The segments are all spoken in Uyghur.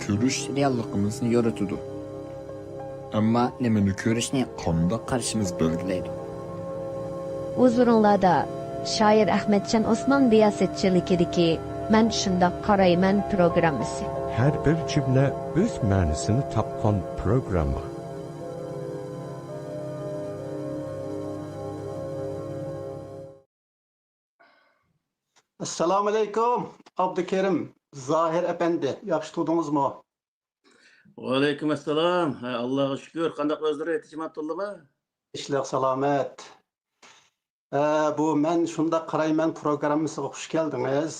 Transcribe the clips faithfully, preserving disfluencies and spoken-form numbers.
ئۆرۈش رېئاللىقىمىزنى يورۇتىدۇ. ئەمما نېمىنى كۆرۈشنى، قانداق قارىشىمىز بەلگىلەيدۇ. ھۇزۇرۇڭلاردا شائىر ئەخمەتجان ئوسمان رىياسەتچىلىكىدىكى مەن شۇنداق قارايمەن پروگراممىسى. ھەر بىر جۈملە ئۆز مەنىسىنى تاپقان پروگرامما. ئەسسالامۇئەلەيكۇم، ئابدۇكېرىم زاھىر ئەپەندى، ياخشى تۇردىڭىزمۇ؟ ۋەئەلەيكۇم ئەسسالام. ھە، ئاللاغا شۈكۈر. قانداق ئۆزلىرى، تىنچ-ئامان تۇردىمۇ؟ تىنچلىق، سالامەت. ئە، بۇ مەن شۇنداق قارايمەن پروگراممىسىغا خۇش كەلدىڭىز.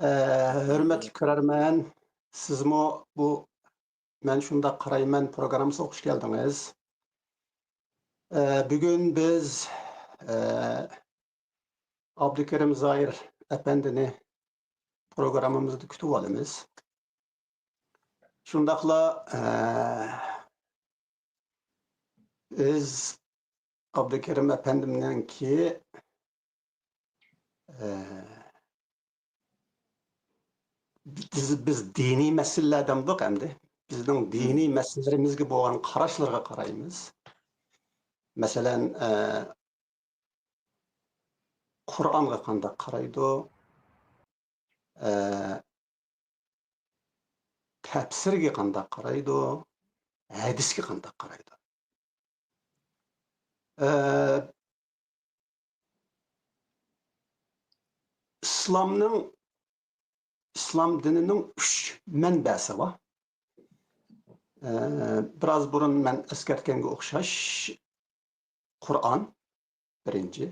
ئە، ھۆرمەتلىك كۆرەرمەن، سىزمۇ بۇ مەن شۇنداق قارايمەن پروگراممىسىغا خۇش كەلدىڭىز. ئە، بۈگۈن بىز، ئە، ئابدۇكېرىم زاھىر ئەپەندىنى پروگراممىمىزدا كۈتۈۋالىمىز. شۇنداقلا، ئە، بىز ئابدۇكېرىم ئەپەندىمنىڭكى، ئە، بىز، بىز دىنىي مەسىلىلەر دەمدۇق ئەمدى. بىزنىڭ دىنىي مەسىلىلىرىمىزگە بولغان قاراشلىرىغا قارايمىز. مەسىلەن، ئە، قۇرئانغا قانداق قارايدۇ؟ ئە، تەپسىرگە قانداق قارايدۇ؟ ھەدىسكە قانداق قارايدۇ؟ ئە، ئىسلامنىڭ، ئىسلام دىنىنىڭ ئۈچ مەنبەسى بار. ئە، بىراز بۇرۇن مەن ئەسكەرتكەنگە ئوخشاش، قۇرئان بىرىنچى.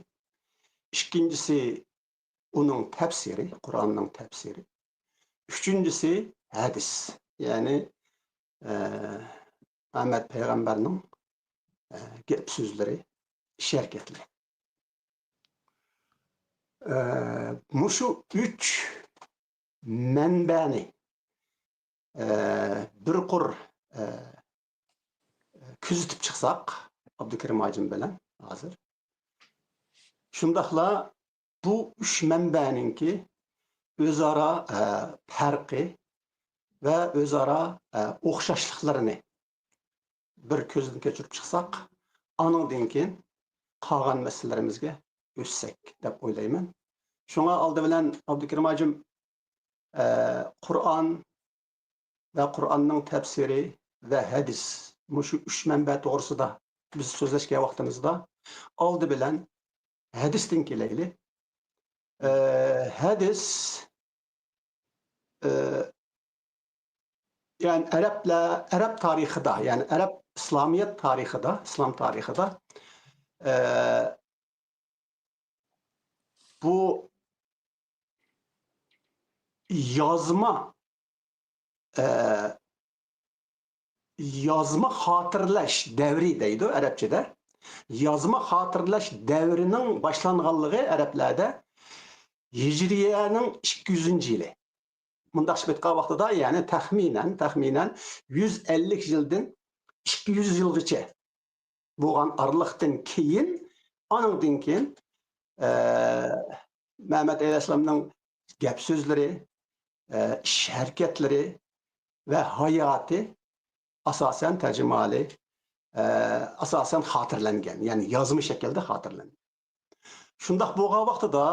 ئىككىنچىسى ئۇنىڭ تەپسىرى، قۇرئاننىڭ تەپسىرى. ئۈچىنچىسى ھەدىس، يەنى، ئە، مۇھەممەد پەيغەمبەرنىڭ، ئە، گەپ سۆزلىرى، ئىش ھەرىكەتلىرى. ئە، مۇشۇ ئۈچ مەنبەنى، ئە، بىر قۇر، ئە، كۆزىتىپ چىقساق، ئابدۇكېرىم ھاجىم بىلەن ھازىر. شۇنداقلا بۇ ئۈچ مەنبەنىڭكى ئۆزئارا، ئە، پەرقى ۋە ئۆزئارا، ئە، ئوخشاشلىقلىرىنى بىر كۆزدىن كەچۈرۈپ چىقساق، ئانىڭدىن كېيىن قالغان مەسىلىلىرىمىزگە ئۆتسەك دەپ ئويلايمەن. شۇڭا ئالدى بىلەن ئابدۇكېرىم ھاجىم، ئە، قۇرئان ۋە قۇرئاننىڭ تەپسىرى ۋە ھەدىس، مۇشۇ ئۈچ مەنبە توغرىسىدا بىز سۆزلەشكەن ۋاقتىمىزدا ئالدى بىلەن ھەدىستىن كېلەيلى. ئە، ھەدىس، ئە، يەنى ئەرەبلەر، ئەرەب تارىخىدا، يەنى ئەرەب ئىسلامىيەت تارىخىدا، ئىسلام تارىخىدا، ئە، بۇ يازما، ئە، يازما خاتىرىلەش دەۋرى دەيدۇ ئەرەبچىدە. يازما خاتىرىلەش دەۋرىنىڭ باشلانغانلىقى ئەرەبلەردە ھىجرىيەنىڭ ئىككى يۈزىنچى يىلى. مۇنداق ئېيتقان ۋاقتىدا، يەنى تەخمىنەن، تەخمىنەن يۈز ئەللىك يىلدىن ئىككى يۈز يىلغىچە بولغان ئارىلىقتىن كېيىن، ئانىڭدىن كېيىن، ئە، مەمەت ئەلەيھىسسالامنىڭ گەپ سۆزلىرى، ئە، ئىش ھەرىكەتلىرى ۋە ھاياتى ئاساسەن تەرجىمىھالى، ئە، ئاساسەن خاتىرىلەنگەن، يەنى يازما شەكىلدە خاتىرىلەنگەن. شۇنداق بولغان ۋاقتىدا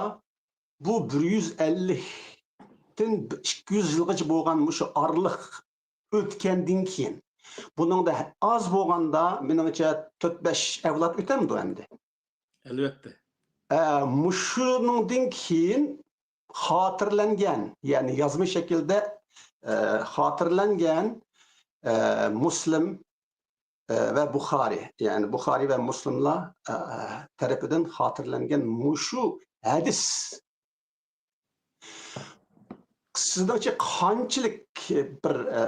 بۇ بىر يۈز ئەللىكتىن ئىككى يۈز يىلغىچە بولغان مۇشۇ ئارىلىق ئۆتكەندىن كېيىن، بۇنىڭدا ئاز بولغاندا، مېنىڭچە، تۆت، بەش ئەۋلاد ئۆتەمدۇ ئەمدى؟ ئەلۋەتتە. ئە، مۇشۇنىڭدىن كېيىن خاتىرىلەنگەن، يەنى يازما شەكىلدە، ئە، خاتىرىلەنگەن، ئە، مۇسلىم، ئە، ۋە بۇخارى، يەنى بۇخارى ۋە مۇسلىملار، ئە، تەرىپىدىن خاتىرىلەنگەن مۇشۇ ھەدىس سىزنىڭچە قانچىلىك بىر، ئە،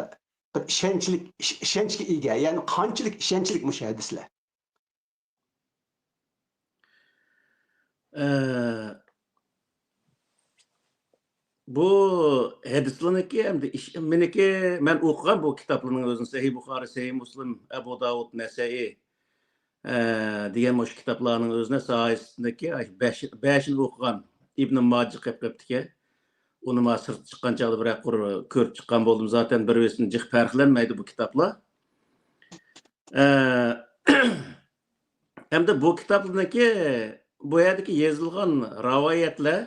بىر ئىشەنچلىك، ئىش-، ئىشەنچكە ئىگە، يەنى قانچىلىك ئىشەنچلىك مۇشۇ ھەدىسلەر؟ ئە، بۇ ھەدىسلەرنىڭكى ئەمدى ئىش-، مېنىڭكى، مەن ئوقۇغان بۇ كىتابلارنىڭ ئۆزىنى، سەھىھ بۇخارى، سەھىھ مۇسلىم، ئەبۇ داۋۇد، نەسەئى، ئە، دېگەن مۇشۇ كىتابلارنىڭ ئۆزىنى ساھىسىدىكى بەش، بەشىنى ئوقۇغان، ئىبن ماجە قېلىپ قېپتىكەن. ئۇنى ما سىرتقا چىققان چاغدا بىرەر قۇر كۆرۈپ چىققان بولدۇم. زاتەن بىر-بىرسىدىن جىق پەرقلەنمەيدۇ بۇ كىتابلار. ئە، ئەمدى بۇ كىتابلارنىڭكى، بۇ يەردىكى يېزىلغان رىۋايەتلەر،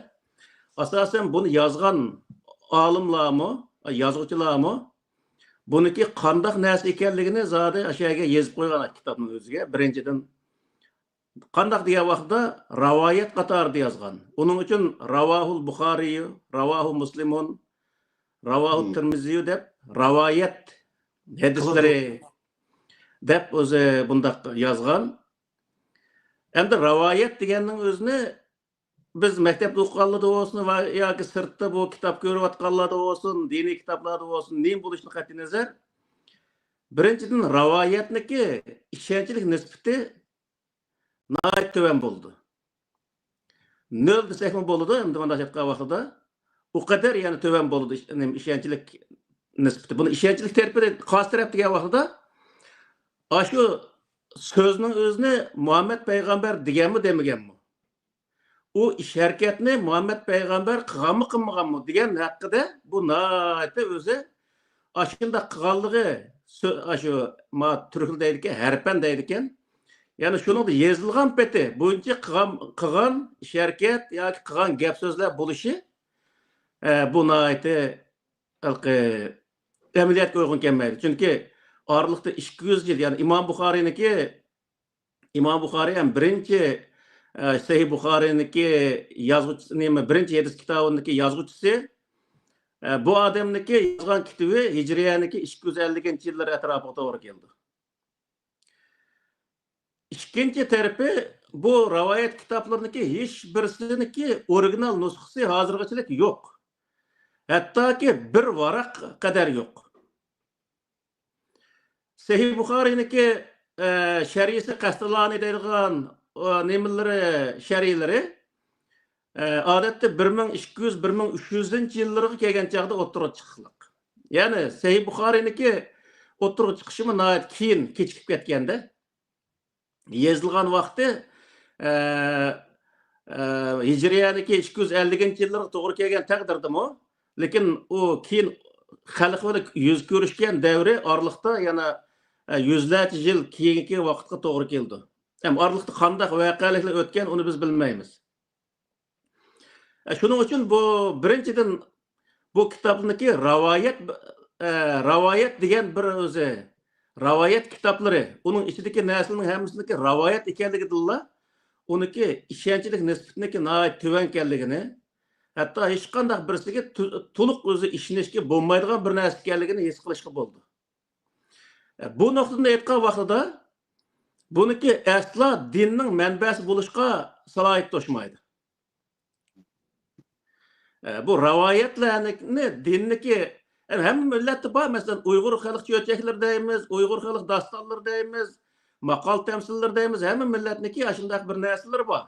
ئاساسەن بۇنى يازغان ئالىملارمۇ، يازغۇچىلارمۇ بۇنىڭكى قانداق نەرسە ئىكەنلىكىنى زادى ئاشۇ يەرگە يېزىپ قويغان كىتابنىڭ ئۆزىگە. بىرىنچىدىن، قانداق دېگەن ۋاقىتتا رىۋايەت قاتارىدا يازغان. ئۇنىڭ ئۈچۈن راۋاھۇل بۇخارىيۇ، راۋاھۇ مۇسلىمۇن، راۋاھۇ تىرمىزىيۇ دەپ رىۋايەت ھەدىسلىرى دەپ ئۆزى بۇنداق يازغان. ئەمدى رىۋايەت دېگەننىڭ ئۆزىنى بىز مەكتەپتە ئوقۇغانلاردا بولسۇن ۋە ياكى سىرتتا بۇ كىتاب كۆرۈۋاتقانلاردا بولسۇن، دىنىي كىتابلاردا بولسۇن، نېمە بولۇشىدىن قەتئىينەزەر، بىرىنچىدىن، رىۋايەتنىكى ئىشەنچلىك نىسبىتى ناھايىتى تۆۋەن بولىدۇ. نۆل دېسەكمۇ بولىدۇ، ئەمدى مۇنداق ئېيتقان ۋاقتىدا. ئۇ قەدەر يەنە تۆۋەن بولىدۇ ئىش-، نېمە، ئىشەنچلىك نىسبىتى. بۇنى ئىشەنچلىك تەرىپى قايسى تەرەپ دېگەن ۋاقتىدا، ئاشۇ سۆزنىڭ ئۆزىنى مۇھەممەد پەيغەمبەر دېگەنمۇ دېمىگەنمۇ؟ ئۇ ئىش ھەرىكەتنى مۇھەممەد پەيغەمبەر قىلغانمۇ قىلمىغانمۇ دېگەن ھەققىدە بۇ ناھايىتى ئۆزى ئاشۇنداق قىلغانلىقى، سۆ-، ئاشۇ ما تۈركلەر دەيدىكەن، ھەرپەن دەيدىكەن. يەنى شۇنىڭدا يېزىلغان پېتى بويىچە قىلغان، قىلغان ئىش ھەرىكەت ياكى قىلغان گەپ سۆزلەر بولۇشى، ئە، بۇ ناھايىتى ھېلىقى ئەمەلىيەتكە ئۇيغۇن كەلمەيدۇ. چۈنكى ئارىلىقتا ئىككى يۈز يىل، يەنى ئىمام بۇخارىينىڭكى ئىمام بۇخارىي ھەم بىرىنچى، ئە، سەھىھ بۇخارىينىڭكى يازغۇچىسى، نېمە، بىرىنچى ھەدىس كىتابىنىڭكى يازغۇچىسى. ئە، بۇ ئادەمنىڭكى يازغان كىتابى ھىجرىيەنىڭكى ئىككى يۈز ئەللىكىنچى يىللار ئەتراپىغا توغرا كېلىدۇ. ئىككىنچى تەرىپى، بۇ رىۋايەت كىتابلىرىنىڭكى ھېچ بىرسىنىڭكى ئورىگىنال نۇسخىسى ھازىرغىچىلىك يوق. ھەتتاكى بىر ۋاراق قەدەر يوق. سەھىھ بۇخارىينىڭكى، ئە، شەرھىسى قەستىلانى دەيدىغان، ئە، نېمىلىرى، شەرھلىرى، ئە، ئادەتتە بىر مىڭ ئىككى يۈز، بىر مىڭ ئۈچ يۈزىنچى يىللىرىغا كەلگەن چاغدا ئوتتۇرىغا چىققانلىق. يەنى سەھىھ بۇخارىينىڭكى ئوتتۇرىغا چىقىشىمۇ ناھايىتى كېيىن كېچىكىپ كەتكەندە. يېزىلغان ۋاقتى، ئە، ئە، ھىجرىيەنىڭكى ئىككى يۈز ئەللىكىنچى يىللىرىغا توغرا كەلگەن تەقدىردىمۇ، لېكىن ئۇ كېيىن خەلق بىلەن يۈز كۆرۈشكەن دەۋرى ئارىلىقتا يەنە، ئە، يۈزلەرچە يىل كېيىنكى ۋاقىتقا توغرا كېلىدۇ. ھەم ئارىلىقتا قانداق ۋەقەلىكلەر ئۆتكەن، ئۇنى بىز بىلمەيمىز. ئە، شۇنىڭ ئۈچۈن بۇ، بىرىنچىدىن، بۇ كىتابنىڭكى رىۋايەت، ئە، رىۋايەت دېگەن بىر ئۆزى، رىۋايەت كىتابلىرى، ئۇنىڭ ئىچىدىكى نەرسىلەرنىڭ ھەممىسىنىڭكى رىۋايەت ئىكەنلىكىدىنلا، ئۇنىڭكى ئىشەنچلىك نىسبىتىنىڭكى ناھايىتى تۆۋەن ئىكەنلىكىنى، ھەتتا ھېچقانداق بىرسىگە تو-، تولۇق ئۆزى ئىشىنىشكە بولمايدىغان بىر نەرسە ئىكەنلىكىنى ھېس قىلىشقا بولىدۇ. بۇ نۇقتىدىن ئېيتقان ۋاقتىدا، بۇنىڭكى ئەسلا دىننىڭ مەنبەسى بولۇشقا سالاھىيىتى توشمايدۇ. بۇ رىۋايەتلەرنى دىننىكى، ھەممە مىللەتتە بار. مەسىلەن، ئۇيغۇر خەلق چۆچەكلىرى دەيمىز، ئۇيغۇر خەلق داستانلىرى دەيمىز، ماقال تەمسىللىرى دەيمىز، ھەممە مىللەتنىكى ئاشۇنداق بىر نەرسىلىرى بار.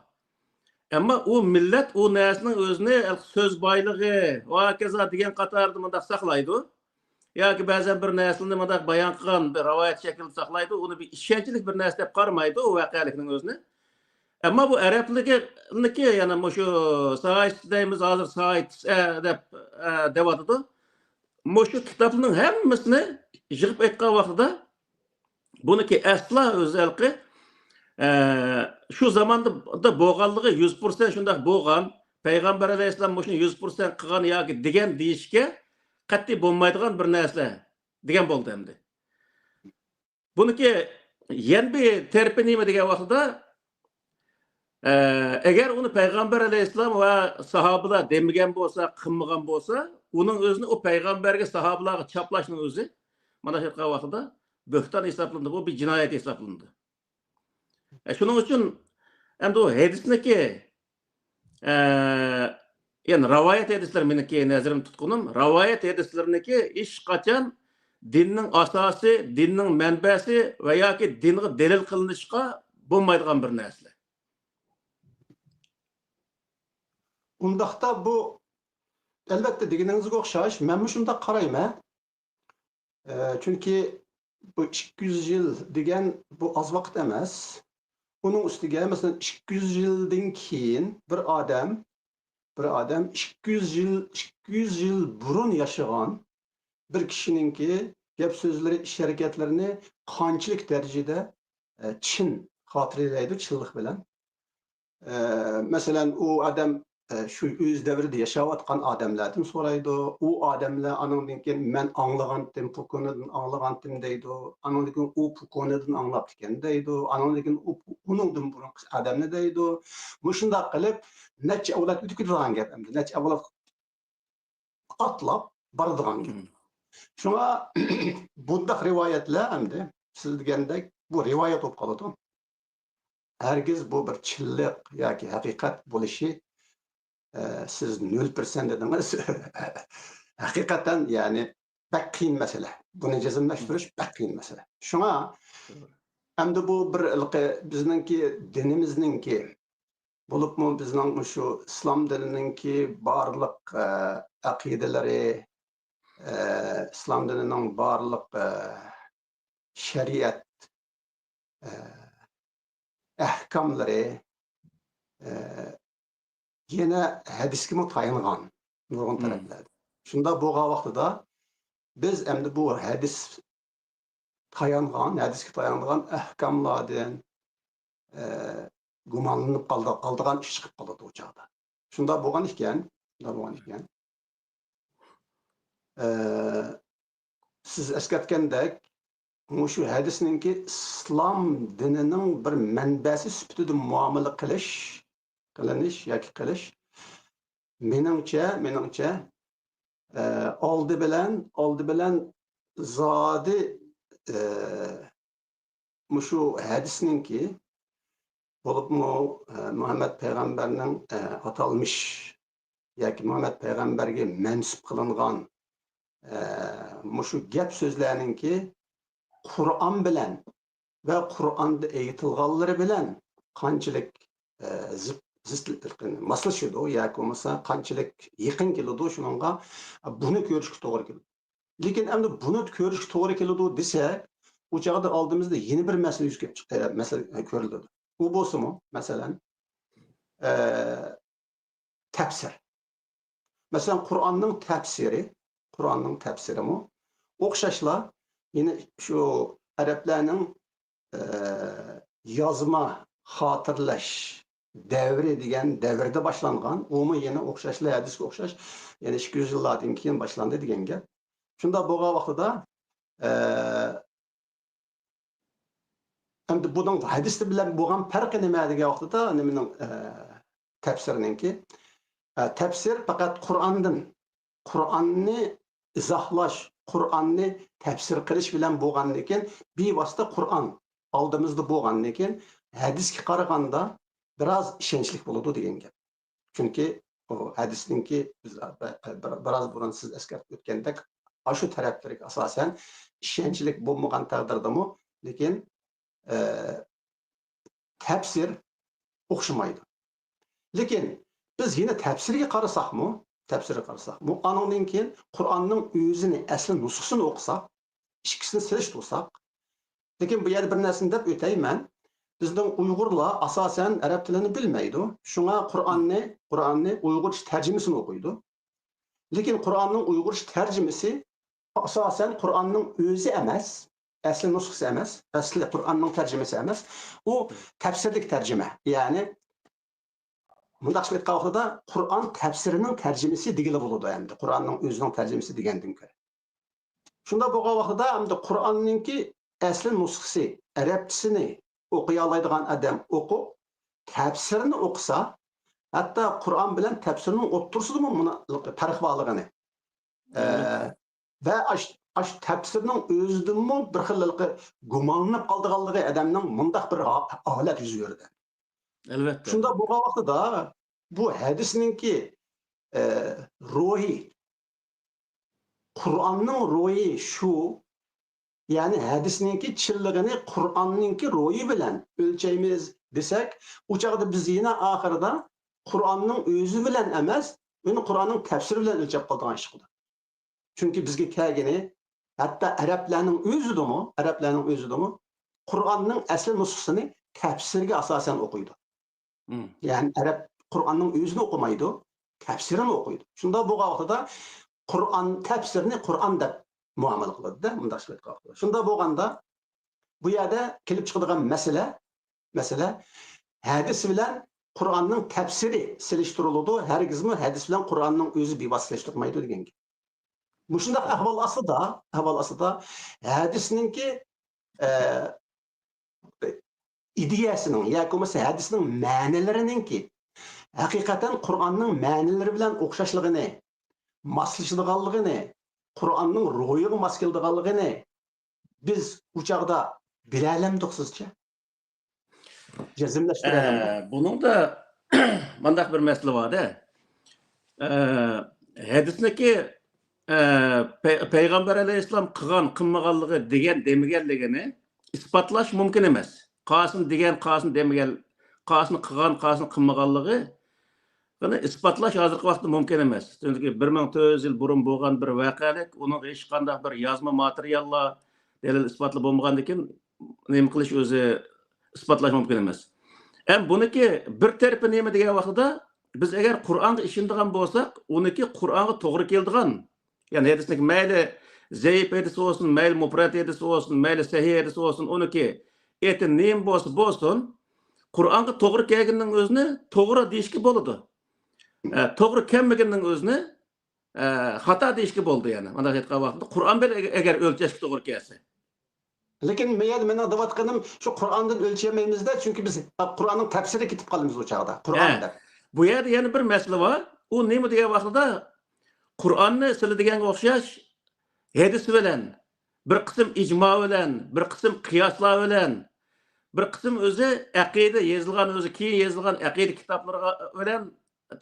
ئەمما ئۇ مىللەت ئۇ نەرسىنىڭ ئۆزىنى سۆز بايلىقى ۋە ھاكازا دېگەن قاتاردا مۇنداق ساقلايدۇ. ياكى بەزەن بىر نەرسىنى مۇنداق بايان قىلغان بىر رىۋايەت شەكلىدە ساقلايدۇ. ئۇنى بىر ئىشەنچلىك بىر نەرسە دەپ قارىمايدۇ ئۇ ۋەقەلىكنىڭ ئۆزىنى. ئەمما بۇ ئەرەبلىكنىكى، يەنى مۇشۇ سايتس دەيمىز، ھازىر سايتس، ئە، دەپ، ئە، دەۋاتىدۇ. مۇشۇ كىتابنىڭ ھەممىسىنى يىغىپ ئېيتقان ۋاقتىدا، بۇنىڭكى ئەسلا ئۆزى ھېلىقى، ئە، شۇ زاماندا بولغانلىقى يۈز پىرسەنت شۇنداق بولغان، پەيغەمبەر ئەلەيھىسسالام مۇشۇنى يۈز پىرسەنت قىلغان ياكى دېگەن دېيىشكە قەتئىي بولمايدىغان بىر نەرسە دېگەن بولدى ئەمدى. بۇنىڭكى يەنە بىر تەرىپى نېمە دېگەن ۋاقتىدا، ئە، ئەگەر ئۇنى پەيغەمبەر ئەلەيھىسسالام ۋە ساھابىلار دېمىگەن بولسا، قىلمىغان بولسا، ئۇنىڭ ئۆزىنى ئۇ پەيغەمبەرگە، ساھابىلارغا چاپلاشنىڭ ئۆزى، مانا شۇ ۋاقتىدا بۆھتان ھېسابلىنىدۇ، بۇ بىر جىنايەت ھېسابلىنىدۇ. ئە، شۇنىڭ ئۈچۈن ئەمدى ئۇ ھەدىسنىكى، ئە، يەنى رىۋايەت ھەدىسلەر مېنىڭكى نەزىرىم تۇتقىنىم، رىۋايەت ھەدىسلىرىنىڭكى ھېچقاچان دىننىڭ ئاساسى، دىننىڭ مەنبەسى ۋە ياكى دىنغا دەلىل قىلىنىشقا بولمايدىغان بىر نەرسىلەر. ئۇنداقتا بۇ، ئەلۋەتتە، دېگىنىڭىزگە ئوخشاش، مەنمۇ شۇنداق قارايمەن. ئە، چۈنكى بۇ ئىككى يۈز يىل دېگەن بۇ ئاز ۋاقىت ئەمەس. ئۇنىڭ ئۈستىگە، مەسىلەن، ئىككى يۈز يىلدىن كېيىن بىر ئادەم بىر ئادەم ئىككى يۈز يىل، ئىككى يۈز يىل بۇرۇن ياشىغان بىر كىشىنىڭكى گەپ سۆزلىرى، ئىش ھەرىكەتلىرىنى قانچىلىك دەرىجىدە، ئە، چىن خاتىرىلەيدۇ، چىنلىق بىلەن. ئە، مەسىلەن، ئۇ ئادەم، ئە، شۇ ئۆز دەۋرىدە ياشاۋاتقان ئادەملەردىن سورايدۇ. ئۇ ئادەملەر ئانىڭدىن كېيىن مەن ئاڭلىغانتىم، پۇكونىدىن ئاڭلىغانتىم دەيدۇ. ئانىڭدىن كېيىن ئۇ پۇكونىدىن ئاڭلاپتىكەن دەيدۇ. ئانىڭدىن كېيىن ئۇ ئۇنىڭدىن بۇرۇنقى ئادەمنى دەيدۇ. مۇشۇنداق قىلىپ نەچچە ئەۋلاد ئۆتۈپ كېتىدىغان گەپ ئەمدى. نەچچە ئەۋلاد ئاتلاپ بارىدىغان گەپ. مم. شۇڭا بۇنداق رىۋايەتلەر ئەمدى سىز دېگەندەك بۇ رىۋايەت بولۇپ قالىدۇ. ھەرگىز بۇ بىر چىنلىق ياكى ھەقىقەت بولۇشى، ئە، سىز نۆل پىرسەنت دېدىڭىز. ھەقىقەتەن، يەنى، بەك قىيىن مەسىلە. بۇنى جەزملەشتۈرۈش بەك قىيىن مەسىلە. شۇڭا ئەمدى بۇ بىر ھېلىقى بىزنىڭكى دىنىمىزنىڭكى، بولۇپمۇ بىزنىڭ مۇشۇ ئىسلام دىنىنىڭكى بارلىق، ئە، ئەقىدىلىرى، ئە، ئىسلام دىنىنىڭ بارلىق، ئە، شەرىئەت، ئە، ئەھكاملىرى، ئە، يەنە ھەدىسكىمۇ تايانغان نۇرغۇن مم. تەرەپلەردە. شۇنداق بولغان ۋاقتىدا بىز ئەمدى بۇ ھەدىس تايانغان، ھەدىسكە تايانغان ئەھكاملاردىن، ئە، گۇمانلىنىپ قالدى-، قالىدىغان ئىش چىقىپ قالىدۇ ئۇ چاغدا. شۇنداق بولغان ئىكەن، شۇنداق بولغان ئىكەن. ئە، سىز ئەسكەرتكەندەك، مۇشۇ ھەدىسنىڭكى ئىسلام دىنىنىڭ بىر مەنبەسى سۈپىتىدە مۇئامىلە قىلىش، قىلىنىش ياكى قىلىش، مېنىڭچە، مېنىڭچە، ئە، ئالدى بىلەن، ئالدى بىلەن زادى، ئە، مۇشۇ ھەدىسنىڭكى، بولۇپمۇ، ئە، مۇھەممەد پەيغەمبەرنىڭ، ئە، ئاتالمىش ياكى مۇھەممەد پەيغەمبەرگە مەنسۇپ قىلىنغان، ئە، مۇشۇ گەپ سۆزلەرنىڭكى قۇرئان بىلەن ۋە قۇرئاندا ئېيتىلغانلىرى بىلەن قانچىلىك، ئە، زىت-، زىت-، ماسلىشىدۇ ياكى بولمىسا قانچىلىك يېقىن كېلىدۇ، شۇنىڭغا بۇنى كۆرۈشكە توغرا كېلىدۇ. لېكىن ئەمدى بۇنى كۆرۈشكە توغرا كېلىدۇ دېسەك، ئۇ چاغدا ئالدىمىزدا يەنە بىر مەسىلە يۈز كېلىپ چىق-، ئە، مەسىلە كۆرۈلىدۇ. ئۇ بولسىمۇ، مەسىلەن، ئە، تەپسىر. مەسىلەن، قۇرئاننىڭ تەپسىرى، قۇرئاننىڭ تەپسىرىمۇ ئوخشاشلا يەنە شۇ ئەرەبلەرنىڭ، ئە، يازما خاتىرىلەش دەۋرى دېگەن دەۋردە باشلانغان. ئۇمۇ يەنە ئوخشاشلا ھەدىسكە ئوخشاش، يەنە ئىككى يۈز يىللاردىن كېيىن باشلاندى دېگەن گەپ. شۇنداق بولغان ۋاقتىدا، ئە، ئەمدى بۇنىڭ ھەدىس بىلەن بولغان پەرقى نېمە دېگەن ۋاقتىدا، نېمىنىڭ، ئە، تەپسىرىنىڭكى، ئە، تەپسىر پەقەت قۇرئاندىن، قۇرئاننى ئىزاھلاش، قۇرئاننى تەپسىر قىلىش بىلەن بولغاندىكىن، بىۋاسىتە قۇرئان ئالدىمىزدا بولغاندىكىن، ھەدىسكە قارىغاندا بىراز ئىشەنچلىك بولىدۇ دېگەن گەپ. چۈنكى ئۇ ھەدىسنىڭكى بىز بىر، بىراز بۇرۇن سىز ئەسكەرتىپ ئۆتكەندەك، ئاشۇ تەرەپلىرىگە ئاساسەن ئىشەنچلىك بولمىغان تەقدىردىمۇ، لېكىن، ئە، تەپسىر ئوخشىمايدۇ. لېكىن بىز يەنە تەپسىرگە قارىساقمۇ، تەپسىرگە قارىساقمۇ، ئانىڭدىن كېيىن قۇرئاننىڭ ئۆزىنى، ئەسلى نۇسخىسىنى ئوقۇساق، ئىككىسىنى سېلىشتۇرساق، لېكىن بۇ يەردە بىر نەرسىنى دەپ ئۆتەي مەن. بىزنىڭ ئۇيغۇرلار ئاساسەن ئەرەب تىلىنى بىلمەيدۇ. شۇڭا قۇرئاننى، قۇرئاننى ئۇيغۇرچە تەرجىمىسىنى ئوقۇيدۇ. لېكىن قۇرئاننىڭ ئۇيغۇرچە تەرجىمىسى ئاساسەن قۇرئاننىڭ ئۆزى ئەمەس، ئەسلى نۇسخىسى ئەمەس، ئەسلى قۇرئاننىڭ تەرجىمىسى ئەمەس. ئۇ تەپسىرلىك تەرجىمە. يەنى مۇنداق ئېيتقان ۋاقتىدا قۇرئان تەپسىرىنىڭ تەرجىمىسى دېگىلى بولىدۇ ئەمدى. قۇرئاننىڭ ئۆزىنىڭ تەرجىمىسى دېگەندىن كۆرە. شۇنداق بولغان ۋاقتىدا ئەمدى قۇرئاننىڭكى ئەسلى نۇسخىسى، ئەرەبچىسىنى ئوقۇيالايدىغان ئادەم ئوقۇپ، تەپسىرىنى ئوقۇسا، ھەتتا قۇرئان بىلەن تەپسىرنىڭ ئوتتۇرىسىدىمۇ مۇنا-، پەرق بارلىقىنى، ئە، ئەلۋەتتە. ۋە ئاش-، ئاش-، تەپسىرنىڭ ئۆزىدىنمۇ بىر خىل ھېلىقى گۇمانلىنىپ قالىدىغانلىقى ئادەمنىڭ مۇنداق بىر ھا-، ھالەت يۈز بېرىدۇ. ئەلۋەتتە. شۇنداق بولغان ۋاقتىدا بۇ ھەدىسنىڭكى، ئە، روھى، قۇرئاننىڭ روھى شۇ، يەنى ھەدىسنىڭكى چىنلىقىنى قۇرئاننىڭكى روھى بىلەن ئۆلچەيمىز دېسەك، ئۇ چاغدا بىز يەنە ئاخىرىدا قۇرئاننىڭ ئۆزى بىلەن ئەمەس، يەنى قۇرئاننىڭ تەپسىرى بىلەن ئۆلچەپ قالىدىغان ئىش قىلىدۇ. چۈنكى بىزگە كەلگىنى، ھەتتا ئەرەبلەرنىڭ ئۆزىدىمۇ، ئەرەبلەرنىڭ ئۆزىدىمۇ قۇرئاننىڭ ئەسلى نۇسخىسىنى تەپسىرگە ئاساسەن ئوقۇيدۇ. مم. يەنى ئەرەب قۇرئاننىڭ ئۆزىنى ئوقۇمايدۇ. تەپسىرىنى ئوقۇيدۇ. شۇنداق بولغان ۋاقتىدا قۇرئان تەپسىرىنى قۇرئان دەپ مۇئامىلە قىلىدۇ-دە، مۇنداق ئېيتقان ۋاقتىدا. شۇنداق بولغاندا، بۇ يەردە كېلىپ چىقىدىغان مەسىلە، مەسىلە، ھەدىس بىلەن قۇرئاننىڭ تەپسىرى سېلىشتۇرۇلىدۇ، ھەرگىزمۇ ھەدىس بىلەن قۇرئاننىڭ ئۆزى بىۋاسىتە سېلىشتۇرۇلمايدۇ دېگەن گەپ. مۇشۇنداق ئەھۋال ئاستىدا، ئەھۋال ئاستىدا ھەدىسنىڭكى، ئە، ئىدىيەسىنىڭ ياكى بولمىسا ھەدىسنىڭ مەنىلىرىنىڭكى ھەقىقەتەن قۇرئاننىڭ مەنىلىرى بىلەن ئوخشاشلىقىنى، ماسلىشىدىغانلىقىنى، قۇرئاننىڭ روھىغا ماس كېلىدىغانلىقىنى بىز ئۇ چاغدا بىلەلەمدۇق سىزچە؟ جەزملەشتۈرەلەمدۇق؟ ئە، بۇنىڭدا مانداق بىر مەسىلە بار-دە. ئە، ھەدىسنىكى، ئە، پەي-، پەيغەمبەر ئەلەيھىسسالام قىلغان، قىلمىغانلىقى، دېگەن، دېمىگەنلىكىنى ئىسپاتلاش مۇمكىن ئەمەس. قاسىم دېگەن، قاسىم دېمىگەن، قاسىم قىلغان، قاسىم قىلمىغانلىقىنى ئىسپاتلاش ھازىرقى ۋاقىتتا مۇمكىن ئەمەس. چۈنكى بىر مىڭ تۆت يۈز يىل بۇرۇن بولغان بىر ۋەقەلىك، ئۇنىڭغا ھېچقانداق بىر يازما ماتېرىياللار، دەلىل ئىسپاتلار بولمىغاندىكىن، نېمە قىلىش ئۆزى ئىسپاتلاش مۇمكىن ئەمەس. ھەم بۇنىكى بىر تەرىپى نېمە دېگەن ۋاقتىدا، بىز ئەگەر قۇرئانغا ئىشىنىدىغان بولساق، ئۇنىڭكى قۇرئانغا توغرا كېلىدىغان، يەنى ھەدىسنىڭ مەيلى زەئىپ ھەدىسى بولسۇن، مەيلى مۇپرەت ھەدىسى بولسۇن، مەيلى سەھىھ ھەدىسى بولسۇن، ئۇنىڭكى ئېتى نېمە بولسا بولسۇن، قۇرئانغا توغرا كەلگىنىنىڭ ئۆزىنى توغرا دېيىشكە بولىدۇ. ئە، توغرا كەلمىگىنىنىڭ ئۆزىنى، ئە، خاتا دېيىشكە بولىدۇ، يەنى. مانداق ئېيتقان ۋاقتىدا قۇرئان بىلەن ئەگەر ئۆلچەشكە توغرا كەلسە. لېكىن مەن يەنە مېنىڭ دەۋاتقىنىم شۇ قۇرئاندىن ئۆلچىيەلمەيمىز-دە، چۈنكى بىز قۇرئاننىڭ تەپسىرىگە كېتىپ قالىمىز ئۇ چاغدا. قۇرئان ھە. دەپ. بۇ يەردە يەنە بىر مەسىلە بار. ئۇ نېمە دېگەن ۋاقتىدا، قۇرئاننى سىلە دېگەنگە ئوخشاش ھەدىس بىلەن، بىر قىسىم ئىجما بىلەن، بىر قىسىم قىياسلار بىلەن، بىر قىسىم ئۆزى ئەقىدە يېزىلغان، ئۆزى كېيىن يېزىلغان ئەقىدە كىتابلىرى بىلەن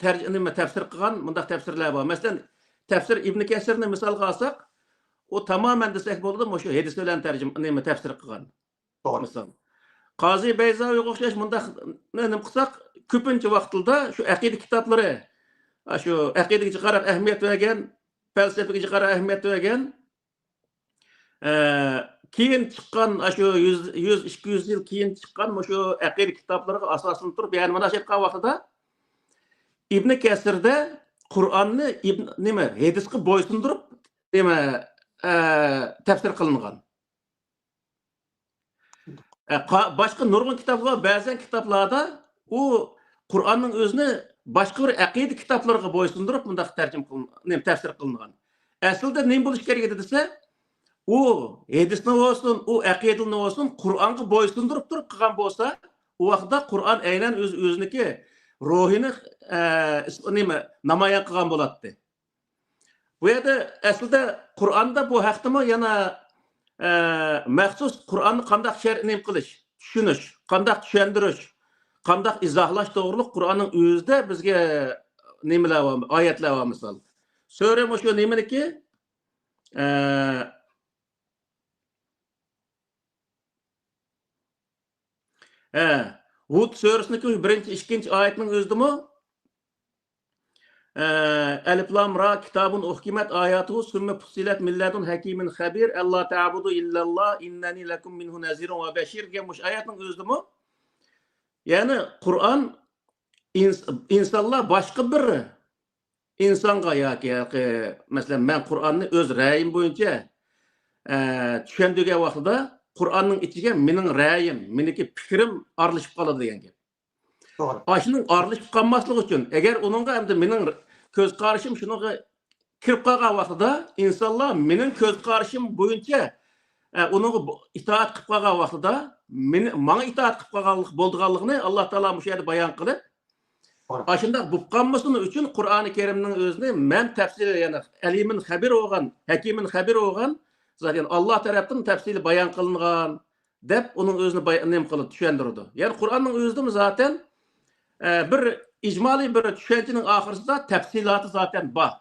تەرج-، نېمە، تەپسىر قىلغان مۇنداق تەپسىرلەر بار. مەسىلەن، تەپسىر ئىبن كەسىرنى مىسالغا ئالساق، ئۇ تامامەن دېسەك بولىدۇ، مۇشۇ ھەدىس بىلەن تەرجىمە، نېمە، تەپسىر قىلغان. توغرا. مىسال. قازى بەيزاۋىغا ئوخشاش مۇنداق نېمە قىلساق، كۆپىنچە ۋاقىتلىدا شۇ ئەقىدە كىتابلىرى، شۇ ئەقىدىگە جىقاراق ئەھمىيەت بەرگەن، پەلسەپىگە جىقاراق ئەھمىيەت بەرگەن، ئە، كېيىن چىققان، ئاشۇ يۈز، يۈز، ئىككى يۈز يىل كېيىن چىققان مۇشۇ ئەقىدە كىتابلىرىغا ئاساسلىنىپ تۇرۇپ، يەنى مانا شۇ ئېيتقان ۋاقتىدا ئىبنى كەسىردە قۇرئاننى ئىبن-، نېمە، ھەدىسقا بويسۇندۇرۇپ، نېمە، ئە، تەپسىر قىلىنغان. ئە، قا-، باشقا نۇرغۇن كىتابلار، بەزەن كىتابلاردا ئۇ قۇرئاننىڭ ئۆزىنى باشقا بىر ئەقىدە كىتابلىرىغا بويسۇندۇرۇپ مۇنداق تەرجىمە قىلىن-، نېمە، تەپسىر قىلىنغان. ئەسلىدە نېمە بولۇش كېرەك ئىدى دېسە، ئۇ ھەدىسنى بولسۇن، ئۇ ئەقىدىنى بولسۇن، قۇرئانغا بويسۇندۇرۇپ تۇرۇپ قىلغان بولسا، ئۇ ۋاقىتتا قۇرئان ئەينەن ئۆز-، ئۆزىنىكى روھىنى، ئە، ئىس-، نېمە، نامايان قىلغان بولاتتى. بۇ يەردە ئەسلىدە قۇرئاندا بۇ ھەقتىمۇ يەنە، ئە، مەخسۇس قۇرئاننى قانداق شەر-، نېمە قىلىش، چۈشىنىش، قانداق چۈشەندۈرۈش، قانداق ئىزاھلاش توغرۇلۇق قۇرئاننىڭ ئۆزىدە بىزگە نېمىلەر بار، ئايەتلەر بار مىسال. سۈرە مۇشۇ نېمىنىكى؟ ئە، ھە، ھۇد سۈرىسىنىڭكى بىرىنچى، ئىككىنچى ئايەتنىڭ ئۆزىدىمۇ، ئە، ئەلىف لام را، كىتابۇن ئۇھكىمەت ئاياتۇھۇ، سۈممە پۇسسىلەت مىن لەدۇن ھەكىمىن خەبىر، ئەللا تەبۇدۇ ئىللەللا، ئىننەنى لەكۇم مىنھۇ نەزىرۇن ۋە بەشىر دېگەن مۇشۇ ئايەتنىڭ ئۆزىدىمۇ، يەنى قۇرئان ئىنس-، ئىنسانلار باشقا بىر ئىنسانغا ياكى، ياكى، مەسىلەن، مەن قۇرئاننى ئۆز رەيىم بويىچە، ئە، چۈشەندۈرگەن ۋاقتىدا قۇرئاننىڭ ئىچىگە مېنىڭ رەيىم، مېنىڭكى پىكرىم ئارىلىشىپ قالىدۇ دېگەن گەپ. توغرا. ئاشۇنىڭ ئارىلىشىپ قالماسلىقى ئۈچۈن، ئەگەر ئۇنىڭغا ئەمدى مېنىڭ كۆز قارىشىم شۇنىڭغا كىرىپ قالغان ۋاقتىدا، ئىنسانلار مېنىڭ كۆز قارىشىم بويىچە، ئە، ئۇنىڭغا بو-، ئىتائەت قىلىپ قالغان ۋاقتىدا، مېنى، ماڭا ئىتائەت قىلىپ قالغانلىق بولىدىغانلىقىنى ئاللا تائالا مۇشۇ يەردە بايان قىلىپ، توغرا. ئاشۇنداق بولۇپ قالمىسۇن ئۈچۈن قۇرئانى كەرىمنىڭ ئۆزىنى مەن تەپسىلىي، يەنى ئەلىمىن خەبىر بولغان، ھەكىمىن خەبىر بولغان، زاتەن ئاللا تەرەپتىن تەپسىلىي بايان قىلىنغان دەپ ئۇنىڭ ئۆزىنى باي-، نېمە قىلىدۇ، چۈشەندۈرىدۇ. يەنى قۇرئاننىڭ ئۆزىدىمۇ زاتەن، ئە، بىر ئىجمالىي بىر چۈشەنچىنىڭ ئاخىرىسىدا تەپسىلاتى زاتەن بار.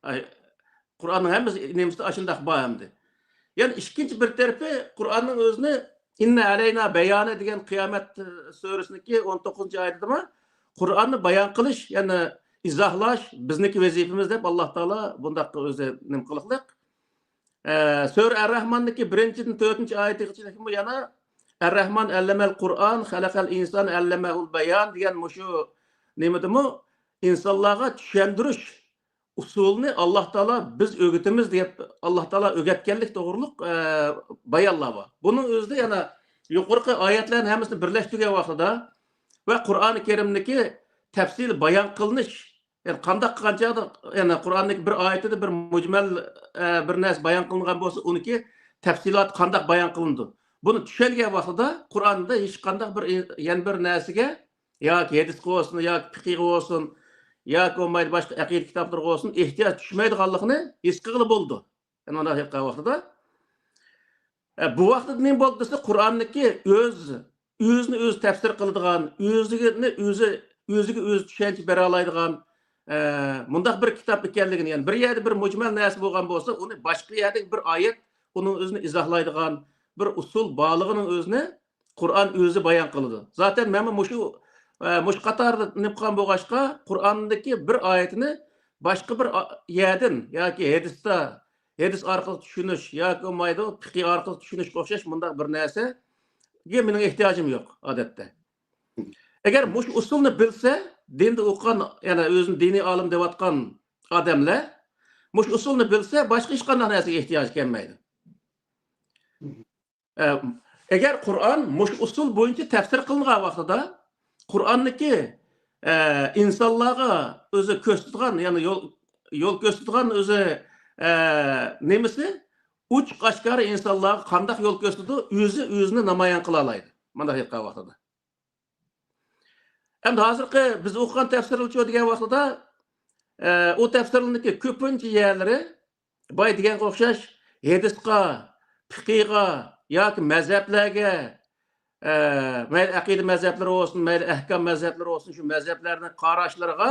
ئاي، قۇرئاننىڭ ھەممىسى نېمىسىدە ئاشۇنداق بار ئەمدى. يەنى ئىككىنچى بىر تەرىپى قۇرئاننىڭ ئۆزىنى ئىننە ئەلەينا بەيانى دېگەن قىيامەت، ئە، سۈرىسىنىڭكى ئون توققۇزىنچى ئايىتىدىمۇ قۇرئاننى بايان قىلىش، يەنى ئىزاھلاش بىزنىڭكى ۋەزىپىمىز دەپ ئاللا تائالا بۇنداق ئۆزى نېمە قىلىقلىق. ئە، سۈرە ئەر-رەھماننىڭكى بىرىنچىدىن تۆتىنچى ئايىتىغىچە يەنە ئەر-رەھمان ئەللەمەل قۇرئان، خەلەقەل ئىنسان ئەللەمەھۇل بەيان دېگەن مۇشۇ نېمىدىمۇ ئىنسانلارغا چۈشەندۈرۈش ئۇسۇلىنى ئاللا تائالا بىز ئۆگىتىمىز دەپ، ئاللا تائالا ئۆگەتكەنلىك توغرۇلۇق، ئە، بايانلار بار. بۇنىڭ ئۆزىدە يەنە يۇقىرىقى ئايەتلەرنىڭ ھەممىسىنى بىرلەشتۈرگەن ۋاقتىدا ۋە قۇرئانى كەرىمدىكى تەپسىلىي بايان قىلىنىش، يەنى قانداق قىلغان چاغدا، يەنى قۇرئاندىكى بىر ئايىتىدە بىر مۇجمەل، ئە، بىر نەرسە بايان قىلىنغان بولسا، ئۇنىڭكى تەپسىلاتى قانداق بايان قىلىنىدۇ؟ بۇنى چۈشەنگەن ۋاقتىدا قۇرئاندا ھېچقانداق بىر ئىن-، يەنە بىر نەرسىگە، ياكى ھەدىسكە بولسۇن، ياكى پىقىغا بولسۇن، ياكى بولمايدۇ باشقا ئەقىدە كىتابلىرىغا بولسۇن، ئېھتىياج چۈشمەيدىغانلىقىنى ھېس قىلغىلى بولىدۇ. يەنى مۇنداق ھېس قىلغان ۋاقتىدا، ئە، بۇ ۋاقىتتا نېمە بولدى دېسە، قۇرئاندىكى ئۆز، ئۆزىنى ئۆزى تەپسىر قىلىدىغان، ئۆزىنى ئۆزى، ئۆزىگە ئۆزى چۈشەنچە بېرەلەيدىغان، ئە، مۇنداق بىر كىتاب ئىكەنلىكىنى، يەنى بىر يەردە بىر مۇجمەل نەرسە بولغان بولسا، ئۇنى باشقا يەردىكى بىر ئايەت ئۇنىڭ ئۆزىنى ئىزاھلايدىغان بىر ئۇسۇل بارلىقىنىڭ ئۆزىنى قۇرئان ئۆزى بايان قىلىدۇ. زاتەن مەنمۇ مۇشۇ، ئە، مۇشۇ قاتاردا نېمە قىلغان بولغاچقا، قۇرئاندىكى بىر ئايەتنى باشقا بىر ئا-، يەردىن ياكى ھەدىستە، ھەدىس ئارقىلىق چۈشىنىش ياكى بولمايدۇ، پىقى ئارقىلىق چۈشىنىشكە ئوخشاش مۇنداق بىر نەرسىگە مېنىڭ ئېھتىياجىم يوق ئادەتتە. ئەگەر مۇشۇ ئۇسۇلنى بىلسە، دىندا ئوقۇغان، يەنى ئۆزىنى دىنىي ئالىم دەۋاتقان ئادەملەر مۇشۇ ئۇسۇلنى بىلسە، باشقا ھېچقانداق نەرسىگە ئېھتىياجى كەلمەيدۇ. ئە، ئەگەر قۇرئان مۇشۇ ئۇسۇل بويىچە تەپسىر قىلىنغان ۋاقتىدا، قۇرئاندىكى، ئە، ئىنسانلارغا ئۆزى كۆرسىتىدىغان، يەنى يول، يول كۆرسىتىدىغان ئۆزى، ئە، نېمىسى، ئوچۇق ئاشكارا ئىنسانلارغا قانداق يول كۆرسىتىدۇ، ئۆزى ئۆزىنى نامايان قىلالايدۇ. مۇنداق ئېيتقان ۋاقتىدا. ئەمدى ھازىرقى بىز ئوقۇغان تەپسىرلىچۇ دېگەن ۋاقتىدا، ئە، ئۇ تەپسىرلىرنىڭكى كۆپىنچە يەرلىرى بايا دېگەنگە ئوخشاش ھەدىسقا، پىقىغا ياكى مەزھەپلەرگە، ئە، مەيلى ئەقىدە مەزھەپلىرى بولسۇن، مەيلى ئەھكام مەزھەپلىرى بولسۇن، شۇ مەزھەپلەرنىڭ قاراشلىرىغا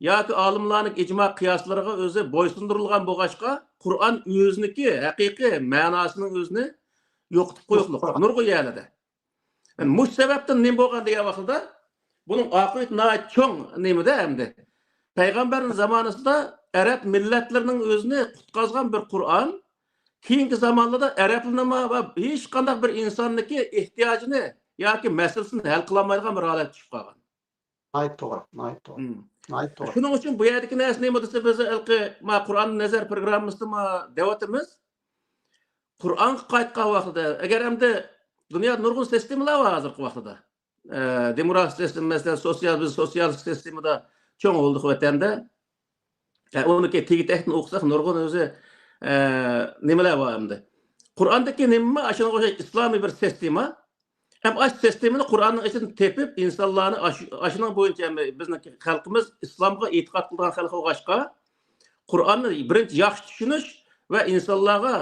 ياكى ئالىملارنىڭ ئىجما قىياسلىرىغا ئۆزى بويسۇندۇرۇلغان بولغاچقا، قۇرئان ئۆزىنىڭكى ھەقىقىي مەناسىنىڭ ئۆزىنى يوقىتىپ قويۇقلۇق نۇرغۇن يەرلەردە. مۇشۇ سەۋەبتىن نېمە بولغان دېگەن ۋاقتىدا، بۇنىڭ ئاقىۋىتى ناھايىتى چوڭ نېمىدە ئەمدى. پەيغەمبەرنىڭ زامانىسىدا ئەرەب مىللەتلىرىنىڭ ئۆزىنى قۇتقازغان بىر قۇرئان، كېيىنكى زامانلاردا ئەرەبلىرىنىڭ ۋە ھېچقانداق بىر ئىنساننىڭكى ئېھتىياجىنى ياكى مەسىلىسىنى ھەل قىلالمايدىغان بىر ھالەتكە چۈشۈپ قالغان. ناھايىتى توغرا، ناھايىتى توغرا، مم. ناھايىتى توغرا. شۇنىڭ ئۈچۈن بۇ يەردىكى نەرسە نېمە دېسە، بىز ھېلىقى ما قۇرئان نەزەر پروگراممىسىدىمۇ دەۋاتىمىز. قۇرئانغا قايتقان ۋاقتىدا، ئەگەر ئەمدى دۇنيادا نۇرغۇن سىستېمىلار بار ھازىرقى ۋاقتىدا. ئە، دېموكراتىك سىستېما، مەسىلەن، سوتسىيال، بىز سوتسىيالىستىك سىستېمىدا چوڭ بولدۇق ۋەتەندە. ئە، ئۇنىڭكى تېگى تەكتىنى ئوقۇساق، نۇرغۇن ئۆزى، ئە، نېمىلەر بار ئەمدى. قۇرئاندىكى نېمىمۇ ئاشۇنىڭغا ئوخشاش ئىسلامىي بىر سىستېما. ھەم ئاشۇ سىستېمىنى قۇرئاننىڭ ئىچىدىن تېپىپ، ئىنسانلارنى ئاشۇ، ئاشۇنىڭ بويىچە ھەم بىزنىڭ خەلقىمىز ئىسلامغا ئېتىقاد قىلىدىغان خەلق بولغاچقا، قۇرئاننى بىرىنچى ياخشى چۈشىنىش ۋە ئىنسانلارغا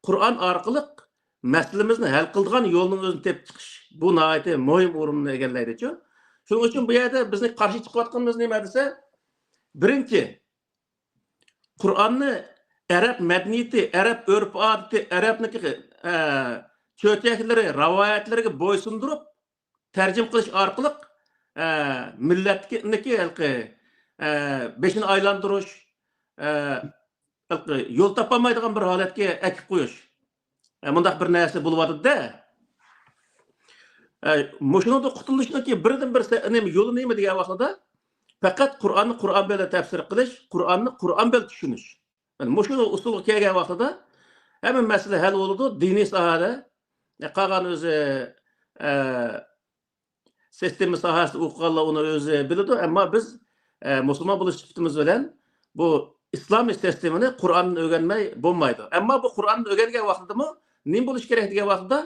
قۇرئان ئارقىلىق مەسىلىمىزنى ھەل قىلىدىغان يولنىڭ ئۆزىنى تېپىپ چىقىش، بۇ ناھايىتى مۇھىم ئورۇننى ئىگىلەيدىچۇ. شۇنىڭ ئۈچۈن بۇ يەردە بىزنى قارشى چىقىۋاتقىنىمىز نېمە دېسە، بىرىنچى، قۇرئاننى ئەرەب مەدەنىيىتى، ئەرەب ئۆرپ-ئادىتى، ئەرەبنىڭكى، ئە، چۆچەكلىرى، رىۋايەتلىرىگە بويسۇندۇرۇپ تەرجىمە قىلىش ئارقىلىق، ئە، مىللەتنىكى ھېلىقى، ئە، بېشىنى ئايلاندۇرۇش، ئە، ھېلىقى يول تاپالمايدىغان بىر ھالەتكە ئەكىپ قويۇش. ئە، مۇنداق بىر نەرسە بولۇۋاتىدۇ-دە. ئە، مۇشۇنىڭدىن قۇتۇلۇشنىڭكى بىردىنبىر سە-، نېمە، يولى نېمە دېگەن ۋاقتىدا، پەقەت قۇرئاننى قۇرئان بىلەن تەپسىر قىلىش، قۇرئاننى قۇرئان بىلەن چۈشىنىش. يەنى مۇشۇ ئۇسۇلغا كەلگەن ۋاقتىدا ھەممە مەسىلە ھەل بولىدۇ. دىنىي ساھەدە، ئە، قالغان ئۆزى، ئە، سىستېما ساھەسىدە ئوقۇغانلار ئۇنى ئۆزى بىلىدۇ. ئەمما بىز، ئە، مۇسۇلمان بولۇش سۈپىتىمىز بىلەن بۇ ئىسلامىي سىستېمىنى قۇرئاندىن ئۆگەنمەي بولمايدۇ. ئەمما بۇ قۇرئاندىن ئۆگەنگەن ۋاقتىدىمۇ نېمە بولۇش كېرەك دېگەن ۋاقتىدا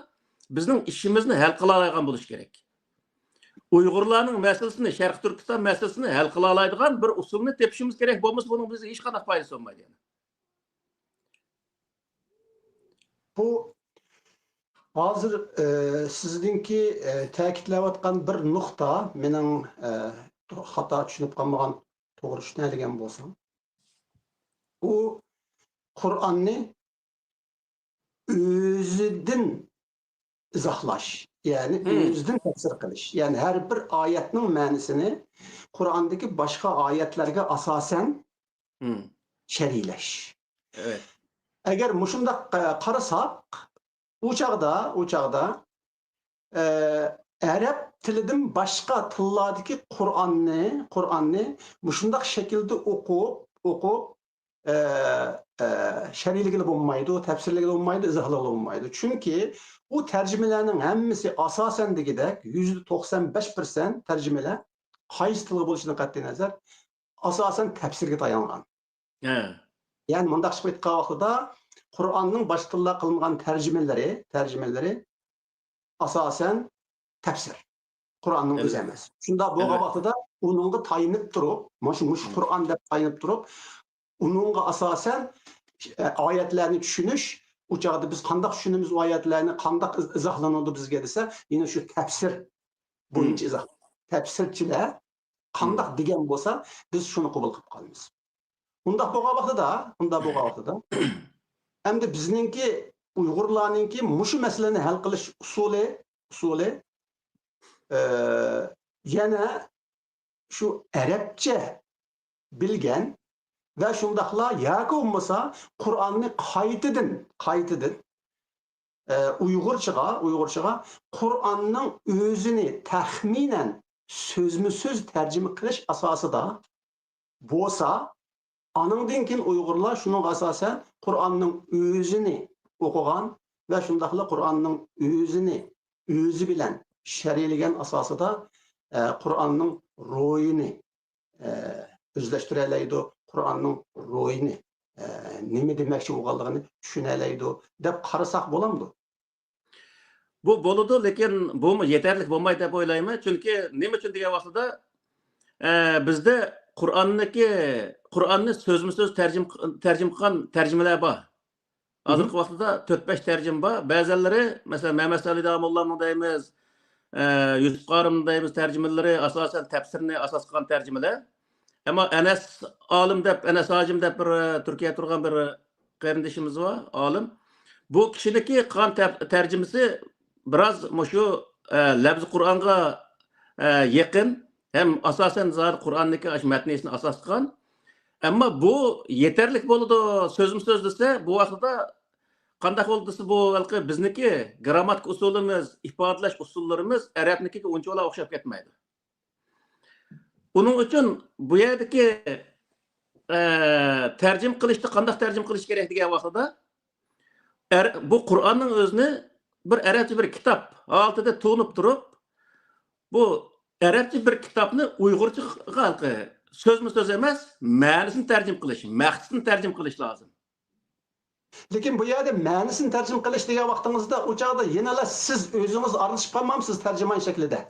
بىزنىڭ ئىشىمىزنى ھەل قىلالايدىغان بولۇش كېرەك. ئۇيغۇرلارنىڭ مەسىلىسىنى، شەرقىي تۈركىستان مەسىلىسىنى ھەل قىلالايدىغان بىر ئۇسۇلنى تېپىشىمىز كېرەك، بولمىسا بۇنىڭ بىزگە ھېچقانداق پايدىسى بولمايدۇ يەنە. بۇ ھازىر، ئە، سىزنىڭكى، ئە، تەكىتلەۋاتقان بىر نۇقتا، مېنىڭ، ئە، خاتا چۈشىنىپ قالمىغان، توغرا چۈشىنەلىگەن بولسام، ئۇ قۇرئاننى ئۆزىدىن ئىزاھلاش، يەنى مم. ئۆزىدىن تەپسىر قىلىش. يەنى ھەر بىر ئايەتنىڭ مەنىسىنى قۇرئاندىكى باشقا ئايەتلەرگە ئاساسەن مم. شەرھلەش. ئەۋەت. ئەگەر مۇشۇنداق، ئە، قارىساق، ئۇ چاغدا، ئۇ چاغدا، ئە، ئەرەب تىلىدىن باشقا تىللاردىكى قۇرئاننى، قۇرئاننى مۇشۇنداق شەكىلدە ئوقۇپ، ئوقۇپ، ئە، ئە، شەرھلىگىلى بولمايدۇ، تەپسىرلىگىلى بولمايدۇ، ئىزاھلىغىلى بولمايدۇ. چۈنكى بۇ تەرجىمىلەرنىڭ ھەممىسى ئاساسەن دېگۈدەك يۈزدە توقسان بەش پىرسەنت تەرجىمىلەر قايسى تىلغا بولۇشىدىن قەتئىينەزەر، ئاساسەن تەپسىرگە تايانغان. ھە. يەنى مۇنداق قىلىپ ئېيتقان ۋاقتىدا، قۇرئاننىڭ باشقا تىللار قىلمىغان تەرجىمىلىرى، تەرجىمىلىرى ئاساسەن تەپسىر. قۇرئاننىڭ ئۆزى ئەلۋەتتە. ئەمەس. شۇنداق بولغان ئەلۋەتتە. ۋاقتىدا ئۇنىڭغا تايىنىپ تۇرۇپ، مانا شۇ، مۇشۇ مم. قۇرئان دەپ تايىنىپ تۇرۇپ، ئۇنىڭغا ئاساسەن، ئە، ئايەتلەرنى چۈشىنىش، ئۇ چاغدا بىز قانداق چۈشىنىمىز ئۇ ئايەتلەرنى، قانداق ئىز-، ئىزاھلىنىدۇ بىزگە دېسە، يەنە شۇ تەپسىر بويىچە مم. ئىزاھ. تەپسىرچىلەر قانداق مم. دېگەن بولسا، بىز شۇنى قوبۇل قىلىپ قالىمىز. ئۇنداق بولغان ۋاقتىدا، ئۇنداق بولغان ۋاقتىدا، ئەمدى بىزنىڭكى، ئۇيغۇرلارنىڭكى مۇشۇ مەسىلىنى ھەل قىلىش ئۇسۇلى، ئۇسۇلى، ئە، يەنە شۇ ئەرەبچە بىلگەن ۋە شۇنداقلا ياكى بولمىسا قۇرئاننى قايتىدىن، قايتىدىن، ئە، ئۇيغۇرچىغا، ئۇيغۇرچىغا قۇرئاننىڭ ئۆزىنى تەخمىنەن سۆزمۇ سۆز تەرجىمە قىلىش ئاساسىدا بولسا، ئانىڭدىن كېيىن ئۇيغۇرلار شۇنىڭغا ئاساسەن قۇرئاننىڭ ئۆزىنى ئوقۇغان ۋە شۇنداقلا قۇرئاننىڭ ئۆزىنى، ئۆزى بىلەن شەرھلىگەن ئاساسىدا، ئە، قۇرئاننىڭ روھىنى، ئە، ئۆزلەشتۈرەلەيدۇ، قۇرئاننىڭ روھىنى، ئە، نېمە دېمەكچى بولغانلىقىنى چۈشىنەلەيدۇ دەپ قارىساق بولامدۇ؟ بۇ بولىدۇ، لېكىن بۇمۇ يېتەرلىك بولمايدۇ دەپ ئويلايمەن. چۈنكى نېمە ئۈچۈن دېگەن ۋاقتىدا، ئە، بىزدە قۇرئاننىكى، قۇرئاننى سۆزمۇ سۆز تەرجىمە، تەرجىمە قىلغان تەرجىمىلەر بار. ھازىرقى ۋاقىتتا تۆت بەش تەرجىمە بار. بەزەنلىرى، مەسىلەن، مەمەت سالى داموللامنىڭ دەيمىز، ئە، يۈسۈپ قارىمنىڭ دەيمىز تەرجىمىلىرى، ئاساسەن، تەپسىرنى ئاساس قىلغان تەرجىمىلەر. ئەمما ئەنەس ئالىم دەپ، ئەنەس ھاجىم دەپ بىر، ئە، تۈركىيەدە تۇرغان بىر قېرىندىشىمىز بار، ئالىم. بۇ كىشىنىڭكى قىلغان تەر-، تەرجىمىسى بىراز مۇشۇ، ئە، لەپزى قۇرئانغا، ئە، يېقىن ھەم ئاساسەن زادى قۇرئاندىكى ئاشۇ مەتنىسىنى ئاساس قىلغان. ئەمما بۇ يېتەرلىك بولىدۇ، سۆزمۇ سۆز دېسە، بۇ ۋاقتىدا قانداق بولدى دېسە، بۇ ھېلىقى بىزنىكى گرامماتىكا ئۇسۇلىمىز، ئىپادىلەش ئۇسۇللىرىمىز ئەرەبنىكىگە ئۇنچىۋالا ئوخشاپ كەتمەيدۇ. ئۇنىڭ ئۈچۈن بۇ يەردىكى، ئە، تەرجىمە قىلىشتا قانداق تەرجىمە قىلىش كېرەك دېگەن ۋاقتىدا، ئەر-، بۇ قۇرئاننىڭ ئۆزىنى بىر ئەرەبچە بىر كىتاب ھالىتىدە تونۇپ تۇرۇپ، بۇ ئەرەبچە بىر كىتابنى ئۇيغۇرچىغا ھېلىقى سۆزمۇ سۆز ئەمەس، مەنىسىنى تەرجىمە قىلىش، مەقسىتىنى تەرجىمە قىلىش لازىم. لېكىن بۇ يەردە مەنىسىنى تەرجىمە قىلىش دېگەن ۋاقتىڭىزدا، ئۇ چاغدا يەنىلا سىز ئۆزىڭىز ئارىلىشىپ قالمامسىز تەرجىمان شەكلىدە؟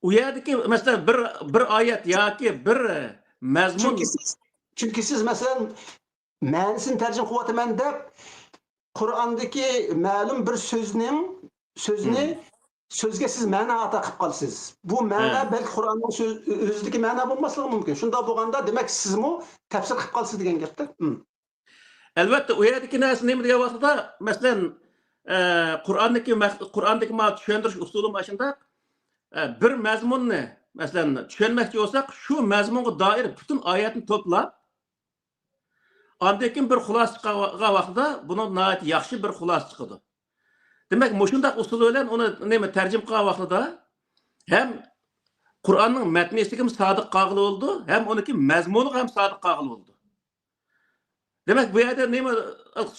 ئۇ يەردىكى، مەسىلەن، بىر، بىر ئايەت ياكى بىر مەزمۇن. چۈنكى سىز، چۈنكى سىز، مەسىلەن، مەنىسىنى تەرجىمە قىلىۋاتىمەن دەپ، قۇرئاندىكى مەلۇم بىر سۆزنىڭ، سۆزنى، مم. سۆزگە سىز مەنە ئاتا قىلىپ قالىسىز. بۇ مەنە ھە. بەلكى قۇرئاننىڭ سۆز-، ئۆزىدىكى مەنە بولماسلىقى مۇمكىن. شۇنداق بولغاندا، دېمەك، سىزمۇ تەپسىر قىلىپ قالىسىز دېگەن گەپتە. مم. ئەلۋەتتە، ئۇ يەردىكى نەرسە نېمە دېگەن ۋاقتىدا، مەسىلەن، ئە، قۇرئاندىكى مەق-، قۇرئاندىكى ماڭا چۈشەندۈرۈش ئۇسۇلىمۇ ئاشۇنداق. ئە، بىر مەزمۇننى، مەسىلەن، چۈشەنمەكچى بولساق، شۇ مەزمۇنغا دائىر پۈتۈن ئايەتنى توپلاپ، ئاندىن كېيىن بىر خۇلاسە چىقارغان ۋاقتىدا بۇنىڭ ناھايىتى ياخشى بىر خۇلاسە چىقىدۇ. دېمەك، مۇشۇنداق ئۇسۇل بىلەن ئۇنى نېمە تەرجىمە قىلغان ۋاقتىدا ھەم قۇرئاننىڭ مەتنىسىگىمۇ سادىق قالغىلى بولىدۇ، ھەم ئۇنىڭكى مەزمۇنىغا ھەم سادىق قالغىلى بولىدۇ. دېمەك، بۇ يەردە نېمە،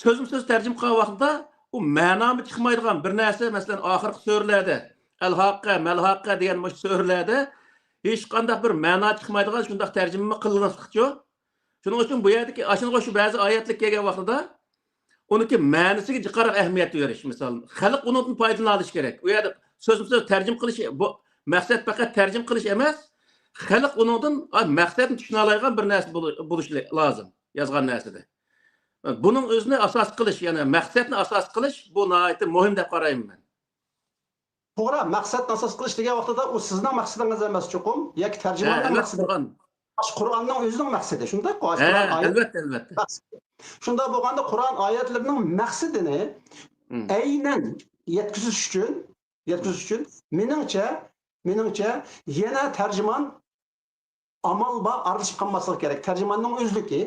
سۆزمۇ سۆز تەرجىمە قىلغان ۋاقتىدا ئۇ مەنامۇ چىقمايدىغان بىر نەرسە، مەسىلەن، ئاخىرقى سۈرىلەردە، ئەلھاققە، مەلھاققە دېگەن مۇشۇ سۈرىلەردە ھېچقانداق بىر مەنا چىقمايدىغان شۇنداق تەرجىمىمۇ قىلىنىپتىچۇ. شۇنىڭ ئۈچۈن بۇ يەردىكى، ئاشۇنىڭغا شۇ بەزى ئايەتلەر كەلگەن ۋاقتىدا ئۇنىڭكى مەنىسىگە جىقراق ئەھمىيەت بېرىش، مىسال، خەلق ئۇنىڭدىن پايدىلىنالىشى كېرەك. ئۇ يەردە سۆزمۇ سۆز تەرجىمە قىلىش، بۇ مەقسەت پەقەت تەرجىمە قىلىش ئەمەس، خەلق ئۇنىڭدىن، ئا، مەقسەتنى چۈشىنەلەيدىغان بىر نەرسە بولۇ-، بولۇشى لازىم يازغان نەرسىدە. بۇنىڭ ئۆزىنى ئاساس قىلىش، يەنى مەقسەتنى ئاساس قىلىش، بۇ ناھايىتى مۇھىم دەپ قارايمەن مەن. توغرا، مەقسەتنى ئاساس قىلىش دېگەن ۋاقتىدا ئۇ سىزنىڭ مەقسىتىڭىز ئەمەس چوقۇم، ياكى ھە، تەرجىماننىڭ ئەلۋەتتە، مەقسىتى. قۇرئان. ئاشۇ قۇرئاننىڭ ئۆزىنىڭ مەقسىتى، شۇنداققۇ؟ ئاشۇ ھە، قۇرئان ئايەت. ئەلۋەتتە، ئەلۋەتتە. شۇنداق بولغاندا قۇرئان ئايەتلىرىنىڭ مەقسىتىنى مم. ئەينەن يەتكۈزۈش ئۈچۈن، يەتكۈزۈش ئۈچۈن، مېنىڭچە، مېنىڭچە، يەنە تەرجىمان ئامال بار، ئارىلىشىپ قالماسلىقى كېرەك. تەرجىماننىڭ ئۆزلۈكى،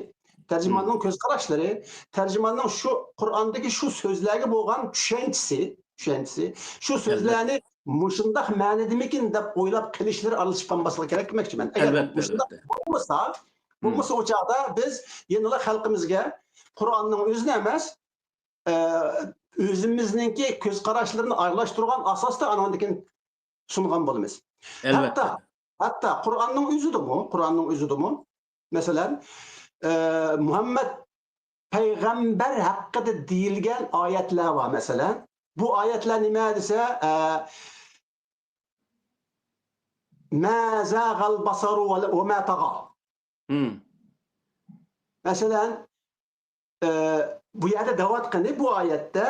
تەرجىماننىڭ مم. كۆز قاراشلىرى، تەرجىماننىڭ شۇ قۇرئاندىكى شۇ سۆزلەرگە بولغان چۈشەنچىسى، چۈشەنچىسى، شۇ سۆزلەرنى مۇشۇنداق مەنىدىمىكىن دەپ ئويلاپ قېلىشلىرى ئارىلىشىپ قالماسلىقى كېرەك دېمەكچىمەن. ئەگەر مۇشۇنداق بولمىسا، بولمىسا ئۇ چاغدا بىز يەنىلا خەلقىمىزگە قۇرئاننىڭ ئۆزىنى ئەمەس، ئە، ئۆزىمىزنىڭكى كۆز قاراشلىرىنى ئارىلاشتۇرغان ئاساستا ئانىڭدىن كېيىن سۇنغان بولىمىز. ھەتتا، ھەتتا قۇرئاننىڭ ئۆزىدىمۇ، قۇرئاننىڭ ئۆزىدىمۇ، مەسىلەن، ئە، مۇھەممەد پەيغەمبەر ھەققىدە دېيىلگەن ئايەتلەر بار، مەسىلەن. بۇ ئايەتلەر نېمە دېسە، ئە، ما زاغەل بەسەرۇ ۋە، ۋە ما تەغا. مەسىلەن، ئە، بۇ يەردە دەۋاتقىنى بۇ ئايەتتە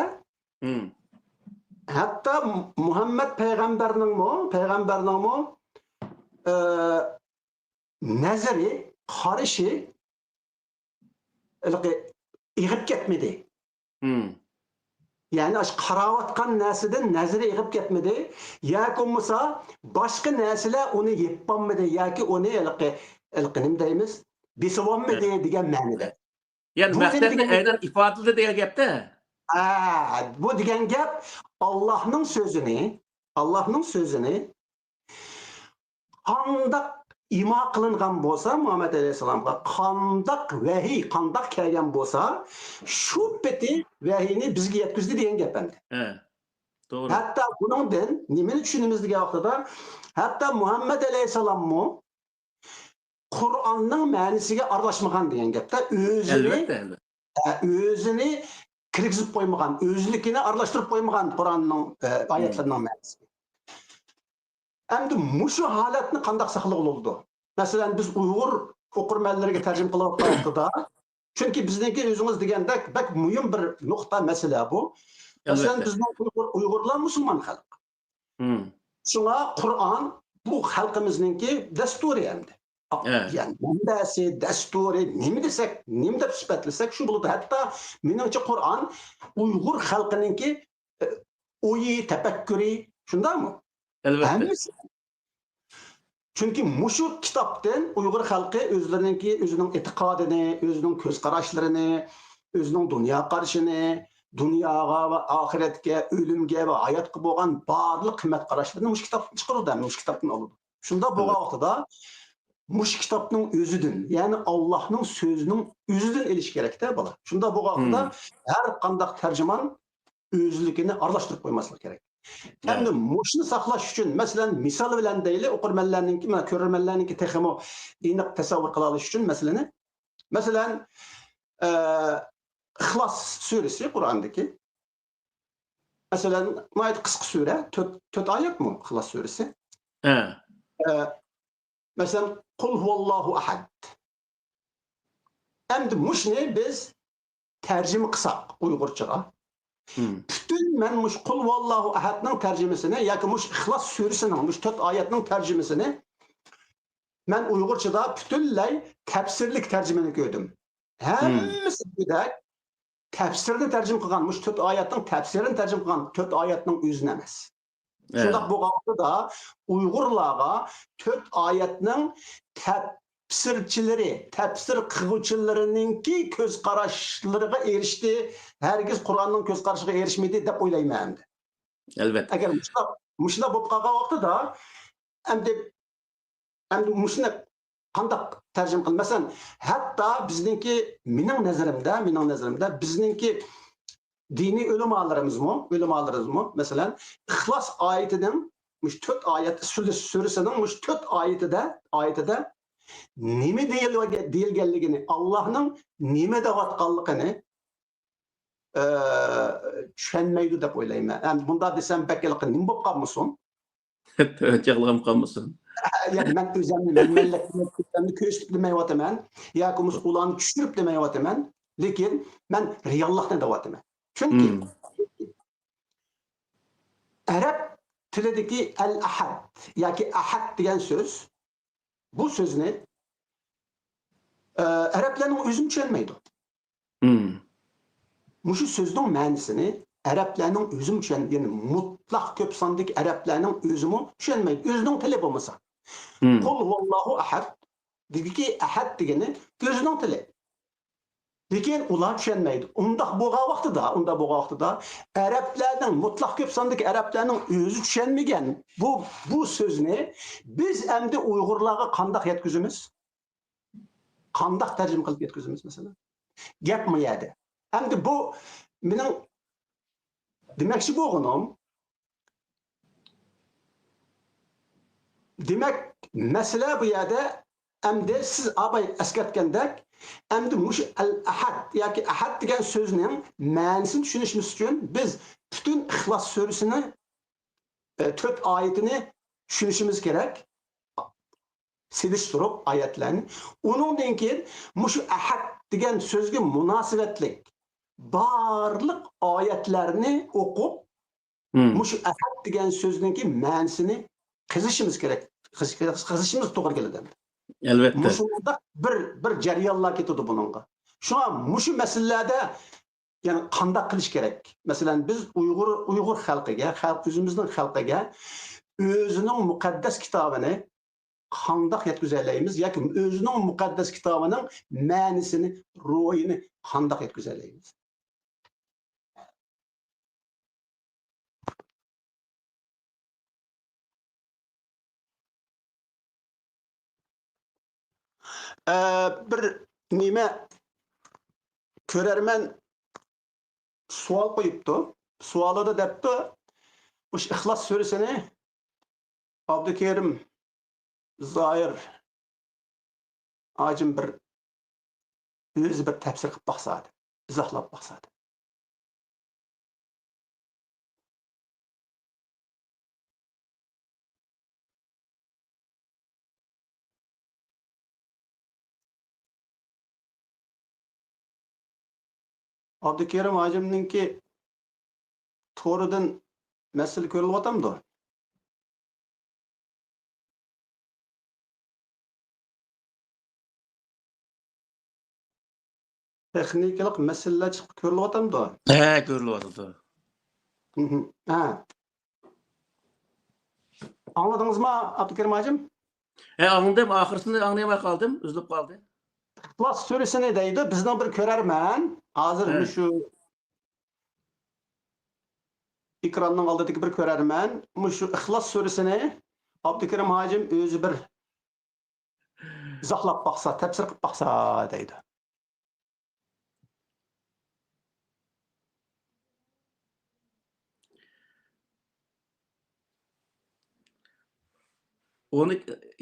ھەتتا مۇھەممەد پەيغەمبەرنىڭمۇ، پەيغەمبەرنىڭمۇ، ئە، نەزىرى، قارىشى ھېلىقى ئېغىپ كەتمىدى. يەنى ئاشۇ قاراۋاتقان نەرسىدىن نەزىرى ئېغىپ كەتمىدى. ياكى بولمىسا باشقا نەرسىلەر ئۇنى يېپىۋالمىدى ياكى ئۇنى ھېلىقى، ھېلىقى نېمە دەيمىز؟ بېسىۋالمىدى دېگەن مەنىدە. يەنى بۇ مەقسەتنى ئەينەن ئىپادىلىدى دېگەن گەپتە. ھە، بۇ دېگەن گەپ ئاللاھنىڭ سۆزىنى، ئاللاھنىڭ سۆزىنى قانداق ئىما قىلىنغان بولسا، مۇھەممەد ئەلەيھىسسالامغا قانداق ۋەھىي، قانداق كەلگەن بولسا، شۇ پېتى ۋەھىينى بىزگە يەتكۈزدى دېگەن گەپ ئەمدى. ھەتتا بۇنىڭدىن نېمىنى چۈشىنىمىز دېگەن ۋاقتىدا، ھەتتا مۇھەممەد ئەلەيھىسسالاممۇ قۇرئاننىڭ مەنىسىگە ئارىلاشمىغان دېگەن گەپتە، ئۆزىنى، ئە، ئۆزىنى كىرگۈزۈپ قويمىغان، ئۆزىنىڭكىنى ئارىلاشتۇرۇپ قويمىغان قۇرئاننىڭ، ئە، ئايەتلىرىنىڭ مەنىسىگە. ئەمدى مۇشۇ ھالەتنى قانداق ساقلىغىلى بولىدۇ؟ مەسىلەن، بىز ئۇيغۇر ئوقۇرمەنلىرىگە تەرجىمە قىلىۋاتقان ۋاقتىدا، چۈنكى بىزنىڭكى ئۆزىڭىز دېگەندەك بەك مۇھىم بىر نۇقتا، مەسىلە بۇ. مەسىلەن، بىزنىڭ ئۇيغۇر، ئۇيغۇرلار مۇسۇلمان خەلق. شۇڭا قۇرئان بۇ خەلقىمىزنىڭكى دەستۇرى ئەمدى. يەنى مەنبەسى، دەستۇرى، نېمە دېسەك، نېمە دەپ سۈپەتلىسەك، شۇ بولىدۇ. ھەتتا مېنىڭچە قۇرئان ئۇيغۇر خەلقىنىڭكى، ئە، ئويى، تەپەككۇرى، شۇنداقمۇ؟ ھەممىسى. چۈنكى مۇشۇ كىتابتىن ئۇيغۇر خەلقى ئۆزلىرىنىڭكى، ئۆزىنىڭ ئېتىقادىنى، ئۆزىنىڭ كۆز قاراشلىرىنى، ئۆزىنىڭ دۇنيا قارىشىنى، دۇنياغا ۋە ئاخىرەتكە، ئۆلۈمگە ۋە ھاياتقا بولغان بارلىق قىممەت قاراشلىرىنى مۇشۇ كىتابتىن چىقىرىدۇ، مۇشۇ كىتابتىن ئالىدۇ. شۇنداق بولغان ۋاقتىدا مۇشۇ كىتابنىڭ ئۆزىدىن، يەنى ئاللاھنىڭ سۆزىنىڭ ئۆزىدىن ئېلىش كېرەكتە، بالا. شۇنداق بولغان ۋاقتىدا ھەر قانداق تەرجىمان ئۆزلۈكىنى ئارىلاشتۇرۇپ قويماسلىقى كېرەك. ئەمدى مۇشۇنى ساقلاش ئۈچۈن، مەسىلەن، مىسال بىلەن دەيلى، ئوقۇرمەنلەرنىڭكى، مانا، كۆرۈرمەنلەرنىڭكى تېخىمۇ ئېنىق تەسەۋۋۇر قىلالىشى ئۈچۈن، مەسىلىنى، مەسىلەن، ئە، ئىخلاس سۈرىسى قۇرئاندىكى. مەسىلەن، ناھايىتى قىسقا سۈرە، تۆت، تۆت ئايەتمۇ ئىخلاس سۈرىسى؟ ئە، مەسىلەن، قۇل ھۇۋاللاھۇ ئەھەد. ئەمدى مۇشۇنى بىز تەرجىمە قىلساق ئۇيغۇرچىغا، پۈتۈن مەن مۇشۇ قۇل ھۇۋاللاھۇ ئەھەدنىڭ تەرجىمىسىنى ياكى مۇشۇ ئىخلاس سۈرىسىنىڭ مۇشۇ تۆت ئايەتنىڭ تەرجىمىسىنى مەن ئۇيغۇرچىدا پۈتۈنلەي تەپسىرلىك تەرجىمىنى كۆردۈم. ھەممىسى بىردەك تەپسىرنى تەرجىمە قىلغان، مۇشۇ تۆت ئايەتنىڭ تەپسىرىنى تەرجىمە قىلغان تۆت ئايەتنىڭ ئۆزىنى ئەمەس. شۇنداق بولغان ۋاقتىدا ئۇيغۇرلارغا تۆت ئايەتنىڭ تەپسىرچىلىرى، تەپسىر قىلغۇچىلىرىنىڭكى كۆز قاراشلىرىغا ئېرىشتى، ھەرگىز قۇرئاننىڭ كۆز قارىشىغا ئېرىشمىدى دەپ ئويلايمەن ئەمدى. ئەلۋەتتە. ئەگەر مۇشۇنداق، مۇشۇنداق بولۇپ قالغان ۋاقتىدا، ئەمدى، ئەمدى مۇشۇنى قانداق تەرجىمە قىل-، مەسىلەن، ھەتتا بىزنىڭكى، مېنىڭ نەزىرىمدە، مېنىڭ نەزىرىمدە، بىزنىڭكى دىنىي ئۆلىمالىرىمىزمۇ، ئۆلىمالىرىمىزمۇ، مەسىلەن، ئىخلاس ئايىتىنىڭ مۇشۇ تۆت ئايەت، سۈرە-، سۈرىسىنىڭ مۇشۇ تۆت ئايىتىدە، ئايىتىدە نېمە دېيىل-، دېيىلگەنلىكىنى، ئاللاھنىڭ نېمە دەۋاتقانلىقىنى، ئە، چۈشەنمەيدۇ دەپ ئويلايمەن. ئەمدى بۇنداق دېسەم، بەك ھېلىقى نېمە بولۇپ قالمىسۇن؟ تۆۋەن چاغلىغان قالمىسۇن. يەنى مەن ئۆزۈمنى مەنمەنلىك، ئۆزۈمنى كۆرسىتىپ دېمەيۋاتىمەن. ياكى بولمىسا ئۇلارنى چۈشۈرۈپ دېمەيۋاتىمەن. لېكىن مەن رېئاللىقنى دەۋاتىمەن. چۈنكى ئەرەب تىلىدىكى ئەل ئەھەد ياكى ئەھەد دېگەن سۆز، بۇ سۆزنى، ئە، ئەرەبلەرنىڭ ئۆزىمۇ چۈشەنمەيدۇ. مۇشۇ سۆزنىڭ مەنىسىنى ئەرەبلەرنىڭ ئۆزىمۇ چۈشەن-، يەنى مۇتلەق كۆپ ساندىكى ئەرەبلەرنىڭ ئۆزىمۇ چۈشەنمەيدۇ، ئۆزىنىڭ تىلى بولمىسا. قۇل ھۇۋاللاھۇ ئەھەد دېدىكى، ئەھەد دېگىنى ئۆزىنىڭ تىلى. لېكىن ئۇلار چۈشەنمەيدۇ. ئۇنداق بولغان ۋاقتىدا، ئۇنداق بولغان ۋاقتىدا ئەرەبلەرنىڭ، مۇتلەق كۆپ ساندىكى ئەرەبلەرنىڭ ئۆزى چۈشەنمىگەن بۇ، بۇ سۆزنى بىز ئەمدى ئۇيغۇرلارغا قانداق يەتكۈزىمىز؟ قانداق تەرجىمە قىلىپ يەتكۈزىمىز، مەسىلەن؟ گەپ مۇ يەردە. ئەمدى بۇ مېنىڭ دېمەكچى بولغىنىم، دېمەك، مەسىلە بۇ يەردە، ئەمدى سىز ئاباي ئەسكەرتكەندەك، ئەمدى مۇشۇ ئەل ئەھەد ياكى ئەھەد دېگەن سۆزنىڭ مەنىسىنى چۈشىنىشىمىز ئۈچۈن، بىز پۈتۈن ئىخلاس سۈرىسىنى، ئە، تۆت ئايىتىنى چۈشىنىشىمىز كېرەك. سېلىشتۇرۇپ ئايەتلەرنى. ئۇنىڭدىن كېيىن مۇشۇ ئەھەد دېگەن سۆزگە مۇناسىۋەتلىك بارلىق ئايەتلەرنى ئوقۇپ، مۇشۇ ئەھەد دېگەن سۆزنىڭكى مەنىسىنى قېزىشىمىز كېرەك. قېزىش-، قېزىشىمىز توغرا كېلىدۇ ئەمدى. ئەلۋەتتە. مۇشۇنداق بىر، بىر جەريانلار كېتىدۇ بۇنىڭغا. شۇڭا مۇشۇ مەسىلىلەردە، يەنى قانداق قىلىش كېرەك؟ مەسىلەن، بىز ئۇيغۇر، ئۇيغۇر خەلقىگە، خەلق، ئۆزىمىزنىڭ خەلقىگە ئۆزىنىڭ مۇقەددەس كىتابىنى قانداق يەتكۈزەلەيمىز ياكى ئۆزىنىڭ مۇقەددەس كىتابىنىڭ مەنىسىنى، روھىنى قانداق يەتكۈزەلەيمىز؟ ئە، بىر نېمە، كۆرەرمەن سوئال قويۇپتۇ. سوئالىدا دەپتۇ، مۇشۇ ئىخلاس سۈرىسىنى ئابدۇكېرىم زاھىر ھاجىم بىر ئۆزى بىر تەپسىر قىلىپ باقسا دەپ، ئىزاھلاپ باقسا دەپ. ئابدۇكېرىم ھاجىمنىڭكى تورىدىن مەسىلە كۆرۈلۈۋاتامدۇ؟ تېخنىكىلىق مەسىلىلەر چىقىپ كۆرۈلۈۋاتامدۇ؟ ھە، كۆرۈلۈۋاتىدۇ. مھم. ھە. ئاڭلىدىڭىزمۇ، ئابدۇكېرىم ھاجىم؟ ھە، ئاڭلىدىم. ئاخىرسىنى ئاڭلىيالماي قالدىم. ئۈزۈلۈپ قالدى. ئىخلاس سۈرىسىنى دەيدۇ. بىزنىڭ بىر كۆرەرمەن ھازىر، ھە، مۇشۇ ئېكراننىڭ ئالدىدىكى بىر كۆرەرمەن مۇشۇ ئىخلاس سۈرىسىنى ئابدۇكېرىم ھاجىم ئۆزى بىر ئىزاھلاپ باقسا، تەپسىر قىلىپ باقسا دەيدۇ. ئۇنى،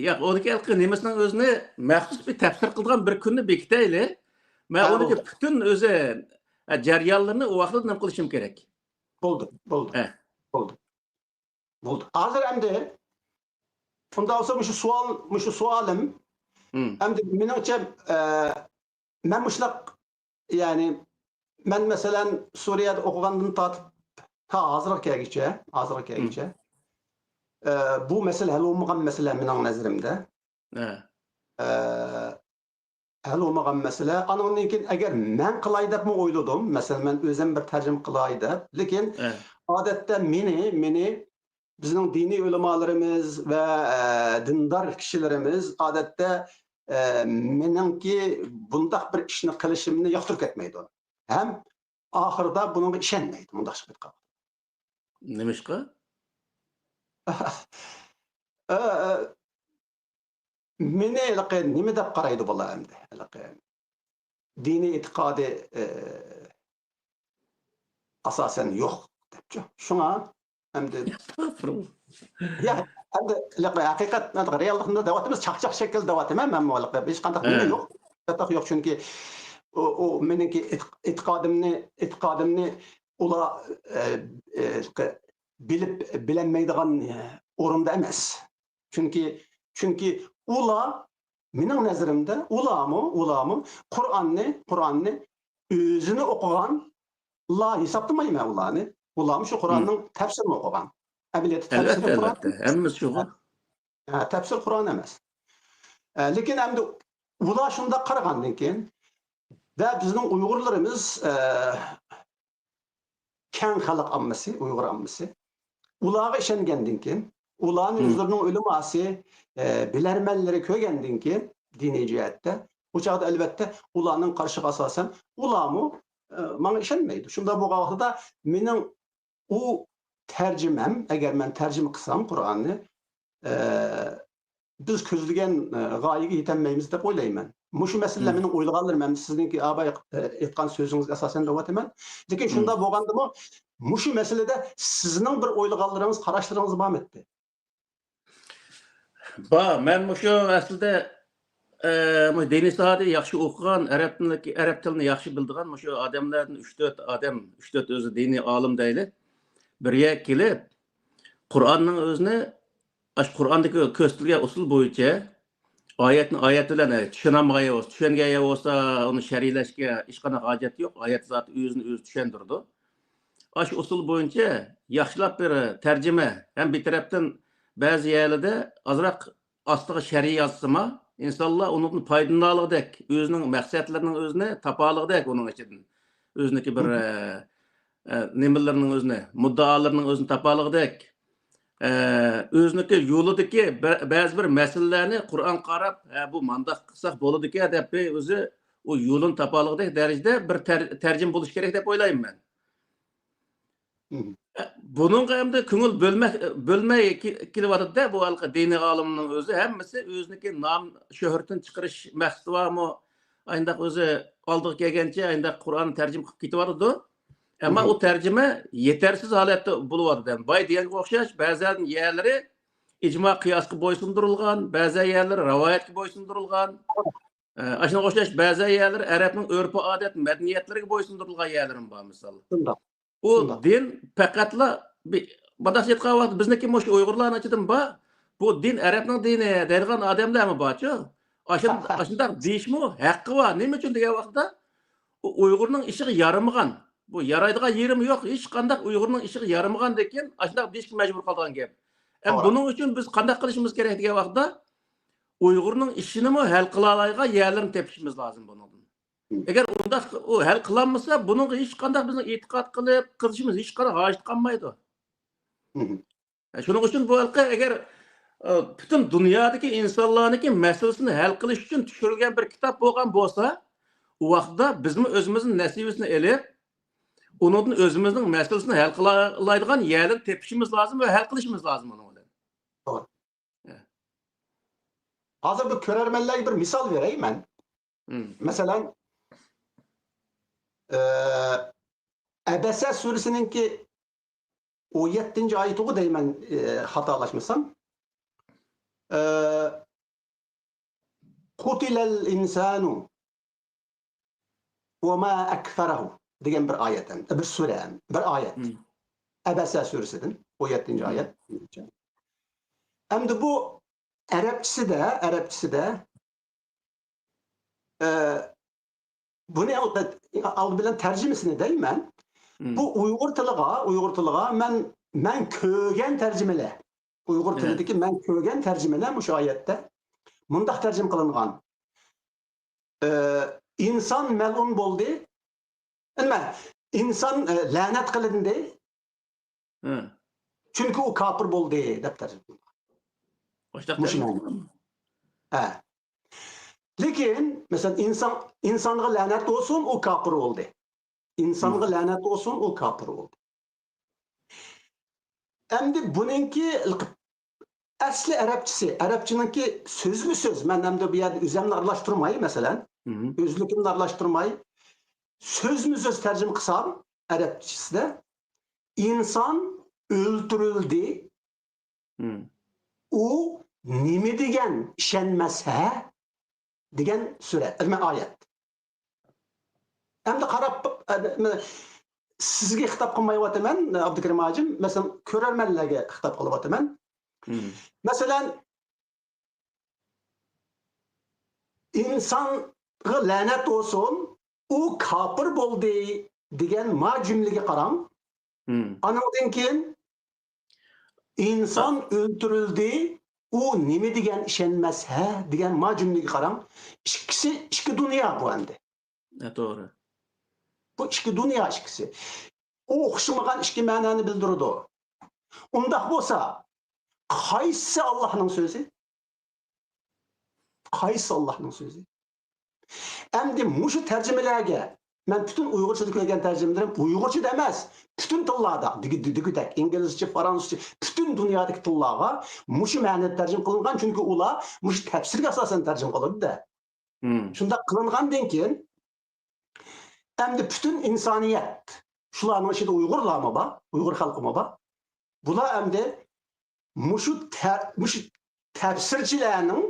ياق، ئۇنىڭكى ھېلىقى نېمىسىنىڭ ئۆزىنى مەخسۇس بىر تەپسىر قىلىدىغان بىر كۈننى بېكىتەيلى. مەن، ھە، ئۇنىڭكى بولدى، پۈتۈن ئۆزى، ھە، جەريانلىرىنى ئۇ ۋاقىتتا نېمە قىلىشىم كېرەك؟ بولدى، بولدى. ھە. بولدى. بولدى. ھازىر ئەمدى، ئۇنداق بولسا مۇشۇ سوئال، مۇشۇ سوئالىم، مم، ئەمدى مېنىڭچە، ئە، مەن مۇشۇنداق، يەنى مەن مەسىلەن سۈرىيەدە ئوقۇغاندىن تارتىپ تا ھازىرغا كەلگۈچە، ھازىرغا، مم، كەلگۈچە، ئە، بۇ مەسىلە ھەل بولمىغان مەسىلە مېنىڭ نەزىرىمدە. ھە. ئە، ھەل بولمىغان مەسىلە. ئانىڭدىن كېيىن ئەگەر مەن قىلاي دەپمۇ ئويلىدىم. مەسىلەن، مەن ئۆزۈم بىر تەرجىمە قىلاي دەپ. لېكىن، ئە، ئادەتتە مېنى، مېنى بىزنىڭ دىنىي ئۆلىمالىرىمىز ۋە، ئە، دىندار كىشىلىرىمىز ئادەتتە، ئە، مېنىڭكى بۇنداق بىر ئىشنى قىلىشىمنى ياقتۇرۇپ كەتمەيدۇ. ھەم ئاخىرىدا بۇنىڭغا ئىشەنمەيدۇ، مۇنداق ئېيتقاندا. نېمىشقا؟ ئە، ئە، مېنى ھېلىقى نېمە دەپ قارايدۇ بۇلار ئەمدى؟ ھېلىقى دىنىي ئېتىقادى، ئە، ئاساسەن يوق دەپچۇ. شۇڭا ئەمدى، ئەستەغپۇرۇللا. يا، ئەمدى ھېلىقى ھەقىقەت، ھېلىقى رېئاللىقنى دەۋاتىمىز، چاقچاق شەكلىدە دەۋاتىمەن مەنمۇ ھېلىقى. ھېچقانداق نېمە، ھە، يوق. چاتاق يوق، چۈنكى ئۇ، ئۇ مېنىڭكى ئېتىق-، ئېتىقادىمنى، ئېتىقادىمنى ئۇلار، ئە، ئە، بىلىپ، بىلەلمەيدىغان، ئە، ئورۇندا ئەمەس. چۈنكى، چۈنكى ئۇلار، مېنىڭ نەزىرىمدە، ئۇلارمۇ، ئۇلارمۇ قۇرئاننى، قۇرئاننى ئۆزىنى ئوقۇغانلا ھېسابلىمايمەن ئۇلارنى. ئۇلارمۇ شۇ، مم، قۇرئاننىڭ تەپسىرىنى ئوقۇغان. ئەمەلىيەتتە تەپسىرى، ئەلۋەتتە، قۇرئان، ئەلۋەتتە. ھەممىسى شۇغۇ. ھە، تەپسىر قۇرئان ئەمەس. ئە، لېكىن ئەمدى ئۇلار شۇنداق قارىغاندىن كېيىن، ۋە بىزنىڭ ئۇيغۇرلىرىمىز، ئە، كەڭ خەلق ئاممىسى، ئۇيغۇر ئاممىسى، ئۇلارغا ئىشەنگەندىن كېيىن، ئۇلارنى، مم، ئۆزلىرىنىڭ ئۆلىماسى، ئە، بىلەرمەنلىرى كۆرگەندىن كېيىن، دىنىي جەھەتتە ئۇ چاغدا ئەلۋەتتە ئۇلارنىڭ قارىشىغا ئاساسەن ئۇلارمۇ، ئە، ماڭا ئىشەنمەيدۇ. شۇنداق بولغان ۋاقتىدا مېنىڭ ئۇ تەرجىمەم، ئەگەر مەن تەرجىمە قىلسام قۇرئاننى، ئە، بىز كۆزلىگەن، ئە، غايىگە يېتەلمەيمىز دەپ ئويلايمەن. مۇشۇ مەسىلىلەر مېنىڭ ئويلىغانلىرىم ئەمدى سىزنىڭكى ئاباي، ئە، ئېيتقان سۆزىڭىزگە ئاساسەن دەۋاتىمەن. لېكىن شۇنداق بولغاندىمۇ مۇشۇ مەسىلىدە سىزنىڭ بىر ئويلىغانلىرىڭىز، قاراشلىرىڭىز بارمىدى؟ بار. مەن مۇشۇ ئەسلىدە، ئە، مۇشۇ دىنىي ساھەدە ياخشى ئوقۇغان، ئەرەب تىلىنى، ئەرەب تىلىنى ياخشى بىلىدىغان مۇشۇ ئادەملەردىن ئۈچ تۆت ئادەم، ئۈچ تۆت ئۆزى دىنىي ئالىم دەيلى، بىر يەرگە كېلىپ، قۇرئاننىڭ ئۆزىنى، ئاشۇ قۇرئاندىكى كۆرسىتىلگەن ئۇسۇل بويىچە ئايەتنى ئايەت بىلەن، ئە، چۈشىنەلمىگەن بولسا، چۈشەنگەن بولسا، ئۇنى شەرھلەشكە ھېچقانداق ھاجەت يوق. ئايەت زاتى ئۆزىنى ئۆزى چۈشەندۈرىدۇ. ئاشۇ ئۇسۇل بويىچە ياخشىلاپ بىر تەرجىمە ھەم بىر تەرەپتىن بەزى يەرلىرىدە ئازراق ئاستىغا شەرھ يازسىما، ئىنسانلار ئۇنىڭدىن پايدىلىنالىغۇدەك، ئۆزىنىڭ مەقسەتلىرىنىڭ ئۆزىنى تاپالىغۇدەك ئۇنىڭ ئىچىدىن. ئۆزىنىڭكى بىر، ئە، ئە، نېمىلىرىنىڭ ئۆزىنى، مۇددىئالىرىنىڭ ئۆزىنى تاپالىغۇدەك. ئە، ئۆزىنىڭكى يولىدىكى بە-، بەزى بىر مەسىلىلەرنى قۇرئان قاراپ، ھە، بۇ مانداق قىلساق بولىدىكەن دەپ بىر ئۆزى ئۇ يولىنى تاپالىغۇدەك دەرىجىدە بىر تەر-، تەرجىمە بولۇشى كېرەك دەپ ئويلايمەن مەن. بۇنىڭغا ئەمدى كۆڭۈل بۆلمەك، بۆلمەي كېلىۋاتىدۇ-دە، بۇ ھېلىقى دىنىي ئالىمنىڭ ئۆزى. ھەممىسى ئۆزىنىڭكى نام شۆھرىتىنى چىقىرىش مەقسىتى بارمۇ؟ ئاينداق ئۆزى ئالدىغا كەلگەنچە ئاينداق قۇرئاننى تەرجىمە قىلىپ كېتىۋاتىدۇ. ئەمما ئۇ تەرجىمە يېتەرسىز ھالەتتە بولۇۋاتىدۇ. باي دېگەنگە ئوخشاش، بەزەن يەرلىرى ئىجما قىياسقا بويسۇندۇرۇلغان، بەزەن يەرلىرى رىۋايەتكە بويسۇندۇرۇلغان. ئە، ئاشۇنىڭغا ئوخشاش بەزەن يەرلىرى ئەرەبنىڭ ئۆرپ-ئادەت، مەدەنىيەتلىرىگە بويسۇندۇرۇلغان يەرلىرىمۇ بار، مىسال. شۇنداق. ئۇ شۇنداق. دىن پەقەتلا بى-، مۇنداق ئېيتقان ۋاقىتتا بىزنىڭكى مۇشۇ ئۇيغۇرلارنىڭ ئىچىدىمۇ بار. بۇ دىن ئەرەبنىڭ دىنى دەيدىغان ئادەملەرمۇ بارچۇ. ئاشۇن-، ئاشۇنداق دېيىشمۇ ھەققى بار. نېمە ئۈچۈن دېگەن ۋاقىتتا، ئۇ ئۇيغۇرنىڭ ئىشىغا يارىمىغان، بۇ يارايدىغان يېرىمۇ يوق، ھېچقانداق ئۇيغۇرنىڭ ئىشىغا يارىمىغاندىن كېيىن ئاشۇنداق دېيىشكە مەجبۇر قالىدىغان گەپ. ئەمما توغرا. بۇنىڭ ئۈچۈن بىز قانداق قىلىشىمىز كېرەك دېگەن ۋاقىتتا، ئۇيغۇرنىڭ ئىشىنىمۇ ھەل قىلالايدىغان يەرلىرىنى تېپىشىمىز لازىم بۇنىڭدىن. مم. ئەگەر ئۇنداق ئۇ ھەل قىلالمىسا، بۇنىڭغا ھېچقانداق بىزنىڭ ئېتىقاد قىلىپ قىلىشىمىز ھېچقانداق ھاجىتى قالمايدۇ. مم. شۇنىڭ ئۈچۈن بۇ ھېلىقى ئەگەر، ئە، پۈتۈن دۇنيادىكى ئىنسانلارنىڭكى مەسىلىسىنى ھەل قىلىش ئۈچۈن چۈشۈرۈلگەن بىر كىتاب بولغان بولسا، ئۇ ۋاقىتتا بىزمۇ ئۆزىمىزنىڭ نەسىۋىسىنى ئېلىپ، ئۇنىڭدىن ئۆزىمىزنىڭ مەسىلىسىنى ھەل قىلالايدىغان يەرلەرنى تېپىشىمىز لازىم ۋە ھەل قىلىشىمىز لازىم ئۇنىڭ بىلەن. توغرا. ھە. ھازىر بۇ كۆرەرمەنلەرگە بىر مىسال بېرەي مەن. مم. مەسىلەن، ئە، ئەبەسە سۈرىسىنىڭكى ئون يەتتىنچى ئايىتىغۇ دەيمەن، ئە، خاتالاشمىسام. ئە، قۇتىلەل ئىنسانۇ ۋە ما ئەكفەرەھۇ دېگەن بىر ئايەت، بىر سۈرە، بىر ئايەت. مم. ئەبەسە سۈرىسىدىن، ئون يەتتىنچى مم. ئايەت. ئەمدى بۇ ئەرەبچىسىدە، ئەرەبچىسىدە، ئە، بۇنى ئالدى بىلەن تەرجىمىسىنى دەيمەن. مم. بۇ ئۇيغۇر تىلىغا، ئۇيغۇر تىلىغا مەن، مەن كۆرگەن تەرجىمىلەر. ئۇيغۇر تىلىدىكى مەن كۆرگەن تەرجىمىلەر مۇشۇ ئايەتتە مۇنداق تەرجىمە قىلىنغان. ئە، ئىنسان مەلئۇن بولدى. نېمە؟ ئىنسان، ئە، لەنەت قىلىندى. چۈنكى ئۇ كاپىر بولدى، دەپ تەرجىمە قىلىنغان. مۇشۇ مەنە. ھە. لېكىن، مەسىلەن، ئىنسان، ئىنسانغا لەنەت بولسۇن، ئۇ كاپىر بولدى. ئىنسانغا لەنەت بولسۇن، ئۇ كاپىر بولدى. ئەمدى بۇنىڭكى ئەسلى ئەرەبچىسى، ئەرەبچىنىڭكى سۆزمۇ سۆز، مەن ئەمدى بۇ يەردە ئۆزۈمنى ئارىلاشتۇرماي، مەسىلەن، مم. ئۆزلۈكۈمنى ئارىلاشتۇرماي، سۆزمۇ سۆز تەرجىمە قىلسام، ئەرەبچىسىدە، ئىنسان ئۆلتۈرۈلدى، مم. ئۇ نېمە دېگەن ئىشەنمەس ھە؟ دېگەن سۈرە، ئە، ئايەت. ئەمدى قاراپ، ئە، مانا سىزگە خىتاب قىلمايۋاتىمەن، ئابدۇكېرىم ھاجىم، مەسىلەن، كۆرەرمەنلەرگە خىتاب قىلىۋاتىمەن. مم. مەسىلەن، ئىنسانغا لەنەت بولسۇن، ئۇ كاپىر بولدى دېگەن ما جۈملىگە قاراڭ. مم. ئانىڭدىن كېيىن ئىنسان ئۆلتۈرۈلدى، ئۇ نېمە دېگەن ئىشەنمەس ھە دېگەن ما جۈملىگە قاراڭ. ئىككىسى ئىككى دۇنيا بۇ ئەمدى. ھە، توغرا. بۇ ئىككى دۇنيا ئىككىسى. ئۇ ئوخشىمىغان ئىككى مەنانى بىلدۈرىدۇ. ئۇنداق بولسا، قايسى ئاللاھنىڭ سۆزى؟ قايسى ئاللاھنىڭ سۆزى؟ ئەمدى مۇشۇ تەرجىمىلەرگە مەن پۈتۈن ئۇيغۇرچىدا كۆرگەن تەرجىمىلىرىم ئۇيغۇرچىدا ئەمەس، پۈتۈن تىللاردا، دېگۈ-، دېگۈدەك، ئىنگلىزچە، فارانسۇزچە، پۈتۈن دۇنيادىكى تىللارغا مۇشۇ مەنىدە تەرجىمە قىلىنغان، چۈنكى ئۇلار مۇشۇ تەپسىرگە ئاساسەن تەرجىمە قىلىدۇ-دە. شۇنداق قىلىنغاندىن كېيىن، ئەمدى پۈتۈن ئىنسانىيەت، شۇلارنىڭ ئىچىدە ئۇيغۇرلارمۇ بار، ئۇيغۇر خەلقىمۇ بار. بۇلار ئەمدى مۇشۇ تە-، مۇشۇ تەپسىرچىلەرنىڭ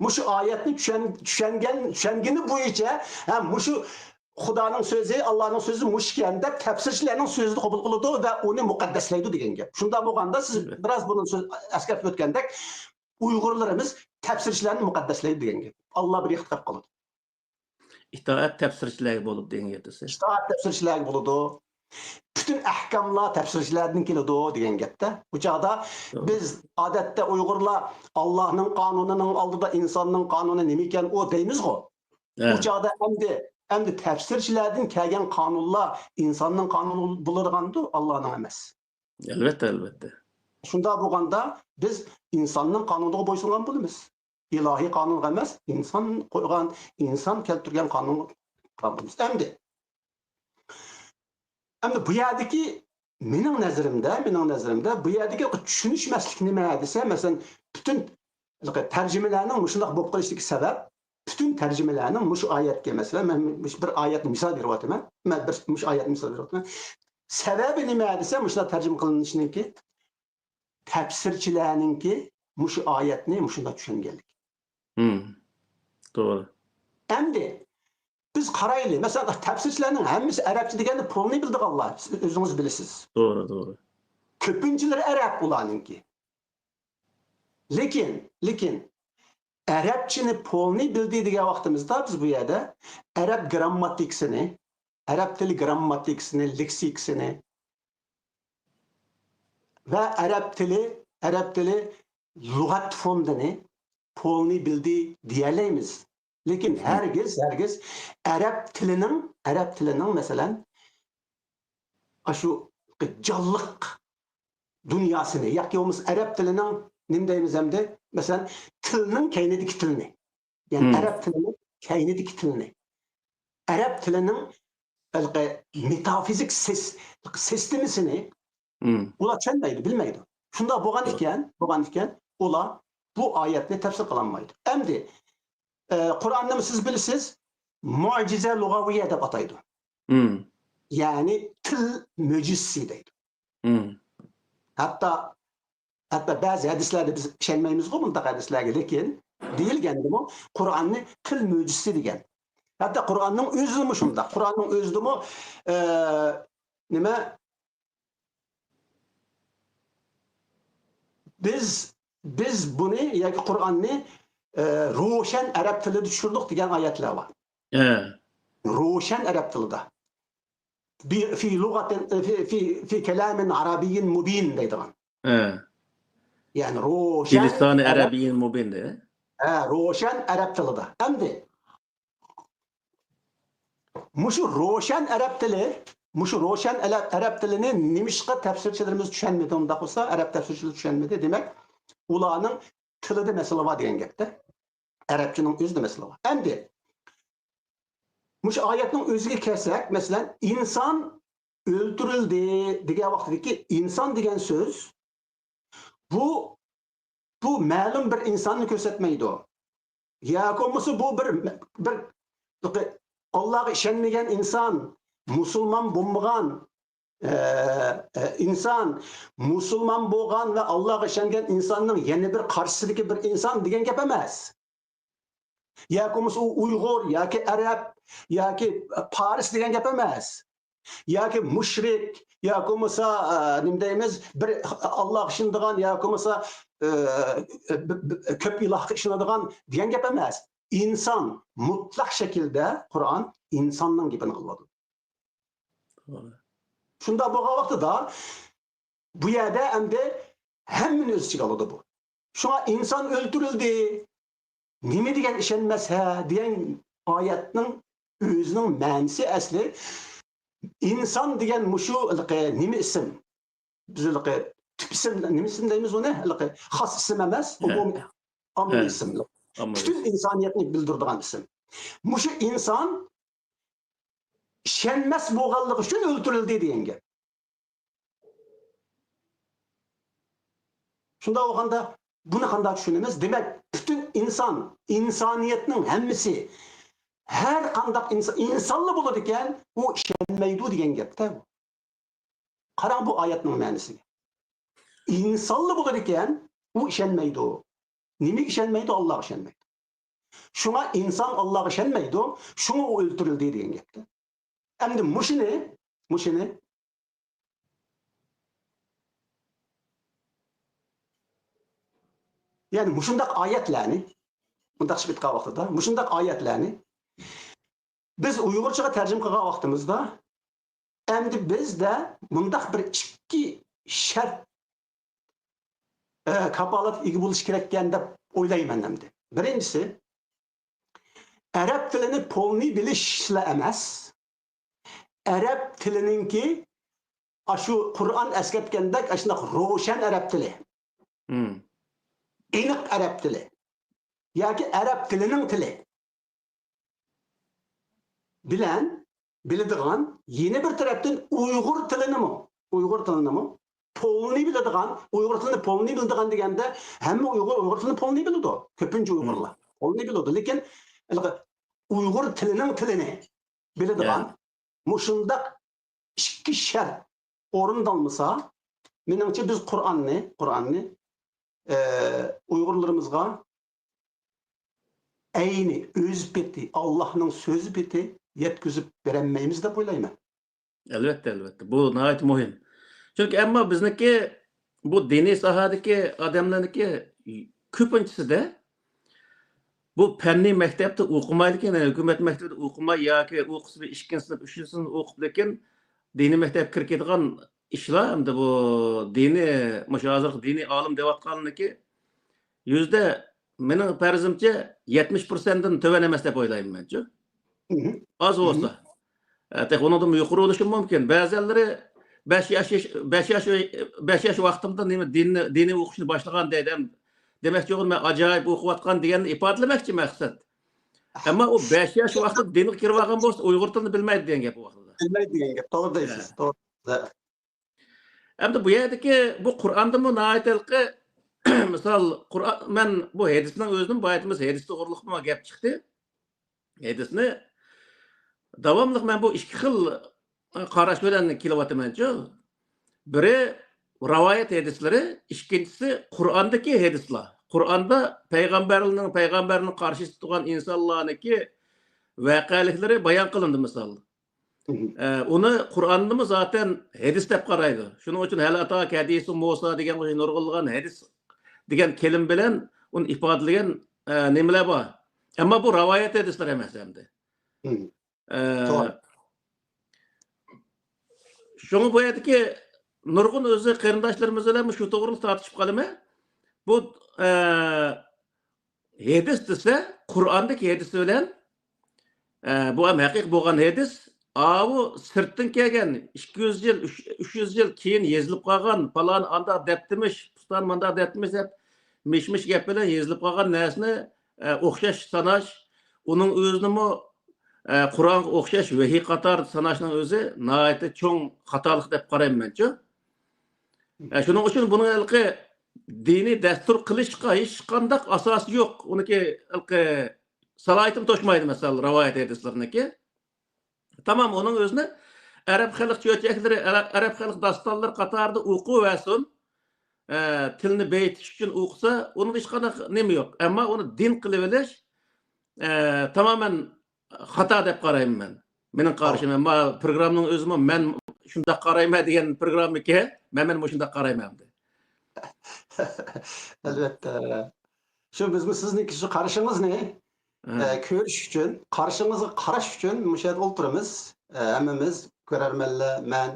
مۇشۇ ئايەتنى چۈشەن-، چۈشەنگەن، چۈشەنگىنى بويىچە، ھە، مۇشۇ خۇدانىڭ سۆزى، ئاللانىڭ سۆزى مۇشۇكەن دەپ تەپسىرچىلەرنىڭ سۆزىنى قوبۇل قىلىدۇ ۋە ئۇنى مۇقەددەسلەيدۇ دېگەن گەپ. شۇنداق بولغاندا سىز بىراز بۇرۇن سۆز، ئەسكەرتىپ ئۆتكەندەك، ئۇيغۇرلىرىمىز تەپسىرچىلەرنى مۇقەددەسلەيدۇ دېگەن گەپ. ئاللا بىر ئىختىيار قىلىدۇ. ئىتائەت تەپسىرچىلەرگە بولىدۇ دېگەن گەپ دېسە. ئىتائەت تەپسىرچىلەرگە بولىدۇ. پۈتۈن ئەھكاملار تەپسىرچىلەردىن كېلىدۇ دېگەن گەپتە. بۇ چاغدا بىز ئادەتتە ئۇيغۇرلار ئاللانىڭ قانۇنىنىڭ ئالدىدا ئىنساننىڭ قانۇنى نېمىكەن ئۇ دەيمىزغۇ. ئۇ چاغدا ئەمدى، ئەمدى تەپسىرچىلەردىن كەلگەن قانۇنلار ئىنساننىڭ قانۇنى بولىدىغاندۇ، ئاللانىڭ ئەمەس. ئەلۋەتتە، ئەلۋەتتە. شۇنداق بولغاندا بىز ئىنساننىڭ قانۇنىغا بويسۇنغان بولىمىز. ئىلاھىي قانۇنغا ئەمەس، ئىنسان قويغان، ئىنسان كەلتۈرگەن قانۇنغا بويسۇنغان بولىمىز. ئەمدى، ئەمدى بۇ يەردىكى مېنىڭ نەزىرىمدە، مېنىڭ نەزىرىمدە بۇ يەردىكى چۈشىنىشمەسلىك نېمە دېسە، مەسىلەن، پۈتۈن تەرجىمىلەرنىڭ مۇشۇنداق بولۇپ قېلىشىدىكى سەۋەب، پۈتۈن تەرجىمىلەرنىڭ مۇشۇ ئايەتكە، مەسىلەن، مەن مۇشۇ بىر ئايەتنى مىسال بېرىۋاتىمەن. مەن بىر، مۇشۇ ئايەتنى مىسال بېرىۋاتىمەن. سەۋەبى نېمە دېسە، مۇشۇنداق تەرجىمە قىلىنىشىنىڭكى، تەپسىرچىلەرنىڭكى مۇشۇ ئايەتنى مۇشۇنداق چۈشەنگەنلىكى. توغرا. ئەمدى بىز قارايلى، مەسىلەن، تەپسىرچىلەرنىڭ ھەممىسى ئەرەبچە دېگەندە پولنى بىلىدىغانلار، سىز ئۆزىڭىز بىلىسىز. توغرا، توغرا. كۆپىنچىلىرى ئەرەب ئۇلارنىڭكى. لېكىن، لېكىن ئەرەبچىنى پولنى بىلدى دېگەن ۋاقتىمىزدا بىز بۇ يەردە ئەرەب گرامماتىكىسىنى، ئەرەب تىلى گرامماتىكىسىنى، لېكسىكىسىنى ۋە ئەرەب تىلى، ئەرەب تىلى لۇغەت فوندىنى، پولنى بىلدى دېيەلەيمىز. لېكىن ھەرگىز، ھەرگىز ئەرەب تىلىنىڭ، ئەرەب تىلىنىڭ، مەسىلەن، ئاشۇ جانلىق دۇنياسىنى ياكى بولمىسا ئەرەب تىلىنىڭ نېمە دەيمىز ئەمدى؟ مەسىلەن، تىلنىڭ كەينىدىكى تىلنى. يەنى ئەرەب تىلىنىڭ كەينىدىكى تىلنى. ئەرەب تىلىنىڭ ھېلىقى مېتافىزىك سىس-، سىستېمىسىنى ئۇلار چۈشەنمەيدۇ، بىلمەيدۇ. شۇنداق بولغان ئىكەن، بولغان ئىكەن، ئۇلار بۇ ئايەتنى تەپسىر قىلالمايدۇ. ئەمدى، ئە، قۇرئاننى سىز بىلىسىز، مۇئجىزە لۇغەۋىيە دەپ ئاتايدۇ. يەنى تىل مۆجىزىسى دەيدۇ. ھەتتا، ھەتتا بەزى ھەدىسلەردە بىز ئىشەنمەيمىزغۇ بۇنداق ھەدىسلەرگە، لېكىن دېيىلگەندىمۇ قۇرئاننى تىل مۆجىزىسى دېگەن. ھەتتا قۇرئاننىڭ ئۆزىمۇ شۇنداق. قۇرئاننىڭ ئۆزىدىمۇ، ئە، نېمە، بىز، بىز بۇنى ياكى قۇرئاننى، ئە، روشەن ئەرەب تىلىدا چۈشۈردۇق دېگەن ئايەتلەر بار. روشەن ئەرەب تىلىدا. بى-، في لغة، في، في، في كلام عربي مبين دەيدىغان. يەنى روشەن بىلىسانى ئەرەب، ئەرەبىيين مۇبىن دە. ھە، روشەن ئەرەب تىلىدا. ئەمدى مۇشۇ روشەن ئەرەب تىلى، مۇشۇ روشەن ئەرەب، ئەرەب تىلىنى نېمىشقا تەپسىرچىلىرىمىز چۈشەنمىدى؟ ئۇنداق بولسا، ئەرەب تەپسىرچىلىرى چۈشەنمىدى. دېمەك، ئۇلارنىڭ تىلىدا مەسىلە بار دېگەن گەپتە. ئەرەبچىنىڭ ئۆزىدە مەسىلە بار. ئەمدى مۇشۇ ئايەتنىڭ ئۆزىگە كەلسەك، مەسىلەن، ئىنسان ئۆلتۈرۈلدى دېگەن ۋاقتىدىكى ئىنسان دېگەن سۆز، بۇ، بۇ مەلۇم بىر ئىنساننى كۆرسەتمەيدۇ. ياكى بولمىسا بۇ بىر، بىر، بىر ئاللاغا ئىشەنمىگەن ئىنسان، مۇسۇلمان بولمىغان، ئە، ئە، ئىنسان، مۇسۇلمان بولغان ۋە ئاللاغا ئىشەنگەن ئىنساننىڭ يەنە بىر قارشىسىدىكى بىر ئىنسان دېگەن گەپ ئەمەس. ياكى بولمىسا ئۇ ئۇيغۇر ياكى ئەرەب ياكى پارس دېگەن گەپ ئەمەس. ياكى مۇشرىك، ياكى بولمىسا، ئە، نېمە دەيمىز، بىر ئاللاغا ئىشىنىدىغان ياكى بولمىسا، ئە، بىر، بىر، كۆپ ئىلاھقا ئىشىنىدىغان دېگەن گەپ ئەمەس. ئىنسان مۇتلەق شەكىلدە قۇرئان ئىنساننىڭ گېپىنى قىلىۋاتىدۇ. شۇنداق بولغان ۋاقتىدا بۇ يەردە ئەمدى ھەممىنى ئۆز ئىچىگە ئالىدۇ بۇ. شۇڭا ئىنسان ئۆلتۈرۈلدى، نېمە دېگەن ئىشەنمەس ھە دېگەن ئايەتنىڭ ئۆزىنىڭ مەنىسى ئەسلى ئىنسان دېگەن مۇشۇ ھېلىقى نېمە ئىسىم؟ بىز ھېلىقى تۈپ ئىسىم، نېمە ئىسىم دەيمىز ئۇنى؟ ھېلىقى خاس ئىسىم ئەمەس، ئومۇمىي، ئاممىۋى ئىسىم. پۈتۈن ئىنسانىيەتنى بىلدۈرىدىغان ئىسىم. مۇشۇ ئىنسان ئىشەنمەس بولغانلىقى ئۈچۈن ئۆلتۈرۈلدى دېگەن گەپ. شۇنداق بولغاندا بۇنى قانداق چۈشىنىمىز؟ دېمەك، پۈتۈن ئىنسان، ئىنسانىيەتنىڭ ھەممىسى، ھەر قانداق ئىنسان، ئىنسانلا بولىدىكەن، ئۇ ئىشەنمەيدۇ دېگەن گەپتە بۇ. قاراڭ بۇ ئايەتنىڭ مەنىسىگە. ئىنسانلا بولىدىكەن، ئۇ ئىشەنمەيدۇ. نېمىگە ئىشەنمەيدۇ؟ ئاللاغا ئىشەنمەيدۇ. شۇڭا ئىنسان ئاللاغا ئىشەنمەيدۇ، شۇڭا ئۇ ئۆلتۈرۈلدى دېگەن گەپتە. ئەمدى مۇشۇنى، مۇشۇنى، يەنى مۇشۇنداق ئايەتلەرنى، مۇنداق ئېيتقان ۋاقتىدا، مۇشۇنداق ئايەتلەرنى بىز ئۇيغۇرچىغا تەرجىمە قىلغان ۋاقتىمىزدا، ئەمدى بىزدە مۇنداق بىر ئىككى شەرت، ئە، كاپالەتكە ئىگە بولۇش كېرەككەن دەپ ئويلايمەن ئەمدى. بىرىنچىسى، ئەرەب تىلىنى پولنىي بىلىشلا ئەمەس، ئەرەب تىلىنىڭكى ئاشۇ قۇرئان ئەسكەرتكەندەك ئاشۇنداق روشەن ئەرەب تىلى، مم. ئېنىق ئەرەب تىلى ياكى ئەرەب تىلىنىڭ تىلى بىلەن بىلىدىغان، يەنە بىر تەرەپتىن ئۇيغۇر تىلىنىمۇ، ئۇيغۇر تىلىنىمۇ پولنىي بىلىدىغان، ئۇيغۇر تىلىنى پولنىي بىلىدىغان دېگەندە، ھەممە ئۇيغۇر ئۇيغۇر تىلىنى پولنىي بىلىدۇ. كۆپىنچە ئۇيغۇرلار پولنىي بىلىدۇ. لېكىن ھېلىقى ئۇيغۇر تىلىنىڭ تىلىنى بىلىدىغان، يا. مۇشۇنداق ئىككى شەرت ئورۇندالمىسا، مېنىڭچە بىز قۇرئاننى، قۇرئاننى، ئە، ئۇيغۇرلىرىمىزغا ئەينى ئۆز پېتى، ئاللاھنىڭ سۆزى پېتى يەتكۈزۈپ بېرەلمەيمىز دەپ ئويلايمەن. ئەلۋەتتە، ئەلۋەتتە. بۇ ناھايىتى مۇھىم. چۈنكى ئەمما بىزنىڭكى بۇ دىنىي ساھەدىكى ئادەملەرنىڭكى كۆپىنچىسىدە بۇ پەننىي مەكتەپتە ئوقۇمايدىكەن، ھۆكۈمەت مەكتىپىدە ئوقۇماي ياكى ئوقۇسا بىر ئىككىنچى سىنىپ، ئۈچىنچى سىنىپ ئوقۇپ، لېكىن دىنىي مەكتەپكە كىرىپ كېتىدىغان ئىشلار ئەمدى بۇ دىنىي، مۇشۇ ھازىرقى دىنىي ئالىم دەۋاتقانلىرىنىڭكى يۈزدە، مېنىڭ پەرىزىمچە، يەتمىش پىرسەنتتىن تۆۋەن ئەمەس دەپ ئويلايمەن مەنچۇ. مم. ئاز مم. بولسا. ئە، تېخى ئۇنىڭدىنمۇ يۇقىرى بولۇشى مۇمكىن. بەزەنلىرى بەش ياش، ياش، بەش ياش، بەش ياش ۋاقتىمدا نېمە دىننى، دىنىي ئوقۇشنى باشلىغان دەيدۇ. دېمەكچى بولغىنىم، مەن ئاجايىپ ئوقۇۋاتقان دېگەننى ئىپادىلىمەكچى مەقسەت. ئەمما ئۇ بەش ياش ۋاقتىدا دىنغا كىرىۋالغان بولسا، ئۇيغۇر تىلىنى بىلمەيدۇ دېگەن گەپ ئۇ ۋاقتىدا. بىلمەيدۇ دېگەن گەپ. توغرا دەيسىز. ھە. توغرا. ئەمدى بۇ يەردىكى بۇ قۇرئاندىمۇ ناھايىتى ھېلىقى، مىسال، قۇرئان، مەن بۇ ھەدىسنىڭ ئۆزىنىمۇ، بايىتىمىز ھەدىس توغرىلىقمۇ گەپ چىقتى. ھەدىسنى داۋاملىق مەن بۇ ئىككى خىل قاراش بىلەن كېلىۋاتىمەنچۇ. بىرى رىۋايەت ھەدىسلىرى، ئىككىنچىسى قۇرئاندىكى ھەدىسلار. قۇرئاندا پەيغەمبەرنىڭ، پەيغەمبەرنىڭ قارشىسىدا تۇرغان ئىنسانلارنىڭكى ۋەقەلىكلىرى بايان قىلىندى، مىسال. مم. ئە، ئۇنى قۇرئاندىمۇ زاتەن ھەدىس دەپ قارايدۇ. شۇنىڭ ئۈچۈن ھەل ئاتاكە ھەدىسۇ مۇسا دېگەن نۇرغۇنلىغان ھەدىس دېگەن كېلىم بىلەن ئۇنى ئىپادىلىگەن، ئە، نېمىلەر بار. ئەمما بۇ رىۋايەت ھەدىسلەر ئەمەس ئەمدى. مم. ئە، توغرا. شۇڭا بۇ يەردىكى نۇرغۇن ئۆزى قېرىنداشلىرىمىز بىلەن شۇ توغرىلىق تارتىشىپ قالىمەن. بۇ، ئە، ھەدىس دېسە، قۇرئاندىكى ھەدىس بىلەن، ئە، بۇ ھەم ھەقىقىي بولغان ھەدىس، ئاۋۇ سىرتتىن كەلگەن، ئىككى يۈز يىل، ئۈچ، ئۈچ يۈز يىل كېيىن يېزىلىپ قالغان، پالان ئانداق دەپتىمىش، پۇلان مانداق دەپتىمىش دەپ، مىش-مىش گەپ بىلەن يېزىلىپ قالغان نەرسىنى، ئە، ئوخشاش ساناش، ئۇنىڭ ئۆزىنىمۇ، ئە، قۇرئانغا ئوخشاش ۋەھىي قاتارىدا ساناشنىڭ ئۆزى ناھايىتى چوڭ خاتالىق دەپ قارايمەن مەنچۇ. ئە، شۇنىڭ ئۈچۈن بۇنىڭ ھېلىقى دىنىي دەستۇر قىلىشقا ھېچقانداق ئاساسى يوق. ئۇنىڭكى ھېلىقى سالاھىيىتىمۇ توشمايدۇ، مەسىلەن، رىۋايەت ھەدىسلىرىنىڭكى. تامام ئۇنىڭ ئۆزىنى ئەرەب خەلق چۆچەكلىرى، ئەرە-، ئەرەب خەلق داستانلىرى قاتارىدا ئوقۇۋەرسۇن. ئە، تىلنى بېيىتىش ئۈچۈن ئوقۇسا، ئۇنىڭدا ھېچقانداق نېمە يوق. ئەمما ئۇنى دىن قىلىۋېلىش، ئە، تامامەن خاتا دەپ قارايمەن مەن. مېنىڭ قارىشىم، ئەمما پروگراممىنىڭ ئۆزىمۇ مەن شۇنداق قارايمەن دېگەن پروگراممىكەن، مەن، مەن مۇشۇنداق قارايمەن ئەمدى. ئەلۋەتتە. شۇ بىزمۇ سىزنىڭكى شۇ قارىشىڭىزنى، ھە. ئە، كۆرۈش ئۈچۈن، قارىشىڭىزغا قاراش ئۈچۈن مۇشۇ يەردە ئولتۇرىمىز. ئە، ھەممىمىز، كۆرەرمەنلەر، مەن.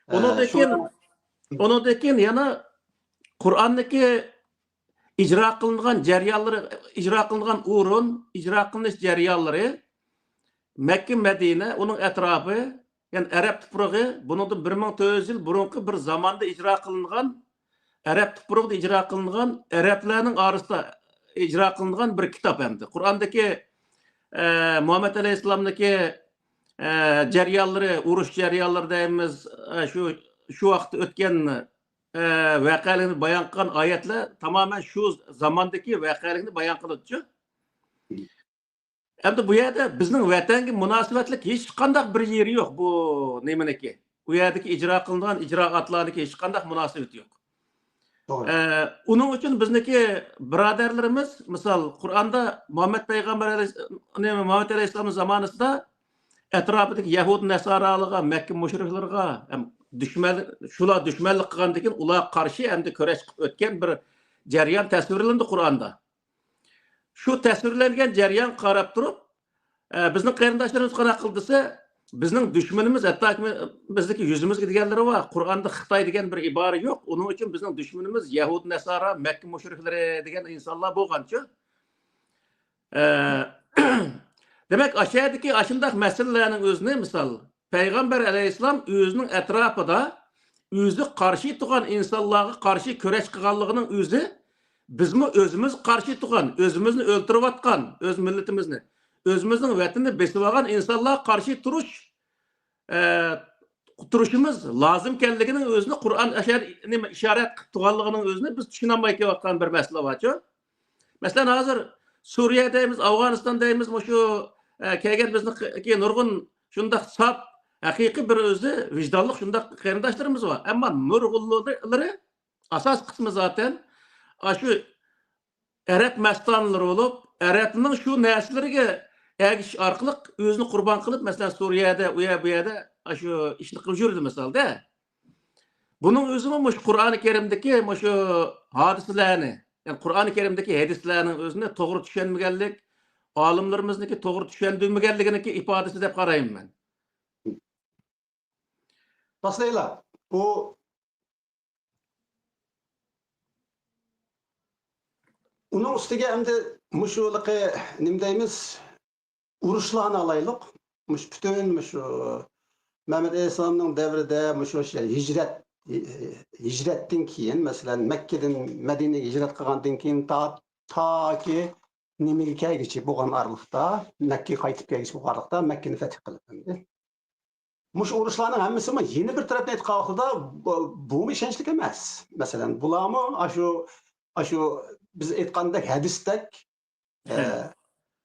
ئە، ئۇنىڭدىن كېيىن، شۇڭا ئۇنىڭدىن كېيىن يەنە قۇرئاندىكى ئىجرا قىلىنغان جەريانلىرى، ئىجرا قىلىنغان ئورۇن، ئىجرا قىلىنىش جەريانلىرى، مەككە، مەدىنە، ئۇنىڭ ئەتراپى، يەنى ئەرەب تۇپرىقى، بۇنىڭدىن بىر مىڭ تۆت يۈز يىل بۇرۇنقى بىر زاماندا ئىجرا قىلىنغان، ئەرەب تۇپرىقىدا ئىجرا قىلىنغان، ئەرەبلەرنىڭ ئارىسىدا ئىجرا قىلىنغان بىر كىتاب ئەمدى. قۇرئاندىكى، ئە، مۇھەممەد ئەلەيھىسسالامنىڭكى، ئە، جەريانلىرى، ئۇرۇش جەريانلىرى دەيمىز، ئە، شۇ، شۇ ۋاقىتتا ئۆتكەن، ئە، ۋەقەلەرنى بايان قىلغان ئايەتلەر تامامەن شۇ زاماندىكى ۋەقەلەرنى بايان قىلىدۇچۇ. ئەمدى بۇ يەردە بىزنىڭ ۋەتەنگە مۇناسىۋەتلىك ھېچقانداق بىر يېرى يوق بۇ نېمىنىڭكى. ئۇ يەردىكى ئىجرا قىلىنغان ئىجرائاتلارنىڭكى ھېچقانداق مۇناسىۋىتى يوق. توغرا. ئە، ئۇنىڭ ئۈچۈن بىزنىڭكى بۇرادەرلىرىمىز، مىسال، قۇرئاندا مۇھەممەد پەيغەمبەر ئەلەيھىس-، نېمە، مۇھەممەد ئەلەيھىسسالامنىڭ زامانىسىدا ئەتراپىدىكى يەھۇد نەسارالىرىغا، مەككە مۇشرىكلىرىغا، ھەم دۈشمەن، شۇلار دۈشمەنلىك قىلغاندىن كېيىن ئۇلارغا قارشى ئەمدى كۈرەش قىلىپ ئۆتكەن بىر جەريان تەسۋىرلىنىدۇ قۇرئاندا. شۇ تەسۋىرلەنگەن جەريانغا قاراپ تۇرۇپ، ئە، بىزنىڭ قېرىنداشلىرىمىز قانداق قىلدى دېسە، بىزنىڭ دۈشمىنىمىز، ھەتتاكى بىزدىكى يۈزىمىزگە دېگەنلىرى بار. قۇرئاندا خىتاي دېگەن بىر ئىبارە يوق. ئۇنىڭ ئۈچۈن بىزنىڭ دۈشمىنىمىز يەھۇد نەسارا، مەككە مۇشرىكلىرى دېگەن ئىنسانلار بولغانچۇ. ئە، دېمەك، ئاشۇ يەردىكى ئاشۇنداق مەسىلىلەرنىڭ ئۆزىنى، مىسال، پەيغەمبەر ئەلەيھىسسالام ئۆزىنىڭ ئەتراپىدا ئۆزى قارشى تۇرغان ئىنسانلارغا قارشى كۈرەش قىلغانلىقىنىڭ ئۆزى، بىزمۇ ئۆزىمىز قارشى تۇرغان، ئۆزىمىزنى ئۆلتۈرۈۋاتقان، ئۆز مىللىتىمىزنى، ئۆزىمىزنىڭ ۋەتىنىنى بېسىۋالغان ئىنسانلارغا قارشى تۇرۇش، ئە، تۇرۇشىمىز لازىمكەنلىكىنىڭ ئۆزىنى قۇرئان ئەشەر-، نېمە، ئىشارەت قىلىپ تۇرغانلىقىنىڭ ئۆزىنى بىز چۈشىنەلمەي كېلىۋاتقان بىر مەسىلە بارچۇ. مەسىلەن، ھازىر سۈرىيە دەيمىز، ئافغانىستان دەيمىز، مۇشۇ، ئە، كەلگەن بىزنىڭكى نۇرغۇن شۇنداق ساپ، ھەقىقىي بىر ئۆزى ۋىجدانلىق شۇنداق قېرىنداشلىرىمىز بار. ئەمما نۇرغۇنلىرى، ئاساس قىسمى زاتەن ئاشۇ ئەرەب مەستانىلىرى بولۇپ، ئەرەبنىڭ شۇ نەرسىلىرىگە ئەگىشىش ئارقىلىق ئۆزىنى قۇربان قىلىپ، مەسىلەن، سۈرىيەدە، ئۇ يەر، بۇ يەردە ئاشۇ ئىشنى قىلىپ يۈردى، مىسالدا. بۇنىڭ ئۆزىمۇ مۇشۇ قۇرئانى كەرىمدىكى مۇشۇ ھادىسىلەرنى، يەنى قۇرئانى كەرىمدىكى ھەدىسلەرنىڭ ئۆزىنى توغرا چۈشەنمىگەنلىك، ئالىملىرىمىزنىڭكى توغرا چۈشەندۈرمىگەنلىكىنىڭكى ئىپادىسى دەپ قارايمەن مەن. باشلايلا. بۇ، ئۇنىڭ ئۈستىگە ئەمدى مۇشۇلىقى، نېمە دەيمىز، ئۇرۇشلارنى ئالايلۇق. مۇشۇ پۈتۈن مۇشۇ مەمەت ئەلەيھىسسالامنىڭ دەۋرىدە مۇشۇ شەي-، ھىجرەت، ھىجرەتتىن كېيىن، مەسىلەن، مەككىدىن مەدىنىگە ھىجرەت قىلغاندىن كېيىن تا-، تاكى نېمىگە كەلگۈچە بولغان ئارىلىقتا، مەككىگە قايتىپ كەلگۈچە بولغان ئارىلىقتا مەككىنى فەتھ قىلىپ ئەمدى. مۇشۇ ئۇرۇشلارنىڭ ھەممىسىمۇ يەنە بىر تەرەپتىن ئېيتقان ۋاقتىدا بۇ-، بۇمۇ ئىشەنچلىك ئەمەس. مەسىلەن، بۇلارمۇ ئاشۇ، ئاشۇ بىز ئېيتقاندەك ھەدىستەك، ئە، ھە.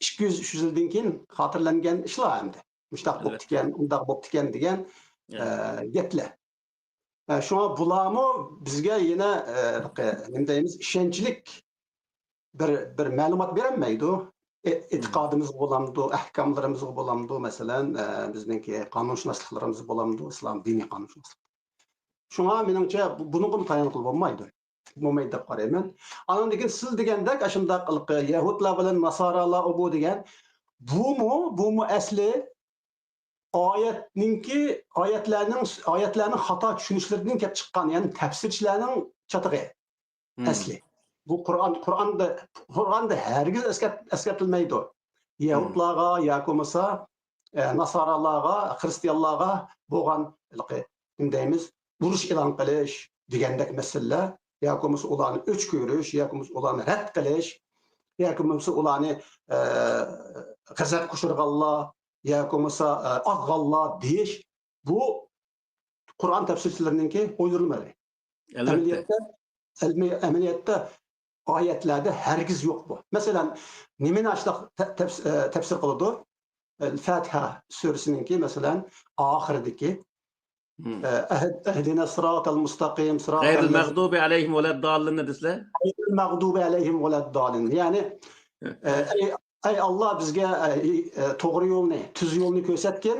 ئىككى يۈز، ئۈچ يۈز يىلدىن كېيىن خاتىرىلەنگەن ئىشلار ئەمدى. مۇشۇنداق ئەلۋەتتە. بوپتىكەن، ئۇنداق بوپتىكەن دېگەن، ئە، ئەلۋەتتە. گەپلەر. ئە، شۇڭا بۇلارمۇ بىزگە يەنە، ئە، نېمە دەيمىز، ئىشەنچلىك بىر، بىر مەلۇمات بېرەلمەيدۇ. ئې-، مم. ئېتىقادىمىزغا بولامدۇ، ئەھكاملىرىمىزغا بولامدۇ، مەسىلەن، ئە، بىزنىڭكى قانۇنشۇناسلىقلىرىمىزغا بولامدۇ، ئىسلام دىنىي قانۇنشۇناسلىق. شۇڭا مېنىڭچە بۇ-، بۇنىڭغىمۇ تايانغىلى بولمايدۇ. بولمايدۇ دەپ قارايمەن. ئاندىن كېيىن سىز دېگەندەك ئاشۇنداق يەھۇدلار بىلەن ناسارالار ئۇ بۇ دېگەن، بۇمۇ، بۇمۇ ئەسلى ئايەتنىڭكى، ئايەتلەرنىڭ، ئايەتلەرنىڭ خاتا چۈشىنىشلىرىدىن كېلىپ چىققان، يەنى تەپسىرچىلەرنىڭ چاتىقى. مم. ئەسلى. بۇ قۇرئان، قۇرئاندا، قۇرئاندا ھەرگىز ئەسكەرت-، ئەسكەرتىلمەيدۇ. مم. يەھۇدلارغا ياكى بولمىسا، ئە، ناسارالارغا، خرىستىيانلارغا بولغان ھېلىقى، نېمە دەيمىز، ئۇرۇش ئېلان قىلىش دېگەندەك مەسىلىلەر، ياكى بولمىسا ئۇلارنى ئۆچ كۆرۈش، ياكى بولمىسا ئۇلارنى رەت قىلىش، ياكى بولمىسا ئۇلارنى، ئە، غەزەپكە ئۇچرىغانلار، ياكى بولمىسا، ئە، ئازغانلار دېيىش، بۇ قۇرئان تەپسىرچىلىرىنىڭكى ئويدۇرما. ئەلۋەتتە. ئەمەلىيەتتە، ئەلمىي-، ئەمەلىيەتتە ئايەتلەردە ھەرگىز يوق بۇ. مەسىلەن، نېمىنى ئاشۇنداق تە-، تەپس-، ئە، تەپسىر قىلىدۇ؟ ئەل-فاتىھە سۈرىسىنىڭكى، مەسىلەن، ئاخىرىدىكى، مم. ئە، ئەھ-، ئەھدىنەس سىراتەل مۇستەقىم، سىراتەل غەيرىل لەز-، مەغدۇبى ئەلەيھىم ۋەلەددالىننى دېسىلە؟ غەيرىل مەغدۇبى ئەلەيھىم ۋەلەددالىن. يەنى، ئە، ئەي، ئەي ئاللا، بىزگە، ئە، ئى، ئە، توغرا يولنى، تۈز يولنى كۆرسەتكىن.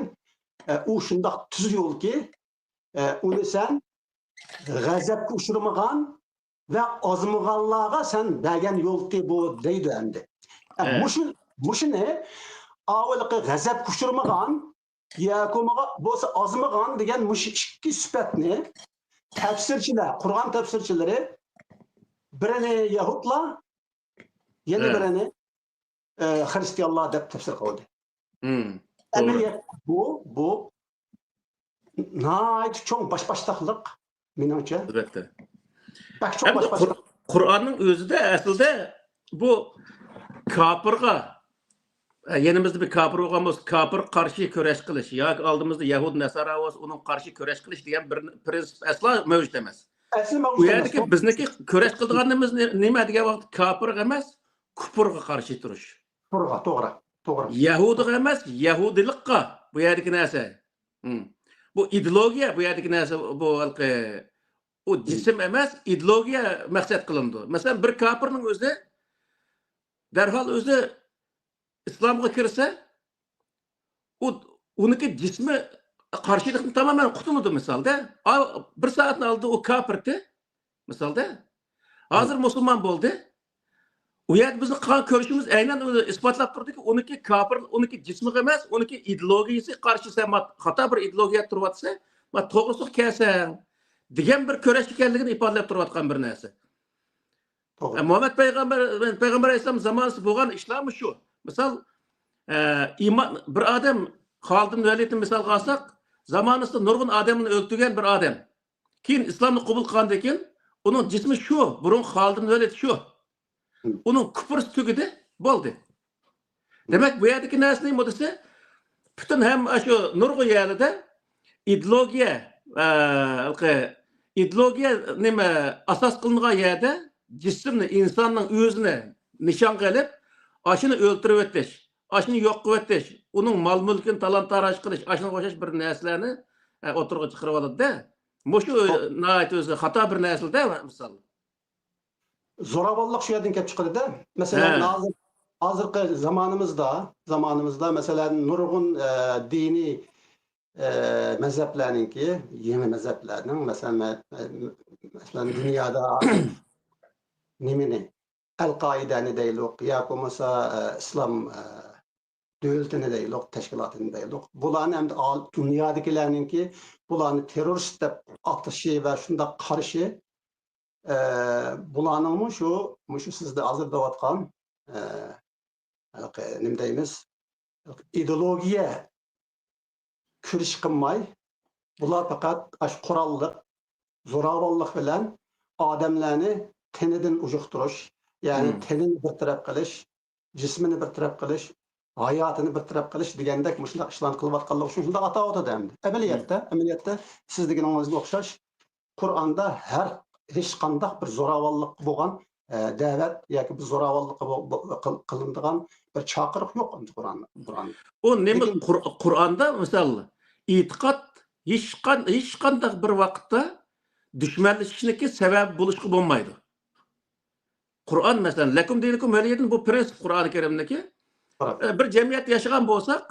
ئە، ئۇ شۇنداق تۈز يولكى، ئە، ئۇنى سەن غەزەپكە ئۇچرىمىغان ۋە ئازمىغانلارغا سەن بەرگەن يولتى بۇ دەيدۇ ئەمدى. ئە، ھە. مۇشۇ، مۇشۇنى ئاۋۋالقى غەزەپكە ئۇچرىمىغان ياكى بولمىغا-، بولسا ئازمىغان دېگەن مۇشۇ ئىككى سۈپەتنى تەپسىرچىلەر، قۇرئان تەپسىرچىلىرى بىرىنى يەھۇدلار، يەنە ھە. بىرىنى، ئە، خرىستىيانلار دەپ تەپسىر قىلدى. مم. توغرا. ئەمەلىيەتتە بۇ، بۇ ناھايىتى چوڭ باش-، باشباشتاقلىق، مېنىڭچە. ئەلۋەتتە. بەك چوڭ ئەمدى باش-، قۇر-، قۇرئاننىڭ ئۆزىدە ئەسلىدە بۇ كاپىرغا، ئە، يېنىمىزدا بىر كاپىر بولغان بولسا، كاپىرغا قارشى كۈرەش قىلىش ياكى ئالدىمىزدا يەھۇد، نەسارا بولسا، ئۇنىڭغا قارشى كۈرەش قىلىش دېگەن بىر پىرىنسىپ ئەسلا مەۋجۇت ئەمەس. ئەسلى مەۋجۇت ئۇ يەردىكى بىزنىڭكى كۈرەش قىلىدىغىنىمىز نېمە دېگەن ۋاقىتتا، كاپىرغا ئەمەس، كۇپۇرغا قارشى تۇرۇش. كۇپۇرغا، توغرا، توغرا. يەھۇدىغا ئەمەس، يەھۇدىيلىققا بۇ يەردىكى نەرسە. بۇ ئىدېئولوگىيە، بۇ يەردىكى نەرسە، بۇ ھېلىقى، ئۇ جىسىم ئەمەس، ئىدېئولوگىيە مەقسەت قىلىنىدۇ. مەسىلەن، بىر كاپىرنىڭ ئۆزى دەرھال ئۆزى ئىسلامغا كىرسە، ئۇ، ئۇنىڭكى جىسمى قارشىلىقتىن تامامەن قۇتۇلىدۇ مىسالدا. ئا، بىر سائەتنىڭ ئالدىدا ئۇ كاپىرتى مىسالدا. ھازىر مۇسۇلمان بولدى. ئۇ يەردە بىزنىڭ قىلغان كۈرىشىمىز ئەينەن ئۇنى ئىسپاتلاپ تۇردىكى، ئۇنىڭكى كاپىر، ئۇنىڭكى جىسمىغا ئەمەس، ئۇنىڭكى ئىدېئولوگىيىسى قارشى، سەن ما-، خاتا بىر ئىدېئولوگىيە تۇرۇۋاتسا، ما توغرىسىغا كەلسەڭ دېگەن بىر كۈرەش ئىكەنلىكىنى ئىپادىلەپ تۇرۇۋاتقان بىر نەرسە. توغرا. ئە، مۇھەممەد پەيغەمبەر، پەيغەمبەر ئەلەيھىسسالام زامانىسى بولغان ئىشلارمۇ شۇ. مىسال، ئە، ئىمان، بىر ئادەم خالىدىن ۋەلىدنى مىسالغا ئالساق، زامانىسىدا نۇرغۇن ئادەمنى ئۆلتۈرگەن بىر ئادەم. كېيىن ئىسلامنى قوبۇل قىلغاندىن كېيىن، ئۇنىڭ جىسمى شۇ بۇرۇن خالىدىن ۋەلىد شۇ. ئۇنىڭ كۇپرىسى تۈگىدى، بولدى. دېمەك، بۇ يەردىكى نەرسىنى مۇدىسى پۈتۈن ھەم شۇ نۇرغۇن يەرلىدە ئىدېئولوگىيە، ئە، ئىدېئولوگىيە نېمە ئاساس قىلىنغان يەردە جىسىمنى، ئىنساننىڭ ئۆزىنى نىشانغا ئېلىپ، ئاشۇنى ئۆلتۈرۈۋېتىش، ئاشۇنى يوق قىلىۋېتىش، ئۇنىڭ مال-مۈلكىنى تالان-تاراج قىلىش، ئاشۇنىڭغا ئوخشاش بىر نەرسىلەرنى، ئە، ئوتتۇرىغا چىقىرىۋالىدۇ-دە. مۇشۇ ناھايىتى ئۆزى خاتا بىر نەرسىلەر-دە، مىسال. زوراۋانلىق شۇ يەردىن كېلىپ چىقىدۇ-دە. مەسىلەن، ھە. ھازىر، ھازىرقى زامانىمىزدا، زامانىمىزدا، مەسىلەن، نۇرغۇن، ئە، دىنىي، ئە، مەزھەپلەرنىڭكى، يېڭى مەزھەپلەرنىڭ، مەسىلەن، مە-، مە-، مەسىلەن، دۇنيادا نېمىنى، ئەل-قائىدەنى دەيلۇق، ياكى بولمىسا، ئە، ئىسلام، ئە، دۆلىتىنى دەيلۇق، تەشكىلاتىنى دەيلۇق. بۇلارنى ئەمدى ئال-، دۇنيادىكىلەرنىڭكى بۇلارنى تېررورىست دەپ ئاتىشى ۋە شۇنداق قارىشى، ئە، بۇلارنىڭمۇ شۇ، مۇشۇ سىزدە ھازىر دەۋاتقان، ئە، ھېلىقى نېمە دەيمىز، ئىدېئولوگىيە كۈرىشى قىلماي، بۇلار پەقەت ئاشۇ قوراللىق، زوراۋانلىق بىلەن ئادەملەرنى تېنىدىن ئۇجۇقتۇرۇش، يەنى تېنىنى بىر تەرەپ قىلىش، جىسمىنى بىر تەرەپ قىلىش، ھاياتىنى بىر تەرەپ قىلىش دېگەندەك مۇشۇنداق ئىشلارنى قىلىۋاتقانلىقى ئۈچۈن شۇنداق ئاتاۋاتىدۇ ئەمدى. ئەمەلىيەتتە، ئەمەلىيەتتە سىز دېگىنىڭىزگە ئوخشاش قۇرئاندا ھەر، ھېچقانداق بىر زوراۋانلىققا بولغان، ئە، دەۋەت ياكى بىر زوراۋانلىققا بو-، بو-، قىل-، قىلىنىدىغان بىر چاقىرىق يوق ئەمدى قۇرئان-، قۇرئاندا. ئۇ نېمە لېكىن قۇر-، قۇرئاندا، مىسال، ئېتىقاد، ھېچقان-، ھېچقانداق بىر ۋاقىتتا دۈشمەنلىشىشنىڭكى سەۋەبى بولۇشقا بولمايدۇ. قۇرئان، مەسىلەن، لەكۇم دىنۇكۇم ۋەلىيە دىن، بۇ پرىنسىپ قۇرئانى كەرىمدىكى. ئە، بىر جەمئىيەتتە ياشىغان بولساق،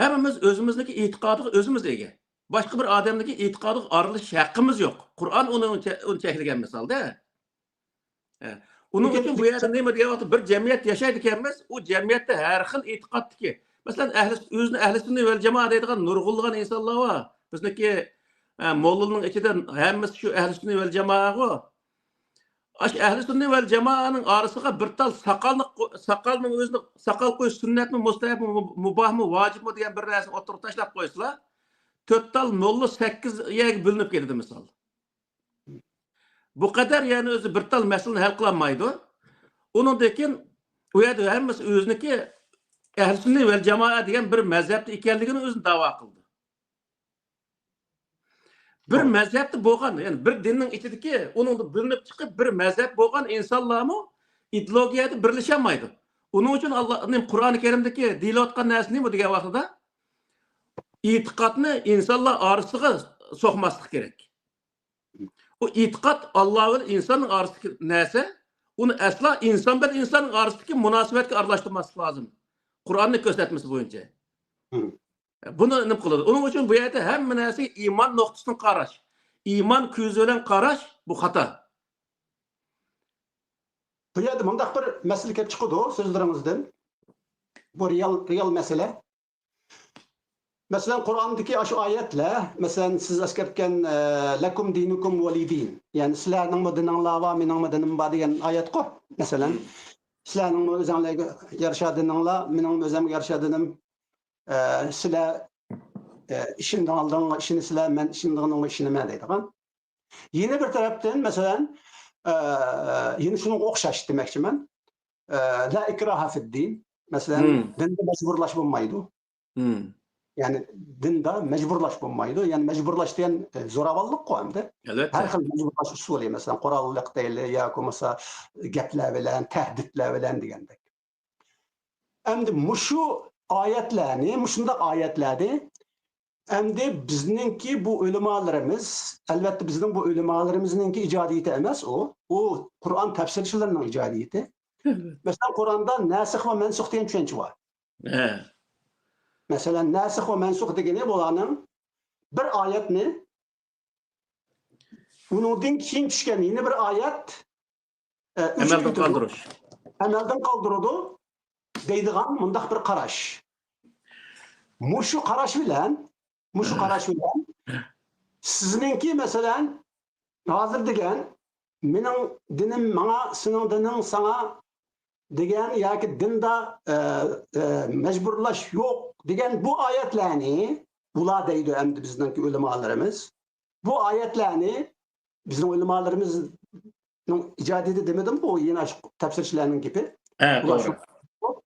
ھەممىمىز ئۆزىمىزنىڭكى ئېتىقادىغا ئۆزىمىز ئىگە. باشقا بىر ئادەمنىڭكى ئېتىقادىغا ئارىلىشىش ھەققىمىز يوق. قۇرئان ئۇنى، ئۇنى چە-، ئۇنى چەكلىگەن مىسالدا. ئە، ئۇنىڭ ئۈچۈن بۇ يەردە نېمە دېگەن ۋاقىتتا بىر جەمئىيەتتە ياشايدىكەنمىز، ئۇ جەمئىيەتتە ھەر خىل ئېتىقادتىكى، مەسىلەن، ئەھلى، ئۆزىنى ئەھلى سۈننە ۋەل جامائە دەيدىغان نۇرغۇنلىغان ئىنسانلار بار. بىزنىڭكى، ئە، موللىلارنىڭ ئىچىدە ھەممىسى شۇ ئەھلى سۈننە ۋەل جامائەغۇ. ئاشۇ ئەھلى سۈننە ۋەل جامائەنىڭ ئارىسىغا بىر تال ساقالنى قو-، ساقالنىڭ ئۆزىنى، ساقال قويۇش سۈننەتمۇ، مۇستەھەبمۇ، مۇ-، مۇباھمۇ، ۋاجىپمۇ دېگەن بىر نەرسىنى ئوتتۇرىغا تاشلاپ قويسىلا، تۆت تال موللا سەككىز يەرگە بۆلۈنۈپ كېتىدۇ، مىسال. بۇ قەدەر، يەنى ئۆزى بىر تال مەسىلىنى ھەل قىلالمايدۇ. ئۇنىڭدىن كېيىن ئۇ يەردە ھەممىسى ئۆزىنىڭكى ئەھلى سۈننە ۋەل جامائە دېگەن بىر مەزھەپتە ئىكەنلىكىنى ئۆزىنى داۋا قىلدى. بىر مەزھەپتە بولغان، يەنى بىر دىننىڭ ئىچىدىكى، ئۇنىڭدا بۆلۈنۈپ چىقىپ، بىر مەزھەپ بولغان ئىنسانلارمۇ ئىدېئولوگىيەدە بىرلىشەلمەيدۇ. ئۇنىڭ ئۈچۈن ئاللا، قۇرئان كەرىمدىكى دېيىلىۋاتقان نەرسە نېمە دېگەن ۋاقتىدا، ئېتىقادنى ئىنسانلار ئارىسىغا سوقماسلىق كېرەك. ئۇ ئېتىقاد ئاللا بىلەن ئىنساننىڭ ئارىسىدىكى نەرسە، ئۇنى ئەسلا ئىنسان بىلەن ئىنساننىڭ ئارىسىدىكى مۇناسىۋەتكە ئارىلاشتۇرماسلىق لازىم. قۇرئاننىڭ كۆرسەتمىسى بويىچە. بۇنى نېمە قىلىدۇ؟ ئۇنىڭ ئۈچۈن بۇ يەردە ھەممە نەرسىگە ئىمان نۇقتىسىدىن قاراش، ئىمان كۆزى بىلەن قاراش، بۇ خاتا. بۇ يەردە مۇنداق بىر مەسىلە كېلىپ چىقىدۇ سۆزلىرىڭىزدىن. بۇ رېئال، رېئال مەسىلە. مەسىلەن، قۇرئاندىكى ئاشۇ ئايەتلەر، مەسىلەن، سىز ئەسكەرتكەن، ئە، لەكۇم دىنۇكۇم ۋەلىي دىن. يەنى سىلەرنىڭمۇ دىنىڭلار بار، مېنىڭمۇ دىنىم بار دېگەن ئايەتقۇ. مەسىلەن، سىلەرنىڭمۇ ئۆزۈڭلارغا يارىشا دىنىڭلار، مېنىڭمۇ ئۆزۈمگە يارىشا دىنىم. ئە، سىلەر، ئە، ئىشىنىدىغانلىرىڭلار ئىشىنىسىلەر، مەن ئىشىنىدىغىنىمغا ئىشىنىمەن دەيدىغان. يەنە بىر تەرەپتىن، مەسىلەن، ئە، يەنە شۇنىڭغا ئوخشاش دېمەكچىمەن. ئە، لا ئىكراھە فىددىن. مەسىلەن، مم. دىندا مەجبۇرلاش بولمايدۇ. مم. يەنى دىندا مەجبۇرلاش بولمايدۇ. يەنى مەجبۇرلاش دېگەن، ئە، زوراۋانلىققۇ ئەمدى. ئەلۋەتتە. ھەر خىل مەجبۇرلاش ئۇسۇلى، مەسىلەن، قوراللىق دەيلى ياكى بولمىسا گەپلەر بىلەن، تەھدىتلەر بىلەن دېگەندەك. ئەمدى مۇشۇ ئايەتلەرنى، مۇشۇنداق ئايەتلەرنى ئەمدى بىزنىڭكى بۇ ئۆلىمالىرىمىز، ئەلۋەتتە بىزنىڭ بۇ ئۆلىمالىرىمىزنىڭكى ئىجادىيىتى ئەمەس ئۇ. ئۇ قۇرئان تەپسىرچىلىرىنىڭ ئىجادىيىتى. ئەلۋەتتە. مەسىلەن، قۇرئاندا ناسىخ ۋە مەنسۇخ دېگەن چۈشەنچە بار. ھە. مەسىلەن، ناسىخ ۋە مەنسۇخ دېگىنى بۇلارنىڭ بىر ئايەتنى ئۇنىڭدىن كېيىن چۈشكەن يەنە بىر ئايەت، ئە، ئۆچۈرۈۋېتىدۇ. ئەمەلدىن قالدۇرۇش. ئەمەلدىن قالدۇرىدۇ دەيدىغان مۇنداق بىر قاراش. مۇشۇ قاراش بىلەن، مۇشۇ قاراش بىلەن سىزنىڭكى، مەسىلەن، ھازىر دېگەن، مېنىڭ دىنىم ماڭا، سېنىڭ دىنىڭ ساڭا دېگەن ياكى دىندا، ئە، ئە، مەجبۇرلاش يوق دېگەن بۇ ئايەتلەرنى، بۇلار دەيدۇ ئەمدى بىزنىڭكى ئۆلىمالىرىمىز. بۇ ئايەتلەرنى بىزنىڭ ئۆلىمالىرىمىزنىڭ ئىجادىيىتى دېمىدىمغۇ، يەنە شۇ تەپسىرچىلەرنىڭ گېپى. ھە، ئۇلار توغرا. شۇ-،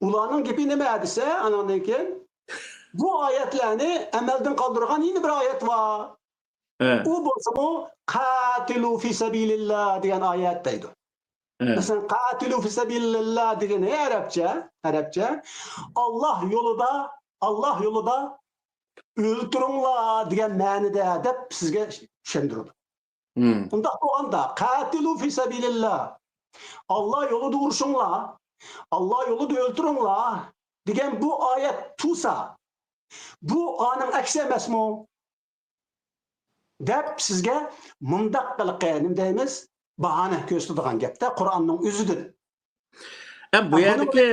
ئۇلارنىڭ گېپى نېمە دېسە، ئاناندىن كېيىن بۇ ئايەتلەرنى ئەمەلدىن قالدۇرغان يەنە بىر ئايەت بار. ھە. ئۇ بولسىمۇ، قاتىلۇ فى سەبىلىللا دېگەن ئايەت دەيدۇ. ھە. مەسىلەن، قاتىلۇ فى سەبىلىللا دېگىنى ئەرەبچە، ئەرەبچە، ئاللا يولىدا، ئاللا يولىدا ئۆلتۈرۈڭلار دېگەن مەنىدە دەپ سىزگە چۈشەندۈرىدۇ. مم. ئۇنداق بولغاندا، قاتىلۇ فى سەبىلىللا، ئاللا يولىدا ئۇرۇشۇڭلار، ئاللا يولىدا ئۆلتۈرۈڭلار دېگەن بۇ ئايەت تۇرسا، بۇ ئانىڭ ئەكسى ئەمەسمۇ؟ دەپ سىزگە مۇنداق قىلىقى، نېمە دەيمىز، باھانە كۆرسىتىدىغان گەپتە قۇرئاننىڭ ئۆزىدىن. ئەم، بۇ ھە، بۇنى يەردىكى،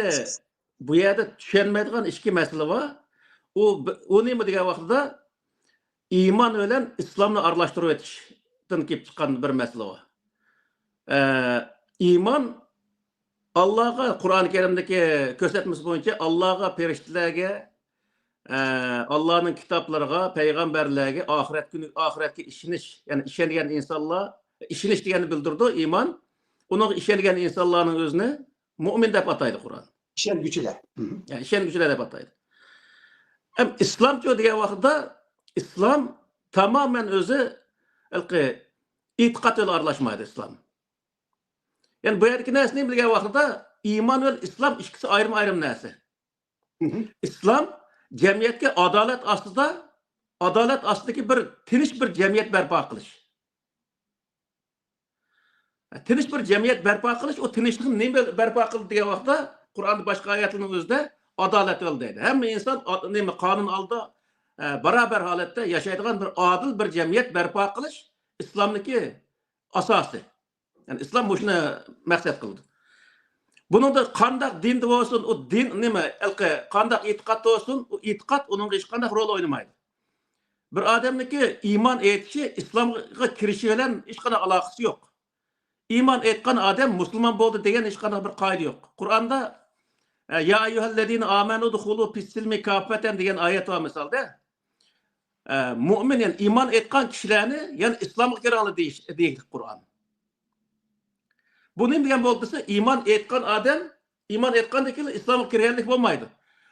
بۇ يەردە چۈشەنمەيدىغان ئىككى مەسىلە بار. ئۇ، ئۇ نېمە دېگەن ۋاقتىدا ئىمان بىلەن ئىسلامنى ئارىلاشتۇرۇۋېتىشتىن كېلىپ چىققان بىر مەسىلە بار. ئە، ئىمان ئاللاغا، قۇرئان كەرىمدىكى كۆرسەتمىسى بويىچە ئاللاغا، پەرىشتىلەرگە، ئە، ئاللانىڭ كىتابلىرىغا، پەيغەمبەرلەرگە، ئاخىرەت كۈنى، ئاخىرەتكە ئىشىنىش، يەنى ئىشەنگەن ئىنسانلار، ئىشىنىش دېگەننى بىلدۈرىدۇ، ئىمان. ئۇنىڭغا ئىشەنگەن ئىنسانلارنىڭ ئۆزىنى مۆمىن دەپ ئاتايدۇ قۇرئان. ئىشەنگۈچىلەر. مم. يەنى ئىشەنگۈچىلەر دەپ ئاتايدۇ. ئەم، ئىسلامچۇ دېگەن ۋاقىتتا ئىسلام تامامەن ئۆزى ھېلىقى ئېتىقاد بىلەن ئارىلاشمايدۇ ئىسلام. يەنى بۇ يەردىكى نەرسە نېمە دېگەن ۋاقتىدا ئىمان بىلەن ئىسلام ئىككىسى ئايرىم-ئايرىم نەرسە. مم. ئىسلام جەمئىيەتكە ئادالەت ئاستىدا، ئادالەت ئاستىدىكى بىر تىنچ بىر جەمئىيەت بەرپا قىلىش. تىنچ بىر جەمئىيەت بەرپا قىلىش، ئۇ تىنچلىقنى نېمە بەرپا قىلدى دېگەن ۋاقىتتا، قۇرئاندا باشقا ئايەتلەرنىڭ ئۆزىدە ئادالەت قىل دەيدۇ. ھەممە ئىنسان ئا-، نېمە، قانۇن ئالدىدا، ئە، باراۋەر ھالەتتە ياشايدىغان بىر ئادىل بىر جەمئىيەت بەرپا قىلىش ئىسلامنىڭكى ئاساسى. يەنى ئىسلام مۇشۇنى مەقسەت قىلىدۇ. بۇنىڭدا قانداق دىندا بولسۇن، ئۇ دىن نېمە، ھېلىقى قانداق ئېتىقادتا بولسۇن، ئۇ ئېتىقاد ئۇنىڭغا ھېچقانداق رول ئوينىمايدۇ. بىر ئادەمنىڭكى ئىمان ئېيتىشى ئىسلامغا كىرىشى بىلەن ھېچقانداق ئالاقىسى يوق. ئىمان ئېيتقان ئادەم مۇسۇلمان بولدى دېگەن ھېچقانداق بىر قائىدە يوق. قۇرئاندا، ئە، يا ئەييۇھەللەزىنە ئامەنۇ دۇخۇلۇ فىسسىلمى كاففەتەن دېگەن ئايەت بار مىسالدا. ئە، مۇئمىن، يەنى ئىمان ئېيتقان كىشىلەرنى، يەنى ئىسلامغا كىرىڭلار دېيىش، دېگەن قۇرئان. بۇ نېمە دېگەن بولدى دېسە، ئىمان ئېيتقان ئادەم، ئىمان ئېيتقاندىن كېيىن ئىسلامغا كىرگەنلىك بولمايدۇ.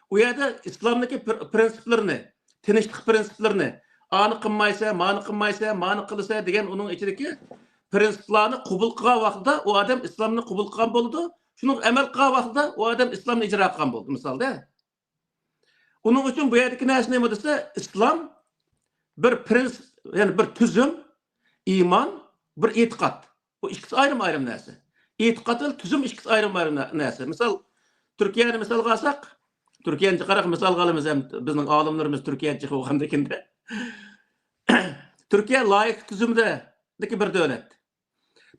ئۇ يەردە ئىسلامنىڭكى پىر-، پرىنسىپلىرىنى، تىنچلىق پرىنسىپلىرىنى، ئانى قىلمايسەن، مانى قىلمايسەن، مانى قىلىسەن دېگەن ئۇنىڭ ئىچىدىكى پرىنسىپلارنى قوبۇل قىلغان ۋاقتىدا ئۇ ئادەم ئىسلامنى قوبۇل قىلغان بولىدۇ. شۇنىڭغا ئەمەل قىلغان ۋاقتىدا ئۇ ئادەم ئىسلامنى ئىجرا قىلغان بولىدۇ، مىسالدا. ئۇنىڭ ئۈچۈن بۇ يەردىكى نەرسە نېمە دېسە، ئىسلام بىر پرىنسىپ، يەنى بىر تۈزۈم، ئىمان، بىر ئېتىقاد. بۇ ئىككىسى ئايرىم-ئايرىم نەرسە. ئېتىقاد بىلەن تۈزۈم ئىككىسى ئايرىم-ئايرىم نە-، نەرسە. مىسال، تۈركىيەنى مىسالغا ئالساق، تۈركىيەنى قاراپ مىسالغا ئالىمىز ھەم بىزنىڭ ئالىملىرىمىز تۈركىيەنچە بولغاندىكىندە. تۈركىيە لايىق تۈزۈمدىكى بىر دۆلەت.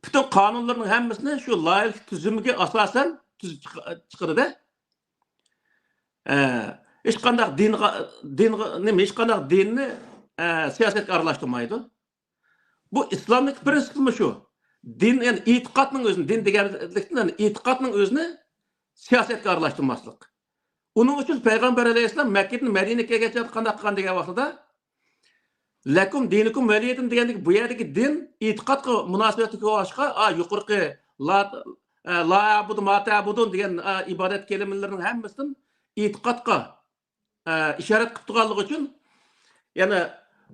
پۈتۈن قانۇنلىرىنىڭ ھەممىسىنى شۇ لايىق تۈزۈمگە ئاساسەن تۈزۈپ چىق-، چىقىرىدۇ. ئە، ھېچقانداق دىنغا، دىنغا، نېمە، ھېچقانداق دىننى، ئە، سىياسەتكە ئارىلاشتۇرمايدۇ. بۇ ئىسلامدىكى پرىنسىپمۇ شۇ. دىن، يەنى ئېتىقادنىڭ ئۆزىنى، دىن دېگەنلىكتىن، يەنى ئېتىقادنىڭ ئۆزىنى سىياسەتكە ئارىلاشتۇرماسلىق. ئۇنىڭ ئۈچۈن پەيغەمبەر ئەلەيھىسسالام مەككىدىن مەدىنىگە كەلگەن چاغدا قانداق قىلغان دېگەن ۋاقتىدا، لەكۇم دىنۇكۇم ۋەلىيە دىن دېگەندىكى بۇ يەردىكى دىن ئېتىقادقا مۇناسىۋەتلىك بولغاچقا، ئا، يۇقىرىقى لا-، ئە، لا ئەبۇدۇ ما تەبۇدۇن دېگەن، ئە، ئىبادەت كەلىمىلىرىنىڭ ھەممىسىدىن ئېتىقادقا، ئە، ئىشارەت قىلىپ تۇرغانلىقى ئۈچۈن، يەنى،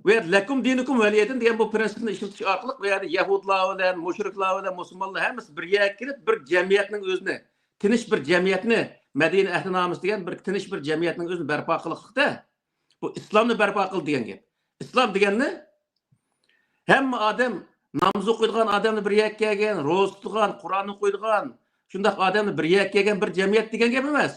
ۋە لەكۇم دىنۇكۇم ۋەلىيەدىن دېگەن بۇ پىرىنسىپنى ئىشلىتىش ئارقىلىق بۇ يەردە يەھۇدلار بىلەن، مۇشرىكلار بىلەن، مۇسۇلمانلار ھەممىسى بىر يەرگە كېلىپ، بىر جەمئىيەتنىڭ ئۆزىنى، تىنچ بىر جەمئىيەتنى، مەدىنە ئەھدىنامىسى دېگەن بىر تىنچ بىر جەمئىيەتنىڭ ئۆزىنى بەرپا قىلىقلىقتا، بۇ ئىسلامنى بەرپا قىل دېگەن گەپ. ئىسلام دېگەننى ھەممە ئادەم، ناماز ئوقۇيدىغان ئادەمنى بىر يەرگە كەلگەن، روزا تۇتىدىغان، قۇرئان ئوقۇيدىغان، شۇنداق ئادەمنى بىر يەرگە كەلگەن بىر جەمئىيەت دېگەن گەپ ئەمەس.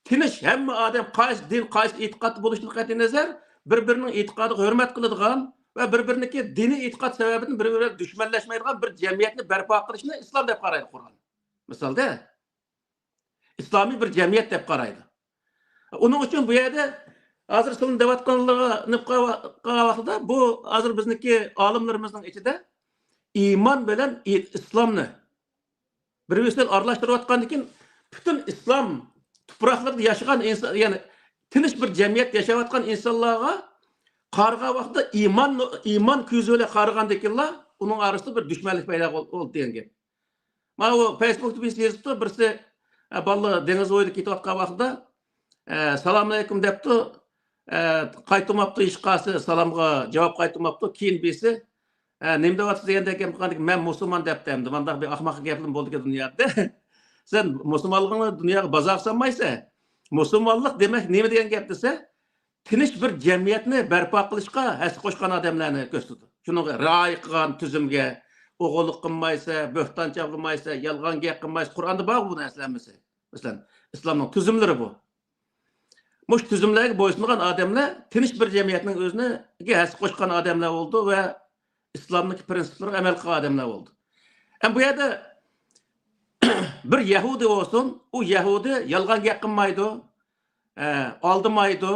تىنچ، ھەممە ئادەم قايسى دىن، قايسى ئېتىقادتا بولۇشىدىن قەتئىينەزەر، بىر-بىرىنىڭ ئېتىقادىغا ھۆرمەت قىلىدىغان ۋە بىر-بىرىنىڭكى دىنىي ئېتىقاد سەۋەبىدىن بىر-بىرى بىلەن دۈشمەنلەشمەيدىغان بىر جەمئىيەتنى بەرپا قىلىشنى ئىسلام دەپ قارايدۇ قۇرئان. مىسالدا، ئىسلامىي بىر جەمئىيەت دەپ قارايدۇ. ئۇنىڭ ئۈچۈن بۇ يەردە ھازىر سىلىنىڭ دەۋاتقانلىرىغا نېمە قىلغان ۋاقتىدا، بۇ ھازىر بىزنىڭكى ئالىملىرىمىزنىڭ ئىچىدە ئىمان بىلەن ئى-، ئىسلامنى بىر-بىرسى بىلەن ئارىلاشتۇرۇۋاتقاندىن كېيىن، پۈتۈن ئىسلام تۇپراقلىرىدا ياشىغان ئىنسان، يەنى تىنچ بىر جەمئىيەتتە ياشاۋاتقان ئىنسانلارغا قارىغان ۋاقىتتا ئىمان، ئىمان كۆزى بىلەن قارىغاندىن كېيىنلا ئۇنىڭ ئارىسىدا بىر دۈشمەنلىك پەيدا بول-، بولدى دېگەن گەپ. مانا بۇ فېيسبۇكتا بىرسى يېزىپتۇ، بىرسى، ئە، بالىلار دېڭىز بويىدا كېتىۋاتقان ۋاقتىدا، ئە، سالامۇئەلەيكۇم دەپتۇ، ئە، قايتۇرماپتۇ، ھېچقايسى سالامغا جاۋاب قايتۇرماپتۇ. كېيىن بىرسى، ئە، نېمە دەۋاتىسىز دېگەندە گەپ قىلغاندىكىن، مەن مۇسۇلمان دەپتۇ ئەمدى. مانداق بىر ئەخمەق گەپلىرىمۇ بولىدىكەن دۇنيادا. سەن مۇسۇلمانلىقىڭنى دۇنياغا بازارغا سالمايسەن. مۇسۇلمانلىق دېمەك نېمە دېگەن گەپ دېسە، تىنچ بىر جەمئىيەتنى بەرپا قىلىشقا ھەسسە قوشقان ئادەملەرنى كۆرسىتىدۇ. شۇنىڭغا رىئايە قىلغان تۈزۈمگە، ئوغرىلىق قىلمايسەن، بۆھتان چاپلىمايسەن، يالغان گەپ قىلمايسەن. قۇرئاندا بار بۇ نەرسىلەر ھەممىسى. مەسىلەن، ئىسلامنىڭ تۈزۈملىرى بۇ. مۇشۇ تۈزۈملەرگە بويسۇنغان ئادەملەر تىنچ بىر جەمئىيەتنىڭ ئۆزىگە ھەسسە قوشقان ئادەملەر بولىدۇ ۋە ئىسلامنىڭكى پىرىنسىپلىرىغا ئەمەل قىلغان ئادەملەر بولىدۇ. ئەمما بۇ يەردە بىر يەھۇدىي بولسۇن، ئۇ يەھۇدىي يالغان گەپ قىلمايدۇ، ئە، ئالدىمايدۇ،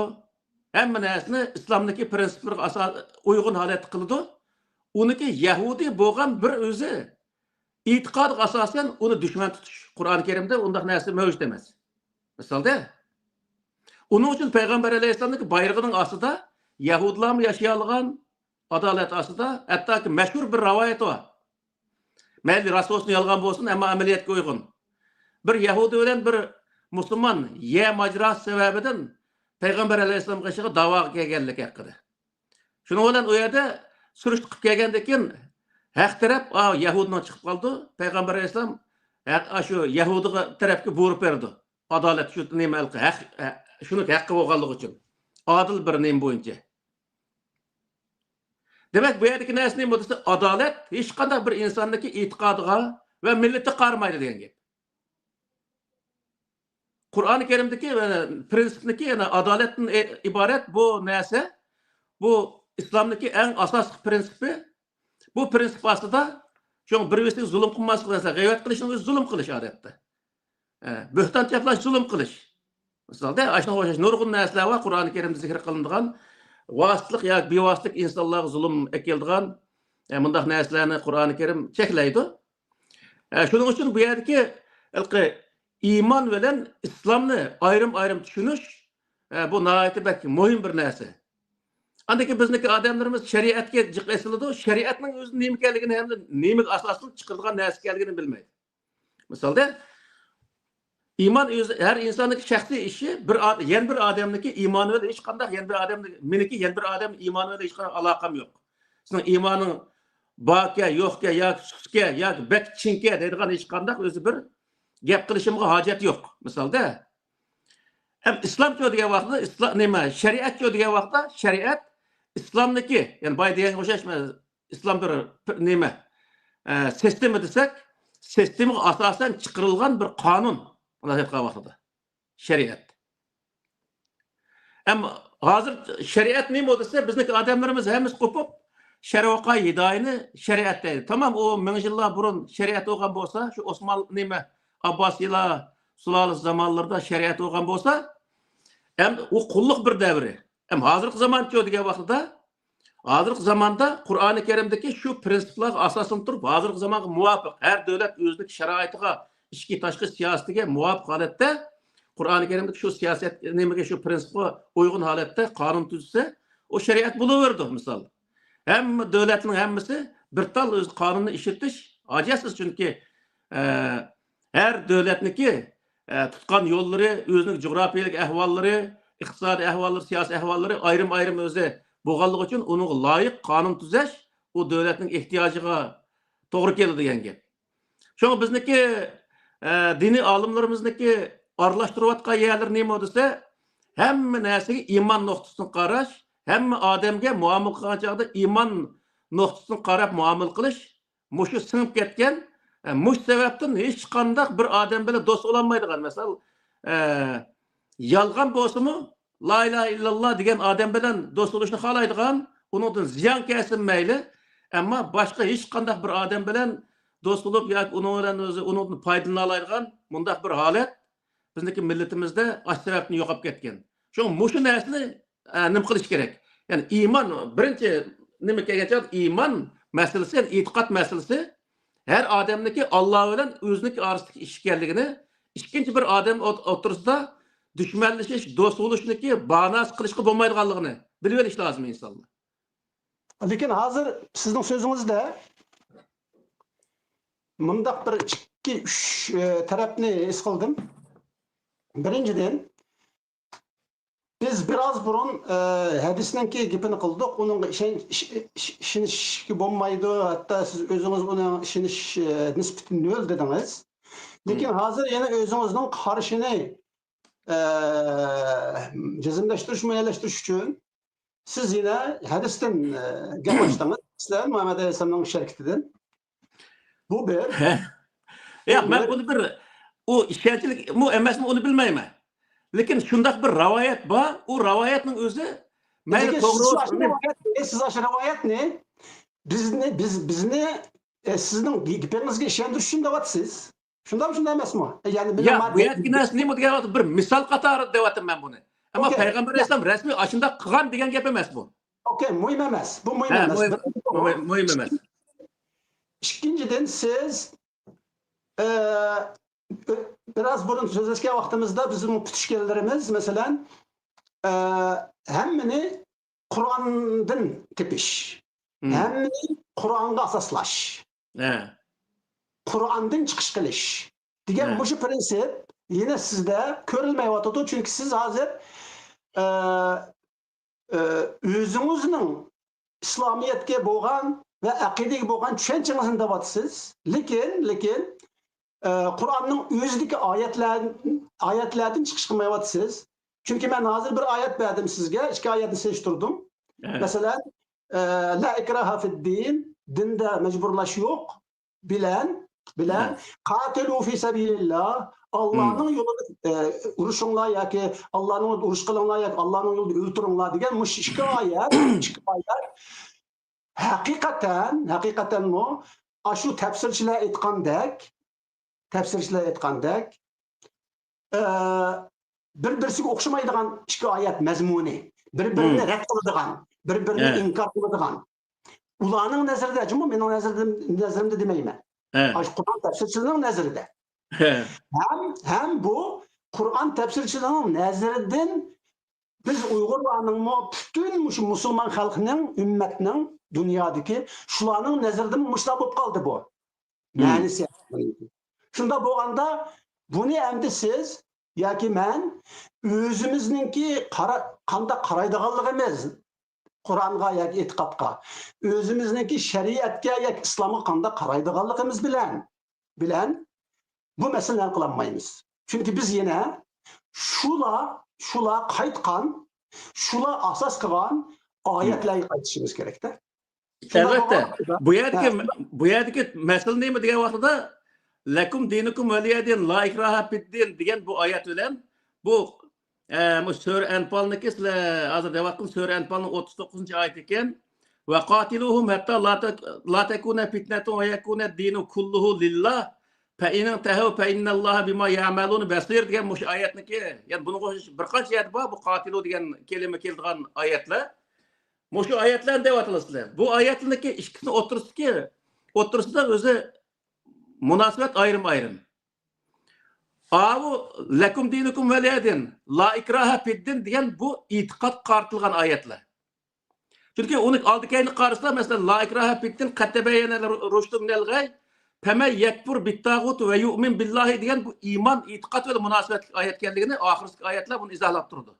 ھەممە نەرسىنى ئىسلامدىكى پىرىنسىپلارغا ئاسا-، ئۇيغۇن ھالەتتە قىلىدۇ. ئۇنىڭكى يەھۇدىي بولغان بىر ئۆزى ئېتىقادىغا ئاساسەن ئۇنى دۈشمەن تۇتۇش قۇرئان كەرىمدە ئۇنداق نەرسە مەۋجۇت ئەمەس. مىسالدا، ئۇنىڭ ئۈچۈن پەيغەمبەر ئەلەيھىسسالامنىڭكى بايرىقىنىڭ ئاستىدا يەھۇدىيلارمۇ ياشىيالىغان، ئادالەت ئاستىدا، ھەتتاكى مەشھۇر بىر رىۋايەت بار. مەيلى راست بولسۇن، يالغان بولسۇن، ئەمما ئەمەلىيەتكە ئۇيغۇن. بىر يەھۇدىي بىلەن بىر مۇسۇلمان يەر ماجىراسى سەۋەبىدىن پەيغەمبەر ئەلەيھىسسالام قېشىغا داۋاغا كەلگەنلىكى ھەققىدە. شۇنىڭ بىلەن ئۇ يەردە سۈرۈشتە قىلىپ كەلگەندىن كېيىن، ھەق تەرەپ، ئا، يەھۇدىنىڭ چىقىپ قالىدۇ. پەيغەمبەر ئەلەيھىسسالام ھەق، ئا، شۇ يەھۇدىيغا تەرەپكە بۇيرۇق بېرىدۇ. ئادالەت شۇ نېمە ھەق، ھە، شۇنىڭ ھەققى بولغانلىقى ئۈچۈن. ئادىل بىر نېمە بويىچە. دېمەك، بۇ يەردىكى نەرسە نېمە دېسە، ئادالەت ھېچقانداق بىر ئىنساننىڭكى ئېتىقادىغا ۋە مىللىتىگە قارىمايدۇ دېگەن گەپ. قۇرئانى كەرىمدىكى، ئە، پىرىنسىپنىكى، يەنى ئادالەتتىن ئى-، ئىبارەت بۇ نەرسە، بۇ ئىسلامدىكى ئەڭ ئاساسلىق پىرىنسىپى. بۇ پىرىنسىپ ئاستىدا، شۇڭا بىر-بىرسىگە زۇلۇم قىلماسلىق دېسە، غەيۋەت قىلىشنىڭ ئۆزى زۇلۇم قىلىش ئادەتتە. ئە، بۆھتان چاپلاش زۇلۇم قىلىش. مىسالدا، ئاشۇنىڭغا ئوخشاش نۇرغۇن نەرسىلەر بار، قۇرئانى كەرىمدە زىكىر قىلىنىدىغان، ۋاسىتىلىق ياكى بىۋاسىتىلىك ئىنسانلارغا زۇلۇم ئەكېلىدىغان، ئە، مۇنداق نەرسىلەرنى قۇرئانى كەرىم چەكلەيدۇ. ئە، شۇنىڭ ئۈچۈن بۇ يەردىكى ھېلىقى ئىمان بىلەن ئىسلامنى ئايرىم-ئايرىم چۈشىنىش، ئە، بۇ ناھايىتى بەك مۇھىم بىر نەرسە. ئاندىن كېيىن بىزنىڭكى ئادەملىرىمىز شەرىئەتكە جىق ئېسىلىدۇ، شەرىئەتنىڭ ئۆزى نېمە ئىكەنلىكىنى ھەمدە نېمىگە ئاساسلىنىپ چىقىرىلغان نەرسە ئىكەنلىكىنى بىلمەيدۇ. مىسالدا، ئىمان ئۆزى، ھەر ئىنساننىڭكى شەخسىي ئىشى، بىر ئا-، يەنە بىر ئادەمنىڭكى ئىمانى بىلەن ھېچقانداق، يەنە بىر ئادەمنىڭ، مېنىڭكى يەنە بىر ئادەمنىڭ ئىمانى بىلەن ھېچقانداق ئالاقەم يوق. سېنىڭ ئىمانىڭ باركەن، يوقكەن ياكى سۇسكەن ياكى بەك چىڭكەن دەيدىغان ھېچقانداق ئۆزى بىر گەپ قىلىشىمغا ھاجەت يوق. مىسالدا، ھەم ئىسلامچۇ دېگەن ۋاقىتتا، ئىسلا-، نېمە، شەرىئەتچۇ دېگەن ۋاقىتتا، شەرىئەت ئىسلامنىكى، يەنى بايا دېگەنگە ئوخشاش، ئىسلام بىر، بىر نېمە، ئە، سىستېما دېسەك، سىستېمىغا ئاساسەن چىقىرىلغان بىر قانۇن. مۇنداق ئېيتقان ۋاقتىدا شەرىئەت. ھەم ھازىر شەرىئەت نېمە دېسە، بىزنىڭكى ئادەملىرىمىز ھەممىسى قوپۇپ، شەرۋاقا ھىدايىنى شەرىئەت دەيدۇ. تامام، ئۇ مىڭ يىللار بۇرۇن شەرىئەت بولغان بولسا، شۇ ئوسمان، نېمە، ئابباسىيلار سۇلالىسى زامانلىرىدا شەرىئەت بولغان بولسا، ھەم ئۇ قۇللۇق بىر دەۋرى. ھەم ھازىرقى زامانچۇ دېگەن ۋاقتىدا، ھازىرقى زاماندا قۇرئانى كەرىمدىكى شۇ پىرىنسىپلارغا ئاساسلىنىپ تۇرۇپ، ھازىرقى زامانغا مۇۋاپىق، ھەر دۆلەت ئۆزىنىڭ شارائىتىغا، ئىچكى، تاشقى سىياسىتىگە مۇۋاپىق ھالەتتە قۇرئانى كەرىمدىكى شۇ سىياسەت، نېمىگە، شۇ پىرىنسىپقا ئۇيغۇن ھالەتتە قانۇن تۈزسە، ئۇ شەرىئەت بولۇۋېرىدۇ، مىسال. ھەممە دۆلەتنىڭ ھەممىسى بىر تال ئۆز قانۇنىنى ئىشلىتىش ھاجەتسىز، چۈنكى، ئە، ھەر دۆلەتنىكى، ئە، تۇتقان يوللىرى، ئۆزىنىڭ جۇغراپىيەلىك ئەھۋاللىرى، ئىقتىسادىي ئەھۋاللىرى، سىياسىي ئەھۋاللىرى ئايرىم-ئايرىم ئۆزى بولغانلىقى ئۈچۈن ئۇنىڭغا لايىق قانۇن تۈزەش ئۇ دۆلەتنىڭ ئېھتىياجىغا توغرا كېلىدۇ دېگەن گەپ. شۇڭا بىزنىڭكى، ئە، دىنىي ئالىملىرىمىزنىڭكى ئارىلاشتۇرۇۋاتقان يەرلىرى نېمە دېسە، ھەممە نەرسىگە ئىمان نۇقتىسىدىن قاراش، ھەممە ئادەمگە مۇئامىلە قىلغان چاغدا ئىمان نۇقتىسىدىن قاراپ مۇئامىلە قىلىش، مۇشۇ سىڭىپ كەتكەن. ئە، مۇشۇ سەۋەبتىن ھېچقانداق بىر ئادەم بىلەن دوست بولالمايدىغان. مەسىلەن، ئە، يالغان بولسىمۇ، لا ئىلاھە ئىللاللا دېگەن ئادەم بىلەن دوست بولۇشنى خالايدىغان، ئۇنىڭدىن زىيان كەلسىن مەيلى، ئەمما باشقا ھېچقانداق بىر ئادەم بىلەن دوست بولۇپ ياكى ئۇنىڭ بىلەن ئۆزى ئۇنىڭدىن پايدىلىنالايدىغان مۇنداق بىر ھالەت بىزنىڭكى مىللىتىمىزدە ئاشۇ سەۋەبتىن يوقاپ كەتكەن. شۇڭا مۇشۇ نەرسىنى، ئە، نېمە قىلىش كېرەك؟ يەنى ئىمان، بىرىنچى نېمە كەلگەن چاغدا ئىمان مەسىلىسى، يەنى ئېتىقاد مەسىلىسى ھەر ئادەمنىڭكى ئاللا بىلەن ئۆزىنىڭكى ئارىسىدىكى ئىش ئىكەنلىكىنى، ئىككىنچى بىر ئادەم ئوت-، ئوتتۇرىسىدا دۈشمەنلىشىش، دوست بولۇشنىكى باناسى قىلىشقا بولمايدىغانلىقىنى بىلىۋېلىش لازىم ئىنسانلار. لېكىن ھازىر سىزنىڭ سۆزىڭىزدە مۇنداق بىر ئىككى، ئۈچ، ئى، تەرەپنى ھېس قىلدىم. بىرىنچىدىن، بىز بىر ئاز بۇرۇن، ئى، ھەدىسنىڭكى گېپىنى قىلدۇق. ئۇنىڭغا ئىشەن-، ئىش-، ئىش-، ئىشىنىشكە بولمايدۇ. ھەتتا سىز ئۆزىڭىز ئۇنىڭ ئىشىنىش، ئى، نىسبىتى نۆل دېدىڭىز. لېكىن ھازىر يەنە ئۆزىڭىزنىڭ قارىشىنى، ئى، جەزملەشتۈرۈش، مۇئەييەنلەشتۈرۈش ئۈچۈن سىز يەنە ھەدىستىن، ئە، گەپ ئاچتىڭىز. مەسىلەن، مۇھەممەد ئەلەيھىسسالامنىڭ شەرىكىتىدىن. بۇ بىر. ياق، مەن بۇ بىر. بۇنى بىر، ئۇ ئىشەنچلىكمۇ ئەمەسمۇ، ئۇنى بىلمەيمەن. لېكىن شۇنداق بىر رىۋايەت بار، ئۇ رىۋايەتنىڭ ئۆزى مەيلى لېكىن توغرا سىز شۇ بولسۇن، ئاشۇ رىۋايەتنى، سىز ئاشۇ رىۋايەتنى بىزنى، بىز، بىزنى، ئە، سىزنىڭ گېپىڭىزگە ئىشەندۈرۈش ئۈچۈن دەۋاتىسىز. شۇنداقمۇ، شۇنداق ئەمەسمۇ؟ يەنى ياق، بۇ يەردىكى نەرسە نېمە دېگەن ۋاقىتتا بىر مىسال قاتارىدا دەۋاتىمەن مەن بۇنى. ئەمما پەيغەمبەر ئەلەيھىسسالام رەسمىي ئاشۇنداق قىلغان دېگەن گەپ ئەمەس بۇ. ئوكەي، مۇھىم ئەمەس. بۇ مۇھىم ئەمەس. مۇھىم، مۇھىم، مۇھىم ئەمەس. ئىككىنچىدىن، سىز، ئە، بىر، بىراز بۇرۇن سۆزلەشكەن ۋاقتىمىزدا بىزنىڭ پۈتۈشكەنلىرىمىز، مەسىلەن، ئە، ھەممىنى قۇرئاندىن تېپىش، ھەممىنى قۇرئانغا ئاساسلاش، قۇرئاندىن چىقىش قىلىش دېگەن مۇشۇ پىرىنسىپ يەنە سىزدە كۆرۈلمەيۋاتىدۇ. چۈنكى سىز ھازىر، ئە، ئە، ئۆزىڭىزنىڭ ئىسلامىيەتكە بولغان ۋە ئەقىدىگە بولغان چۈشەنچىڭىزنى دەۋاتىسىز. لېكىن، لېكىن، ئە، قۇرئاننىڭ ئۆزىدىكى ئايەتلەر، ئايەتلەردىن چىقىش قىلمايۋاتىسىز. چۈنكى مەن ھازىر بىر ئايەت بەردىم سىزگە، ئىككى ئايەتنى سېلىشتۇردۇم. مەسىلەن، ئە، لا ئىكراھە فىددىن، دىندا مەجبۇرلاش يوق، بىلەن، بىلەن، قاتىلۇ فى سەبىلىللا، ئاللانىڭ يولىدا، ئە، ئۇرۇشۇڭلار ياكى ئاللانىڭ يولىدا ئۇرۇش قىلىڭلار ياكى ئاللانىڭ يولىدا ئۆلتۈرۈڭلار دېگەن مۇشۇ ئىككى ئايەت، ئىككى ئايەت ھەقىقەتەن، ھەقىقەتەنمۇ ئاشۇ تەپسىرچىلەر ئېيتقاندەك، تەپسىرچىلەر ئېيتقاندەك، ئە، بىر-بىرسىگە ئوخشىمايدىغان ئىككى ئايەت مەزمۇنى، بىر-بىرىنى رەت قىلىدىغان، بىر-بىرىنى ئىنكار قىلىدىغان. ئۇلارنىڭ نەزىرىدە، جۇمۇ مېنىڭ نەزىرىمدە، نەزىرىمدە دېمەيمەن. ئاشۇ قۇرئان تەپسىرچىلىرىنىڭ نەزىرىدە. ھەم، ھەم بۇ قۇرئان تەپسىرچىلىرىنىڭ نەزىرىدىن بىز ئۇيغۇرلارنىڭمۇ پۈتۈن مۇشۇ مۇسۇلمان خەلقنىڭ، ئۈممەتنىڭ دۇنيادىكى شۇلارنىڭ نەزىرىدىمۇ مۇشۇنداق بولۇپ قالدى بۇ. مەنىسى. شۇنداق بولغاندا بۇنى ئەمدى سىز ياكى مەن ئۆزىمىزنىڭكى قارا-، قانداق قارايدىغانلىقىمىز، قۇرئانغا ياكى ئېتىقادقا، ئۆزىمىزنىڭكى شەرىئەتكە ياكى ئىسلامغا قانداق قارايدىغانلىقىمىز بىلەن، بىلەن بۇ مەسىلىنى ھەل قىلالمايمىز. چۈنكى بىز يەنە شۇلا، شۇلا قايتقان، شۇلا ئاساس قىلغان ئايەتلەرگە قايتىشىمىز كېرەكتە. شۇنداق ئەلۋەتتە، بولغان ۋاقتىدا، بۇ يەردىكى، ھە. بۇ يەردىكى مەسىلە نېمە دېگەن ۋاقتىدا، لەكۇم دىنۇكۇم ۋەلىيە دىن، لا ئىكراھە فىددىن دېگەن بۇ ئايەت بىلەن بۇ، ئە، مۇ-، سۈرە ئەنپالنىڭكى، سىلەر ھازىر دەۋاتقان سۈرە ئەنپالنىڭ ئوتتۇز توققۇزىنچى ئايىتى ئىكەن. ۋە قاتىلۇھۇم ھەتتا لا تەك-، لا تەكۇنە فىتنەتۇن ۋە يەكۇنە دىنۇ كۇللۇھۇ لىللا. فەئىن ئىنتەھەۋ فەئىننەللاھە بىما يەئمەلۇنە بەسىر دېگەن مۇشۇ ئايەتنىكى، يەنى بۇنىڭغا ئوخشاش بىر قانچە يەردە بار، بۇ قاتىلۇ دېگەن كەلىمە كېلىدىغان ئايەتلەر. مۇشۇ ئايەتلەرنى دەۋاتىمىز سىلەر. بۇ ئايەتلەرنىڭكى ئىككىسىنىڭ ئوتتۇرىسىدىكى، ئوتتۇرىسىدا ئۆزى مۇناسىۋەت ئايرىم-ئايرىم. ئاۋۇ لەكۇم دىنۇكۇم ۋەلىيە دىن، لا ئىكراھە فىددىن دېگەن بۇ ئېتىقادقا قارىتىلغان ئايەتلەر. چۈنكى ئۇنى ئالدى كەينىگە قارىسا، مەسىلەن، لا ئىكراھە فىددىن، قەد تەبەييەنە رۇشدۇ مىنەل غەي، فَمَنْ يَكْفُرْ بِالطَّاغُوتِ وَيُؤْمِنْ بِاللَّهِ دېگەن بۇ ئىمان ئېتىقاد بىلەن مۇناسىۋەتلىك ئايەت ئىكەنلىكىنى ئاخىرقى ئايەتلەر بۇنى ئىزاھلاپ تۇرىدۇ.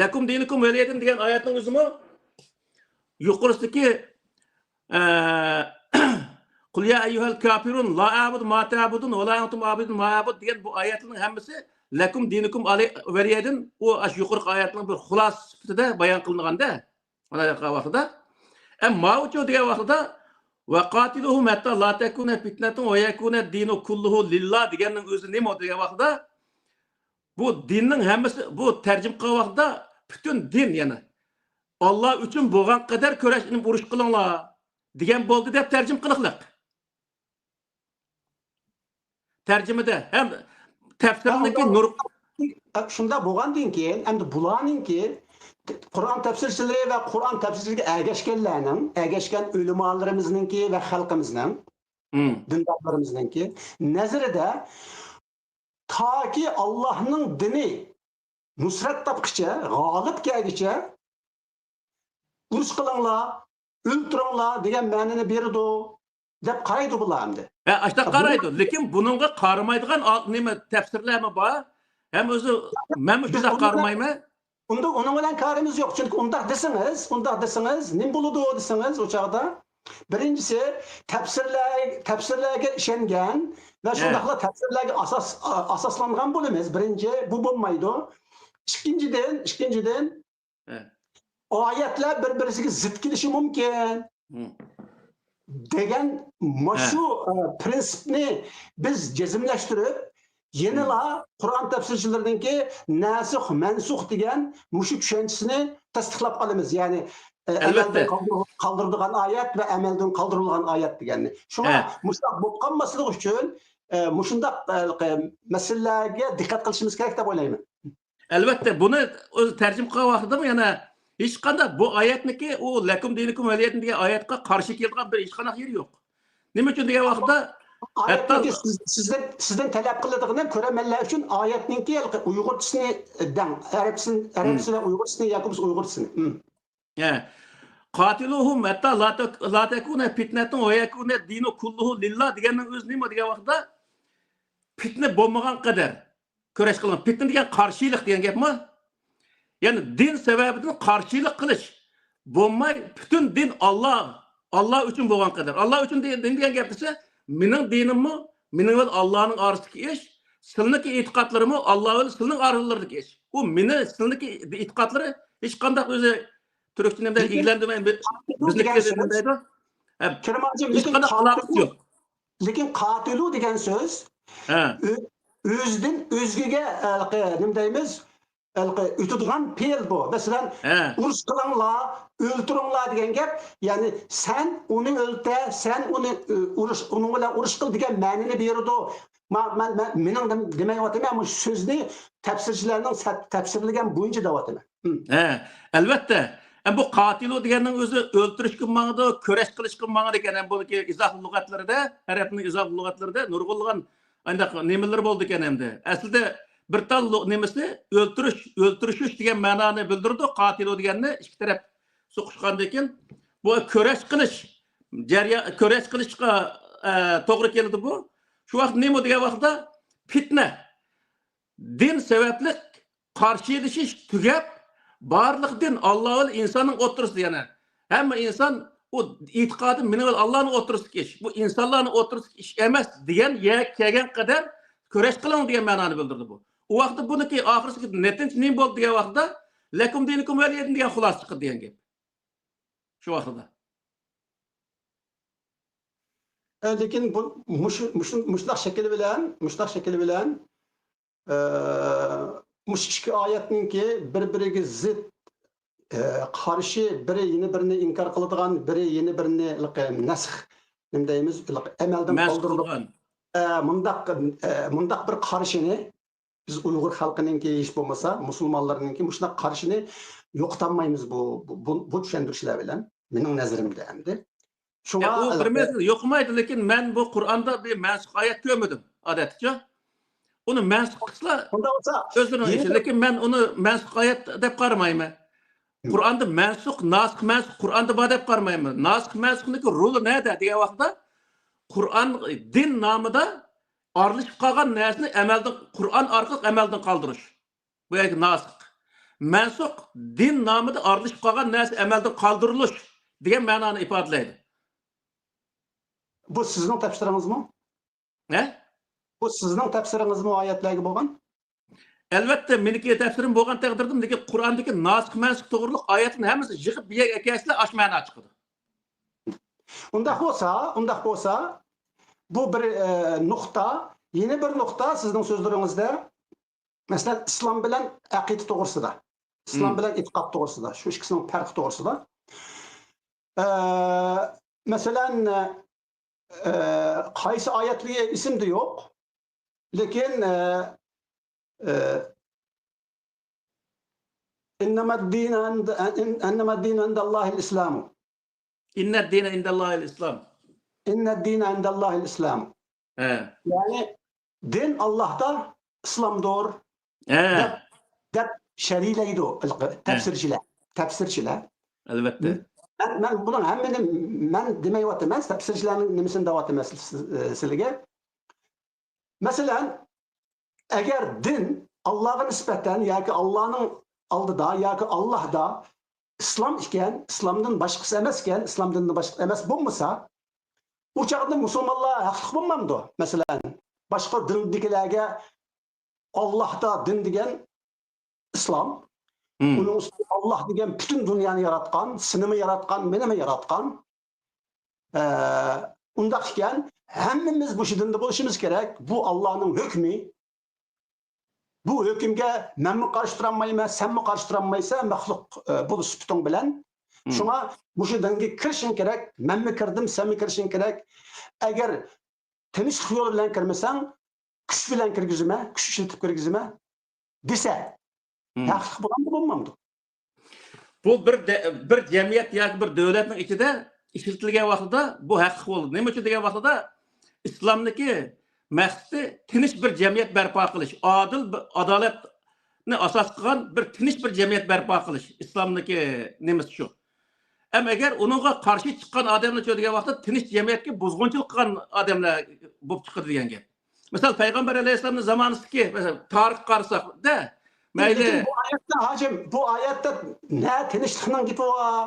لَكُمْ دِينُكُمْ وَلِيَ دِينِ دېگەن ئايەتنىڭ ئۆزىمۇ يۇقىرىسىدىكى، ئە، قۇل يا ئەييۇھەل كافىرۇن لا ئەبۇدۇ ما تەبۇدۇن ۋە لا ئەنتۇم ئابىدۇن ما ئەبۇد دېگەن بۇ ئايەتلەرنىڭ ھەممىسى لەكۇم دىنۇكۇم ئالى-، ۋەلىيەدىن، ئۇ ئاشۇ يۇقىرىقى ئايەتنىڭ بىر خۇلاسىسى سۈپىتىدە بايان قىلىنغاندا، مانا دېگەن ۋاقتىدا، ئە، ماۋۇچۇ دېگەن ۋاقتىدا، ۋەقاتىلۇھۇم ھەتتا لا تەكۇنە پىتنەتۇن ۋە يەكۇنە دىنۇ كۇللۇھۇ لىللا دېگەننىڭ ئۆزى نېمە دېگەن ۋاقتىدا، بۇ دىننىڭ ھەممىسى، بۇ تەرجىمە قىلغان ۋاقتىدا پۈتۈن دىن، يەنى ئاللا ئۈچۈن بولغان قەدەر كۈرەش ئېلىپ ئۇرۇش قىلىڭلار دېگەن بولدى دەپ تەرجىمە قىلىقلىق. تەرجىمىدە ھەم تەپسىرنىڭكى نۇر. شۇنداق بولغاندىن كېيىن، ئەمدى بۇلارنىڭكى قۇرئان تەپسىرچىلىرى ۋە قۇرئان تەپسىرچىلىككە ئەگەشكەنلەرنىڭ، ئەگەشكەن ئۆلىمالىرىمىزنىڭكى ۋە خەلقىمىزنىڭ، مم. دىندارلىرىمىزنىڭكى نەزىرىدە تاكى ئاللاھنىڭ دىنى نۇسرەت تاپقىچە، غالىب كەلگۈچە ئۇرۇش قىلىڭلار، ئۆلتۈرۈڭلار دېگەن مەنىنى بېرىدۇ دەپ قارايدۇ بۇلار ئەمدى. ھە، ئاشۇنداق قارايدۇ. لېكىن بۇنىڭغا قارىمايدىغان ئال-، نېمە تەپسىرلەرمۇ بار. ھەم ئۆزى مەنمۇ شۇنداق قارىمايمەن. ئۇنداق، ئۇنىڭ بىلەن كارىمىز يوق. چۈنكى ئۇنداق دېسىڭىز، ئۇنداق دېسىڭىز، نېمە بولىدۇ دېسىڭىز، ئۇ چاغدا بىرىنچىسى، تەپسىرلەر، تەپسىرلەرگە ئىشەنگەن ۋە شۇنداقلا تەپسىرلەرگە ئاساس، ئاساسلانغان بولىمىز. بىرىنچى، بۇ بولمايدۇ. ئىككىنچىدىن، ئىككىنچىدىن، ھە. ئايەتلەر بىر-بىرسىگە زىت كېلىشى مۇمكىن. ھە. دېگەن مۇشۇ، ئە، پرىنسىپنى بىز جەزملەشتۈرۈپ، يەنىلا قۇرئان تەپسىرچىلىرىنىڭكى ناسىخ، مەنسۇخ دېگەن مۇشۇ چۈشەنچىسىنى تەستىقلاپ قالىمىز. يەنى، ئە، ئەمەلدىن قالدۇرۇلغان ئايەت ۋە ئەمەلدىن قالدۇرۇلغان ئايەت دېگەننى. شۇڭا مۇشۇنداق بولۇپ قالماسلىقى ئۈچۈن، ئە، مۇشۇنداق، ئە، مەسىلىلەرگە دىققەت قىلىشىمىز كېرەك دەپ ئويلايمەن. ئەلۋەتتە، بۇنى ئۆزى تەرجىمە قىلغان ۋاقتىدىمۇ يەنە ھېچقانداق بۇ ئايەتنىكى، ئۇ لەكۇم دىنۇكۇم ۋەلىيەدىن دېگەن ئايەتقا قارشى كېلىدىغان بىر ھېچقانداق يېرى يوق. نېمە ئۈچۈن دېگەن ۋاقىتتا، ھەتتا سىز، سىزدىن، سىزدىن تەلەپ قىلىدىغىنى كۆرەرمەنلەر ئۈچۈن ئايەتنىڭكى ئۇيغۇرچىسىنى دەڭ، ئەرەبچىسىنى، ئەرەبچىسى بىلەن ئۇيغۇرچىسىنى ياكى بولمىسا ئۇيغۇرچىسىنى. ھە. قاتىلۇھۇم ھەتتا لا تەك-، لا تەكۇنە پىتنەتۇن ۋە يەكۇنە دىنۇ كۇللۇھۇ لىللا دېگەننىڭ ئۆزى نېمە دېگەن ۋاقىتتا، پىتنە بولمىغان قەدەر كۈرەش قىلىڭ. پىتنە دېگەن قارشىلىق دېگەن گەپمۇ؟ يەنى دىن سەۋەبىدىن قارشىلىق قىلىش بولماي، پۈتۈن دىن ئاللا، ئاللا ئۈچۈن بولغان قەدەر. ئاللا ئۈچۈن دېگەن، دېگەن گەپ دېسە، مېنىڭ دىنىممۇ، مېنىڭ بىلەن ئاللانىڭ ئارىسىدىكى ئىش، سىلىنىڭكى ئېتىقادلىرىمۇ ئاللا بىلەن سىلىنىڭ ئارىلىرىدىكى ئىش. ئۇ مېنى، سىلىنىڭكى ئېتىقادلىرى ھېچقانداق ئۆزى تۈركچە نېمە دەيدۇ، ئىگىلەندۈرمەي، بىزنىڭكى نېمە دەيدۇ؟ ھېچقانداق ئالاقىسى يوق. لېكىن قاتىلۇ دېگەن سۆز ئۆزىدىن ئۆزگىگە، ھېلىقى، نېمە دەيمىز، ھېلىقى ئۆتىدىغان پېئىل بۇ. مەسىلەن، ئۇرۇش قىلىڭلار، ئۆلتۈرۈڭلار دېگەن گەپ، يەنى سەن ئۇنى ئۆلتۈر، سەن ئۇنى، ئۇرۇش، ئۇنىڭ بىلەن ئۇرۇش قىل دېگەن مەنىنى بېرىدۇ. مەن، مەن، مەنىڭ دېمەيۋاتىمەن، مۇشۇ سۆزنى تەپسىرچىلەرنىڭ تەپسىرلىگەن بويىچە دەۋاتىمەن. ھە، ئەلۋەتتە. ئە، بۇ قاتىلۇ دېگەننىڭ ئۆزى ئۆلتۈرۈشكە ماڭىدۇ، كۈرەش قىلىشقا ماڭىدۇ ئىكەن. ھەم بۇنىڭكى ئىزاھ لۇغەتلىرىدە، ئەرەبنىڭ ئىزاھ لۇغەتلىرىدە نۇرغۇنلىغان ئانداق نېمىلىرى بولىدىكەن ئەمدى. ئەسلىدە بىر تال لۇ-، نېمىسى ئۆلتۈرۈش، ئۆلتۈرۈشۈش دېگەن مەنانى بىلدۈرىدۇ، قاتىلۇ دېگەننى ئىككى تەرەپ سوقۇشقاندىن كېيىن بۇ كۈرەش قىلىش جەريا-، كۈرەش قىلىشقا، ئە، توغرا كېلىدۇ بۇ. شۇ ۋاقىت نېمە دېگەن ۋاقىتتا پىتنە. دىن سەۋەبلىك قارشىلىشىش تۈگەپ، بارلىق دىن ئاللا بىلەن ئىنساننىڭ ئوتتۇرىسىدا يەنە. ھەممە ئىنسان ئۇ ئېتىقادى مېنىڭ بىلەن ئاللانىڭ ئوتتۇرىسىدىكى ئىش. بۇ ئىنسانلارنىڭ ئوتتۇرىسىدىكى ئىش ئەمەس دېگەن يەرگە كەلگەن قەدەر كۈرەش قىلىڭ دېگەن مەنانى بىلدۈردى بۇ. ئۇ ۋاقىتتا بۇنىڭكى ئاخىرسىدىكى نەتىجە نېمە بولدى دېگەن ۋاقىتتا لەكۇم دىنۇكۇم ۋەلىيەدىن دېگەن خۇلاسە چىقتى دېگەن گەپ. شۇ ۋاقىتتا. لېكىن بۇ مۇشۇ، مۇشۇ، مۇشۇنداق شەكىل بىلەن، مۇشۇنداق شەكىل بىلەن ئە، مۇشۇ ئىككى ئايەتنىڭكى بىر-بىرىگە زىت، ئە، قارشى، بىرى يەنە بىرىنى ئىنكار قىلىدىغان، بىرى يەنە بىرىنى نەسخ، نېمە دەيمىز، ئەمەلدىن قالدۇرىدىغان. ئە، مۇنداق، ئە، مۇنداق بىر قارشىنى بىز ئۇيغۇر خەلقىنىڭكى ھېچ بولمىسا، مۇسۇلمانلارنىڭكى مۇشۇنداق قارشىنى يوقىتالمايمىز بۇ، بۇ، بۇ چۈشەندۈرۈشلەر بىلەن. مېنىڭ نەزىرىمدە ئەمدى. شۇڭا، يا، ئۇ بىر مەسىلە يوقىمايدۇ، لېكىن مەن بۇ قۇرئاندا بىر مەنسۇخ ئايەت كۆرمىدىم، ئادەتتىچۇ. ئۇنى مەنسۇخ قىلسىلا ئۆزلىرىنىڭ ئىشى، لېكىن مەن ئۇنى مەنسۇخ ئايەت دەپ قارىمايمەن. قۇرئاندا مەنسۇخ، ناسىخ، مەنسۇخ قۇرئاندا بار دەپ قارىمايمەن. ناسىخ، مەنسۇخنىڭكى رولى نەدە دېگەن ۋاقىتتا، قۇرئان، دىن نامىدا ئارىلىشىپ قالغان نەرسىنى ئەمەلدىن، قۇرئان ئارقىلىق ئەمەلدىن قالدۇرۇش. بۇ يەردىكى ناسىخ. مەنسۇخ، دىن نامىدا ئارىلىشىپ قالغان نەرسە ئەمەلدىن قالدۇرۇلۇش دېگەن مەنانى ئىپادىلەيدۇ. بۇ سىزنىڭ تەپسىرىڭىزمۇ؟ ھە؟ بۇ سىزنىڭ تەپسىرىڭىزمۇ ئايەتلەرگە بولغان؟ ئەلۋەتتە، مېنىڭكى تەپسىرىم بولغان تەقدىردىمۇ، لېكىن قۇرئاندىكى ناسىخ مەنسۇخ توغرىلىق ئايەتنى ھەممىسىنى يىغىپ بىر يەرگە ئەكەلسىلەر، ئاشۇ مەنا چىقىدۇ. ئۇنداق بولسا، ئۇنداق بولسا، بۇ بىر ئە، نۇقتا، يەنە بىر نۇقتا سىزنىڭ سۆزلىرىڭىزدە، مەسىلەن، ئىسلام بىلەن ئەقىدە توغرىسىدا، ئىسلام مم. بىلەن ئېتىقاد توغرىسىدا، شۇ ئىككىسىنىڭ پەرقى توغرىسىدا. ئە، مەسىلەن، ئە، قايسى ئايەتلىكى ئېسىمدە يوق، لېكىن ئە، ئە، إنما الدين عند إنما الدين عند الله الإسلام. إن الدين عند الله الإسلام. إن الدين عند الله الإسلام. ھە. يەنى دىن ئاللاھتا ئىسلامدۇر ھە. دەپ، دەپ شەرھلەيدۇ تەپسىرچىلەر. تەپسىرچىلەر. ئەلۋەتتە. مەن، مەن بۇنىڭ ھەممىنى مەن دېمەيۋاتىمەن، تەپسىرچىلەرنىڭ نېمىسىنى دەۋاتىمەن سىز- سىلىگە. مەسىلەن، ئەگەر دىن ئاللاغا نىسبەتەن ياكى ئاللانىڭ ئالدىدا ياكى ئاللاھدا ئىسلام ئىكەن، ئىسلامدىن باشقىسى ئەمەس ئىكەن، ئىسلام دىنىدىن باشقىسى ئەمەس بولمىسا، ئۇ چاغدا مۇسۇلمانلار ھەقلىق بولمامدۇ؟ مەسىلەن، باشقا دىندىكىلەرگە ئاللاھدا دىن دېگەن ئىسلام، مم. ئۇنىڭ ئۈستىدە ئاللاھ دېگەن پۈتۈن دۇنيانى ياراتقان، سېنىمۇ ياراتقان، مېنىمۇ ياراتقان. ئە، ئۇنداق ئىكەن، ھەممىمىز مۇشۇ دىندا بولۇشىمىز كېرەك. بۇ ئاللانىڭ ھۆكمى. بۇ ھۆكۈمگە مەنمۇ قارشى تۇرالمايمەن، سەنمۇ قارشى تۇرالمايسەن، مەخلۇق ئە، بولۇش سۈپىتىڭ بىلەن. مم. شۇڭا مۇشۇ دىنگە كىرىشىڭ كېرەك، مەنمۇ كىردىم، سەنمۇ كىرىشىڭ كېرەك. ئەگەر تىنچلىق يولى بىلەن كىرمىسەڭ، كۈچ بىلەن كىرگۈزىمەن، كۈچ ئىشلىتىپ كىرگۈزىمەن دېسە، مم. ھەقلىق بولامدۇ، بولمامدۇ؟ بۇ بىر دە-، بىر جەمئىيەت ياكى بىر دۆلەتنىڭ ئىچىدە ئىشلىتىلگەن ۋاقتىدا بۇ ھەقلىق بولىدۇ. نېمە ئۈچۈن دېگەن ۋاقتىدا ئىسلامنىڭكى مەقسىتى تىنچ بىر جەمئىيەت بەرپا قىلىش، ئادىل، بىر ئادالەتنى ئاساس قىلغان بىر تىنچ بىر جەمئىيەت بەرپا قىلىش ئىسلامنىڭكى نېمىسى شۇ. ئەمما ئەگەر ئۇنىڭغا قارشى چىققان ئادەمنى چۆ دېگەن ۋاقىتتا تىنچ جەمئىيەتكە بۇزغۇنچىلىق قىلغان ئادەملەر بولۇپ چىقىدۇ دېگەن گەپ. مىسال، پەيغەمبەر ئەلەيھىسسالامنىڭ زامانىسىدىكى، مەسىلەن، تارىخقا قارىساق، دە، مەيلى. لېكىن بۇ ئايەتتە، ھاجىم، بۇ ئايەتتە نە تىنچلىقنىڭ گېپى بار،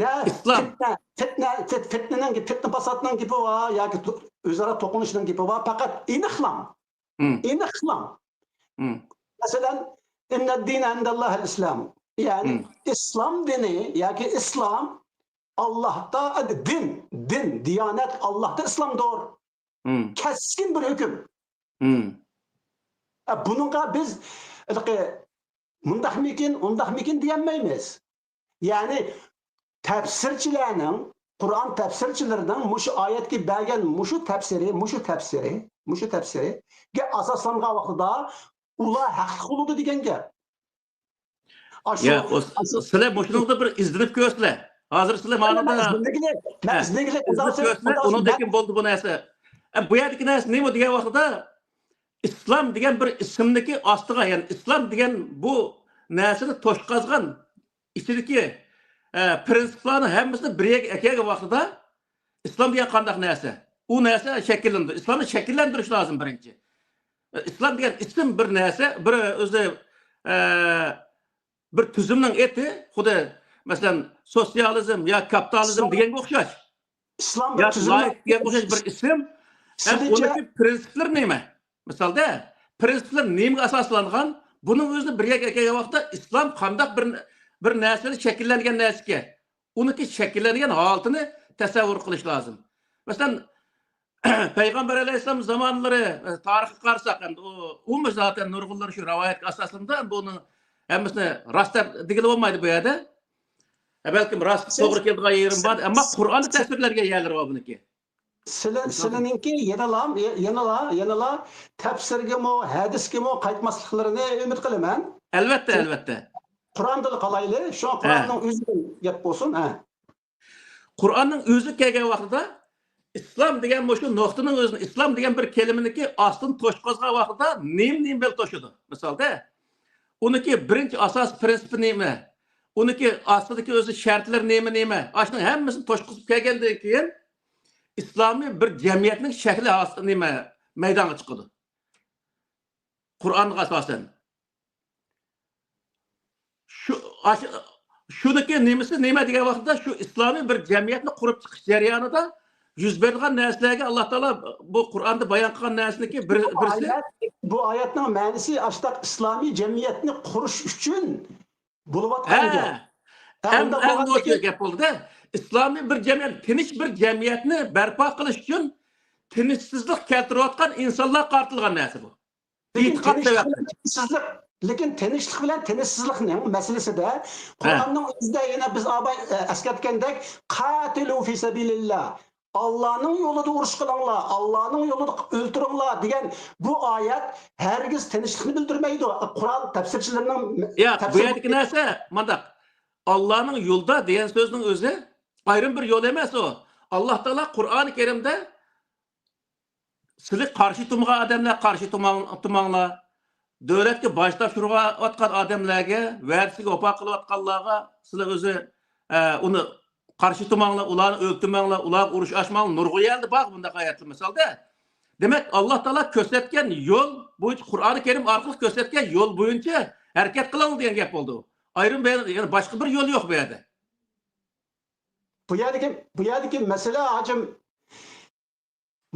نە ئىسلام. پىتنە، پىتنە، پىت-، پىتنىنىڭ، پىتنە پاساتنىڭ گېپى بار ياكى تو-، ئۆزئارا توقۇنۇشنىڭ گېپى بار. پەقەت ئېنىقلاڭ، مم. ئېنىقلاڭ. مم. مەسىلەن، إن الدين عند الله الإسلام. يەنى مم. ئىسلام دىنى ياكى ئىسلام ئاللاھتا، دىن، دىن، دىيانەت ئاللاھتا ئىسلامدۇر. مم. كەسكىن بىر ھۆكۈم. مم. ئە، بۇنىڭغا بىز ھېلىقى مۇنداقمىكىن، ئۇنداقمىكىن دېيەلمەيمىز. يەنى تەپسىرچىلەرنىڭ، قۇرئان تەپسىرچىلىرىنىڭ مۇشۇ ئايەتكە بەرگەن مۇشۇ تەپسىرى، مۇشۇ تەپسىرى، مۇشۇ تەپسىرىگە ئاساسلانغان ۋاقتىدا ئۇلار ھەقلىق بولىدۇ دېگەن گەپ. ئاشۇ، ياق، ئۇ، ئاشۇ سىلەر مۇشۇنىڭدا بىر ئىزدىنىپ كۆرسىلەر. ھازىر سىلەر مانا مەن ئىزدىنگىلى، مەن ھە. ئىزدىنگىلى، ئىزدىنىپ كۆرسىلەر، ئۇنىڭدىن كېيىن بولدى بۇ نەرسە. ئە، بۇ يەردىكى نەرسە نېمە دېگەن ۋاقتىدا، ئىسلام دېگەن بىر ئىسىمنىكى ئاستىغا، يەنى ئىسلام دېگەن بۇ نەرسىنى توشقازغان ئىچىدىكى، ئە، پىرىنسىپلارنىڭ ھەممىسىنى بىر يەرگە ئەكەلگەن ۋاقتىدا، ئىسلام دېگەن قانداق نەرسە؟ ئۇ نەرسە شەكىللىنىدۇ. ئىسلامنى شەكىللەندۈرۈش لازىم بىرىنچى. ئىسلام دېگەن ئىسىم بىر نەرسە، بىر ئۆزى، ئە، بىر تۈزۈمنىڭ ئېتى، خۇددى، مەسىلەن، سوتسىيالىزم يا كاپىتالىزم ئىسلام، دېگەنگە ئوخشاش. ئىسلام بىر يا تۈزۈمنىڭ لايىق دېگەنگە ئوخشاش بىر ئىسىم. ھەم سىلىچە ئۇنىڭكى پىرىنسىپلىرى نېمە؟ مىسالدا، پىرىنسىپلىرى نېمىگە ئاساسلانغان؟ بۇنىڭ ئۆزىنى بىر يەرگە ئەكەلگەن ۋاقىتتا ئىسلام قانداق بىر، بىر نەرسىنى شەكىللەنگەن نەرسىكەن؟ ئۇنىڭكى شەكىللەنگەن ھالىتىنى تەسەۋۋۇر قىلىش لازىم. مەسىلەن، پەيغەمبەر ئەلەيھىسسالام زامانلىرى، ئە، تارىخقا قارىساق، ئەمدى ئۇ، ئۇمۇ زاتەن نۇرغۇنلىرى شۇ رىۋايەتكە ئاساسلىنىدۇ، بۇنىڭ ھەممىسىنى راست دەپ دېگىلى بولمايدۇ بۇ يەردە. ئە، بەلكىم راست، سىز، توغرا كېلىدىغان يېرىم سىز، بار، ئەمما قۇرئاندا تەسۋىرلەنگەن يەرلىرى بار بۇنىڭكى. سىلى-، سىلىنىڭكى يەنىلا، يەنىلا، يەنىلا تەپسىرگىمۇ، ھەدىسكىمۇ قايتماسلىقلىرىنى ئۈمىد قىلىمەن. ئەلۋەتتە، سىز ئەلۋەتتە. قۇرئاندىلا قالايلى، شۇڭا ھە. قۇرئاننىڭ ئۆزىدىن گەپ بولسۇن. ھە. قۇرئاننىڭ ئۆزى كەلگەن ۋاقتىدا ئىسلام دېگەن مۇشۇ نۇقتىنىڭ ئۆزىنى، ئىسلام دېگەن بىر كەلىمىنىڭكى ئاستىنى توشقازغان ۋاقتىدا نېمە، نېمە بىلەن توشىدۇ؟ مىسالدا، ئۇنىڭكى بىرىنچى ئاساسىي پىرىنسىپى نېمە؟ ئۇنىڭكى ئاستىدىكى ئۆزى شەرتلىرى نېمە، نېمە؟ ئاشۇنىڭ ھەممىسىنى توشقۇزۇپ كەلگەندىن كېيىن، ئىسلامىي بىر جەمئىيەتنىڭ شەكلى ھاس-، نېمە، مەيدانغا چىقىدۇ. قۇرئانغا ئاساسەن. شۇ، ئاشۇ، شۇنىڭكى نېمىسى نېمە دېگەن ۋاقىتتا، شۇ ئىسلامىي بىر جەمئىيەتنى قۇرۇپ چىقىش جەريانىدا يۈز بېرىدىغان نەرسىلەرگە ئاللا تائالا بۇ قۇرئاندا بايان قىلغان نەرسىنىڭكى بىر-، بۇ بىرسى. ئايەت، بۇ ئايەتنىڭ مەنىسى ئاشتاق ئىسلامىي جەمئىيەتنى قۇرۇش ئۈچۈن بولۇۋاتقان گەپ. ھە، ھە، ئەمدى ئۇنداق ئەمدى بولغاندىكىن، گەپ بولدى-دە، ئىسلامىي بىر جەمئىيەت، تىنچ بىر جەمئىيەتنى بەرپا قىلىش ئۈچۈن تىنچسىزلىق كەلتۈرۈۋاتقان ئىنسانلارغا قارىتىلغان نەرسە بۇ. لېكىن ئېتىقاد تىنچلىق سەۋەبلىك. بىلەن تىنچسىزلىق، لېكىن تىنچلىق بىلەن تىنچسىزلىقنىڭ مەسىلىسىدە، ھە، قۇرئاننىڭ ئۆزىدە يەنە بىز ئاباي، ئە، ئەسكەرتكەندەك، «قاتىلۇ فى سەبىلىللا»، «ئاللانىڭ يولىدا ئۇرۇش قىلىڭلار، ئاللانىڭ يولىدا ئۆلتۈرۈڭلار» دېگەن بۇ ئايەت ھەرگىز تىنچلىقنى بىلدۈرمەيدۇ. قۇرئان تەپسىرچىلىرىنىڭ ياق، بۇ تەپسىر يەردىكى نەرسە مانداق. «ئاللانىڭ يولىدا» دېگەن سۆزنىڭ ئۆزى ئايرىم بىر يول ئەمەس ئۇ. ئاللا تائالا قۇرئانى كەرىمدە سىلى قارشى تۇرمىغان ئادەملەر قارشى تۇرماڭ-، تۇرماڭلار. دۆلەتكە باج تاپشۇرۇۋاتقان ئادەملەرگە، ۋەدىسىگە ۋاپا قىلىۋاتقانلارغا سىلى ئۆزى، ئە، ئۇنى قارشى تۇرماڭلار، ئۇلارنى ئۆلتۈرمەڭلار، ئۇلارغا ئۇرۇش ئاچماڭلار. نۇرغۇن يەردە بار بۇنداق ئايەتلەر مىسالدا. دېمەك، ئاللا تائالا كۆرسەتكەن يول بويىچە، قۇرئانى كەرىم ئارقىلىق كۆرسەتكەن يول بويىچە ھەرىكەت قىلىڭلار دېگەن گەپ بولدى. ئايرىم بىر، يەنە باشقا بىر يول يوق بۇ يەردە. بۇ يەردىكى، بۇ يەردىكى مەسىلە، ھاجىم،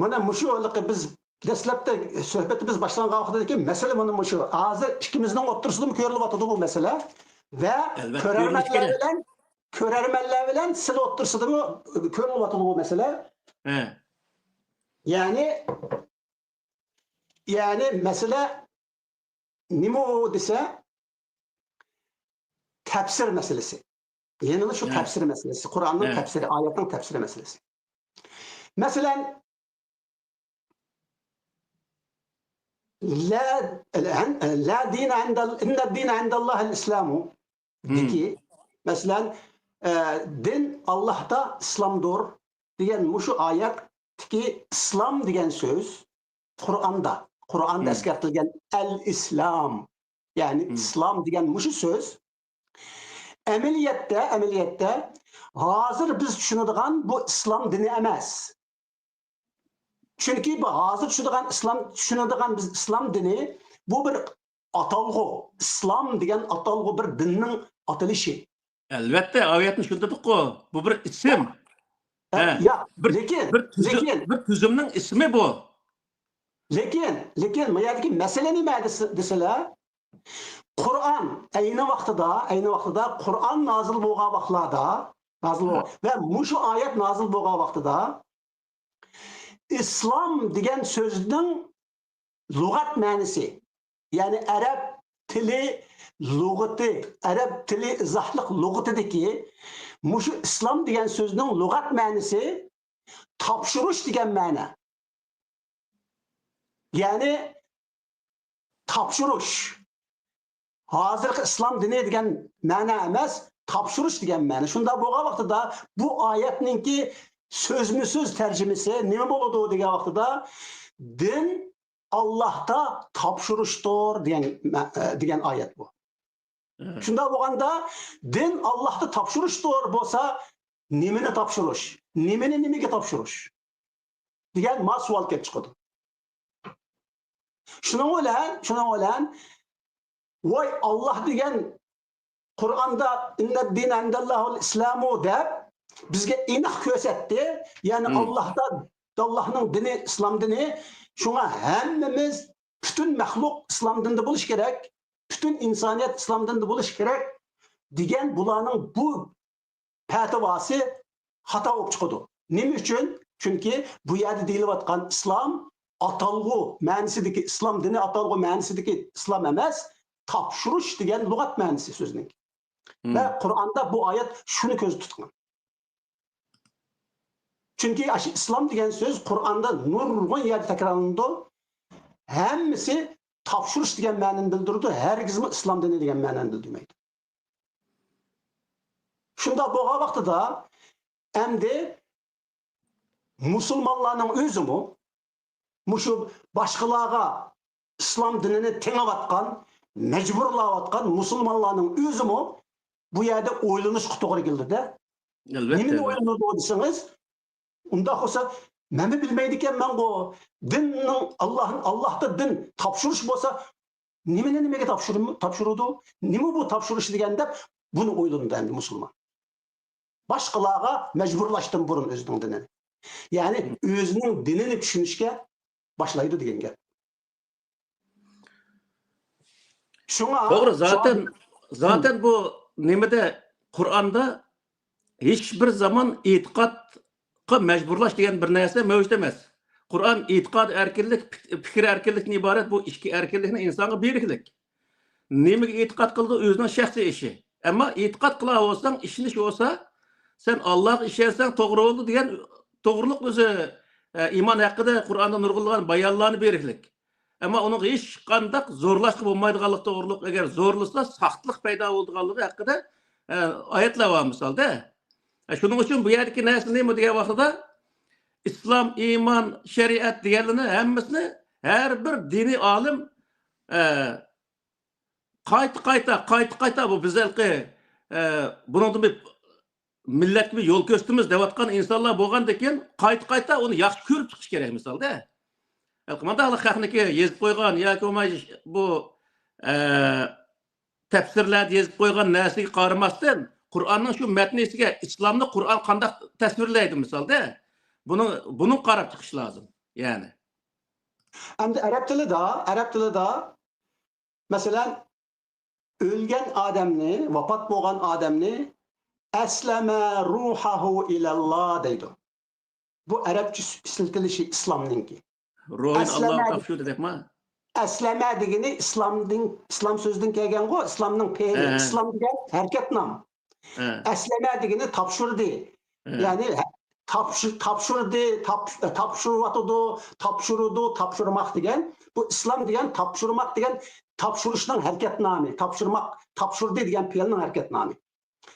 مانا مۇشۇ ھېلىقى بىز دەسلەپتە سۆھبىتىمىز باشلانغان ۋاقىتتىكى مەسىلە مانا مۇشۇ. ھازىر ئىككىمىزنىڭ ئوتتۇرىسىدىمۇ كۆرۈلۈۋاتىدۇ بۇ مەسىلە. ۋە ئەلۋەتتە، كۆرۈلۈشى كۆرەرمەنلەر كېرەك. بىلەن، كۆرەرمەنلەر بىلەن سىلە ئوتتۇرىسىدىمۇ كۆرۈلۈۋاتىدۇ بۇ مەسىلە. ھە. يەنى، يەنى مەسىلە نېمە ئۇ دېسە، تەپسىر مەسىلىسى. يەنىلا شۇ، ھە، تەپسىر مەسىلىسى، قۇرئاننىڭ، ھە، تەپسىرى، ئايەتنىڭ تەپسىرى مەسىلىسى. مەسىلەن، لا، لا دين عند ال-، إن الدين عند الله الإسلام دىكى، مەسىلەن، ئە، دىن ئاللاھتا ئىسلامدۇر دېگەن مۇشۇ ئايەتتىكى ئىسلام دېگەن سۆز قۇرئاندا، قۇرئاندا ئەسكەرتىلگەن ئەل ئىسلام، يەنى ئىسلام دېگەن مۇشۇ سۆز ئەمەلىيەتتە، ئەمەلىيەتتە ھازىر بىز چۈشىنىدىغان بۇ ئىسلام دىنى ئەمەس. چۈنكى بۇ ھازىر چۈشىدىغان ئىسلام، چۈشىنىدىغان بىز ئىسلام دىنى، بۇ بىر ئاتالغۇ. ئىسلام دېگەن ئاتالغۇ بىر دىننىڭ ئاتىلىشى. ئەلۋەتتە، ئايەتنى چۈشەندۇققۇ، بۇ بىر ئىسىم. ھە، ھە، ياق، بىر، لېكىن، بىر تۈزۈم، لېكىن، بىر تۈزۈمنىڭ ئىسمى بۇ. لېكىن، لېكىن، بۇ يەردىكى مەسىلە نېمە دېسە-، دېسىلە، قۇرئان ئەينى ۋاقتىدا، ئەينى ۋاقتىدا قۇرئان نازىل بولغان ۋاقىتلاردا، نازىل بولغان، ھە، ۋە مۇشۇ ئايەت نازىل بولغان ۋاقتىدا، ئىسلام دېگەن سۆزنىڭ لۇغەت مەنىسى، يەنى ئەرەب تىلى لۇغىتى، ئەرەب تىلى ئىزاھلىق لۇغىتىدىكى مۇشۇ ئىسلام دېگەن سۆزنىڭ لۇغەت مەنىسى تاپشۇرۇش دېگەن مەنە. يەنى تاپشۇرۇش. ھازىرقى ئىسلام دىنى دېگەن مەنە ئەمەس، تاپشۇرۇش دېگەن مەنە. شۇنداق بولغان ۋاقتىدا بۇ ئايەتنىڭكى سۆزمۇ سۆز تەرجىمىسى نېمە بولىدۇ دېگەن ۋاقتىدا، دىن ئاللاھتا تاپشۇرۇشتۇر دېگەن مە-، دېگەن ئايەت بۇ. ھە. شۇنداق بولغاندا، دىن ئاللاھتا تاپشۇرۇشتۇر بولسا، نېمىنى تاپشۇرۇش؟ نېمىنى نېمىگە تاپشۇرۇش؟ دېگەن ما سوئال كېلىپ چىقىدۇ. شۇنىڭ بىلەن، شۇنىڭ بىلەن، ۋاي، ئاللاھ دېگەن قۇرئاندا «إن الدين عند الله الإسلام» دەپ بىزگە ئېنىق كۆرسەتتى. يەنى ئاللاھتا، ئاللاھنىڭ دىنى ئىسلام دىنى. شۇڭا ھەممىمىز، پۈتۈن مەخلۇق ئىسلام دىنىدا بولۇشى كېرەك، پۈتۈن ئىنسانىيەت ئىسلام دىنىدا بولۇشى كېرەك دېگەن بۇلارنىڭ بۇ پەتىۋاسى خاتا بولۇپ چىقىدۇ. نېمە ئۈچۈن؟ چۈنكى بۇ يەردە دېيىلىۋاتقان ئىسلام ئاتالغۇ مەنىسىدىكى، ئىسلام دىنى ئاتالغۇ مەنىسىدىكى ئىسلام ئەمەس، تاپشۇرۇش دېگەن لۇغەت مەنىسى سۆزنىڭ. ۋە قۇرئاندا بۇ ئايەت شۇنى كۆزدە تۇتقان. چۈنكى ئاشۇ ئىسلام دېگەن سۆز قۇرئاندا نۇرغۇن يەردە تەكرارلىنىدۇ. ھەممىسى تاپشۇرۇش دېگەن مەنىنى بىلدۈرىدۇ، ھەرگىزمۇ ئىسلام دىنى دېگەن مەنىنى بىلدۈرمەيدۇ. شۇنداق بولغان ۋاقتىدا ئەمدى مۇسۇلمانلارنىڭ ئۆزىمۇ، مۇشۇ باشقىلارغا ئىسلام دىنىنى تېڭىۋاتقان، مەجبۇرلاۋاتقان مۇسۇلمانلارنىڭ ئۆزىمۇ بۇ يەردە ئويلىنىشقا توغرا كېلىدۇ-دە. ئەلۋەتتە. نېمىنى ئويلىنىدۇ دېسىڭىز، ئۇنداق بولسا، مەنمۇ بىلمەيدىكەنمەنغۇ، دىننىڭ، ئاللاھ، ئاللاھتا دىن تاپشۇرۇش بولسا، نېمىنى نېمىگە تاپشۇرم-، تاپشۇرىدۇ؟ نېمە بۇ تاپشۇرۇش دېگەن دەپ بۇنى ئويلىنىدۇ ئەمدى مۇسۇلمان. باشقىلارغا مەجبۇرلاشتىن بۇرۇن ئۆزىنىڭ دىنىنى. يەنى ئۆزىنىڭ دىنىنى چۈشىنىشكە باشلايدۇ دېگەن گەپ. شۇڭا، توغرا، شۇڭا زاتەن، زاتەن بۇ نېمىدە، قۇرئاندا ھېچ بىر زامان ئېتىقادقا مەجبۇرلاش دېگەن بىر نەرسە مەۋجۇت ئەمەس. قۇرئان ئېتىقاد ئەركىنلىك، پىك-، پىكىر ئەركىنلىكتىن ئىبارەت، بۇ ئىككى ئەركىنلىكنى ئىنسانغا بېرىكلىك. نېمىگە ئېتىقاد قىلىدۇ، ئۆزىنىڭ شەخسىي ئىشى. ئەمما ئېتىقاد قىلا بولساڭ، ئىشىنىش بولسا، سەن ئاللاغا ئىشەنسەڭ توغرا بولىدۇ دېگەن توغرىلىق ئۆزى، ئە، ئىمان ھەققىدە قۇرئاندا نۇرغۇنلىغان بايانلارنى بېرىكلىك. ئەمما ئۇنىڭغا ھېچقانداق زورلاشقا بولمايدىغانلىقى توغرىلىق، ئەگەر زورلىسا ساختىلىق پەيدا بولىدىغانلىقى ھەققىدە، ئە، ئايەتلەر بار مىسالدا. ئە، شۇنىڭ ئۈچۈن بۇ يەردىكى نەرسە نېمە دېگەن ۋاقتىدا، ئىسلام، ئىمان، شەرىئەت دېگەنلەرنى ھەممىسىنى ھەر بىر دىنىي ئالىم، ئە، قايتا-قايتا، قايتا-قايتا بۇ بىز ھېلىقى، ئە، بۇنىڭدىن بىر مىللەتكە بىر يول كۆرسىتىمىز دەۋاتقان ئىنسانلار بولغاندىكىن، قايتا-قايتا ئۇنى ياخشى كۆرۈپ چىقىش كېرەك مىسالدا. ھېلىقى مانداق خەقنىكى يېزىپ قويغان ياكى بولماي بۇ، ئە، تەپسىرلەردە يېزىپ قويغان نەرسىگە قارىماستىن، قۇرئاننىڭ شۇ مەتنىسىگە ئىسلامنى قۇرئان قانداق تەسۋىرلەيدۇ مىسالدا؟ بۇنىڭ، بۇنىڭغا قاراپ چىقىش لازىم، يەنى. ئەمدى ئەرەب تىلىدا، ئەرەب تىلىدا، مەسىلەن، ئۆلگەن ئادەمنى، ۋاپات بولغان ئادەمنى «ئەسلەمە روھەھۇ ئىلەللاھ» دەيدۇ. بۇ ئەرەبچە ئىشلىتىلىشى ئىسلامنىڭكى. روھىنى ئەسلەمە، ئاللاغا تاپشۇردى دەپما؟ ئەسلەمە دېگىنى ئىسلامدىن، ئىسلام سۆزىدىن كەلگەنغۇ، ئىسلامنىڭ پېئلى. ھە. ئىسلام دېگەن ھەرىكەت نام. ھە. ئەسلەمە دېگىنى تاپشۇردى. ھە. يەنى تاپشۇ-، تاپشۇردى، تاپ-، تاپشۇرۇۋاتىدۇ، تاپشۇرىدۇ، تاپشۇرماق دېگەن. بۇ ئىسلام دېگەن تاپشۇرماق دېگەن تاپشۇرۇشنىڭ ھەرىكەت نامى. تاپشۇرماق، تاپشۇردى دېگەن پېئلنىڭ ھەرىكەت نامى.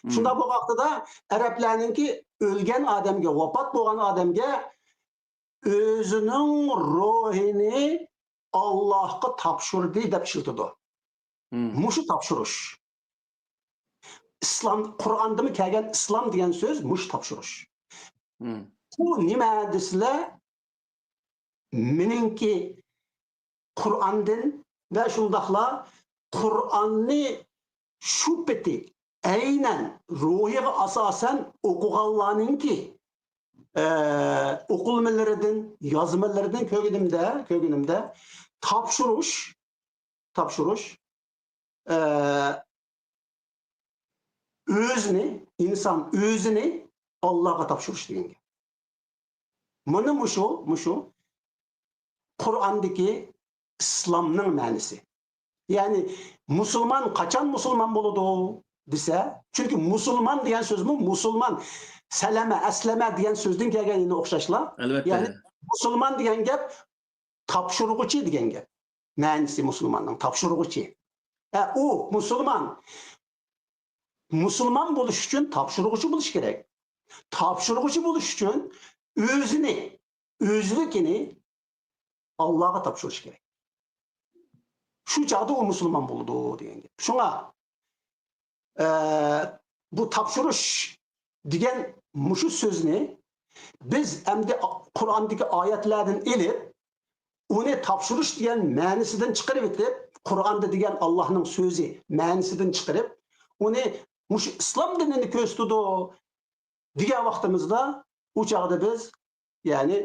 مم. شۇنداق بولغان ۋاقتىدا ئەرەبلەرنىڭكى ئۆلگەن ئادەمگە، ۋاپات بولغان ئادەمگە ئۆزىنىڭ روھىنى ئاللاھقا تاپشۇردى دەپ ئىشلىتىدۇ. مم. مۇشۇ تاپشۇرۇش. ئىسلام، قۇرئاندىمۇ كەلگەن ئىسلام دېگەن سۆز مۇشۇ تاپشۇرۇش. مم. بۇ نېمە دېسىلە، مېنىڭكى قۇرئاندىن ۋە شۇنداقلا قۇرئاننى شۇ پېتى ئەينەن روھىغا ئاساسەن ئوقۇغانلارنىڭكى، ئە، ئوقۇلمىلىرىدىن، يازمىلىرىدىن كۆرگىنىمدە، كۆرگىنىمدە تاپشۇرۇش، تاپشۇرۇش، ئە، ئۆزىنى، ئىنسان ئۆزىنى ئاللاغا تاپشۇرۇش دېگەن گەپ. مانا مۇشۇ، مۇشۇ قۇرئاندىكى ئىسلامنىڭ مەنىسى. يەنى مۇسۇلمان قاچان مۇسۇلمان بولىدۇ دېسە، چۈنكى مۇسۇلمان دېگەن سۆزمۇ مۇسۇلمان، سەلەمە، ئەسلەمە دېگەن سۆزدىن كەلگەنگە ئوخشاشلا. ئەلۋەتتە. يەنى مۇسۇلمان دېگەن گەپ تاپشۇرغۇچى دېگەن گەپ. مەنىسى مۇسۇلماننىڭ تاپشۇرغۇچى. ئە، ئۇ مۇسۇلمان. مۇسۇلمان بولۇش ئۈچۈن تاپشۇرغۇچى بولۇش كېرەك. تاپشۇرغۇچى بولۇش ئۈچۈن ئۆزىنى، ئۆزلۈكىنى ئاللاغا تاپشۇرۇش كېرەك. شۇ چاغدا ئۇ مۇسۇلمان بولىدۇ دېگەن گەپ. شۇڭا، ئە، بۇ تاپشۇرۇش دېگەن مۇشۇ سۆزنى بىز ئەمدى قۇرئاندىكى ئايەتلەردىن ئېلىپ، ئۇنى تاپشۇرۇش دېگەن مەنىسىدىن چىقىرىۋېتىپ، قۇرئاندا دېگەن ئاللاھنىڭ سۆزى مەنىسىدىن چىقىرىپ، ئۇنى مۇشۇ ئىسلام دىنىنى كۆرسىتىدۇ دېگەن ۋاقتىمىزدا، ئۇ چاغدا بىز، يەنى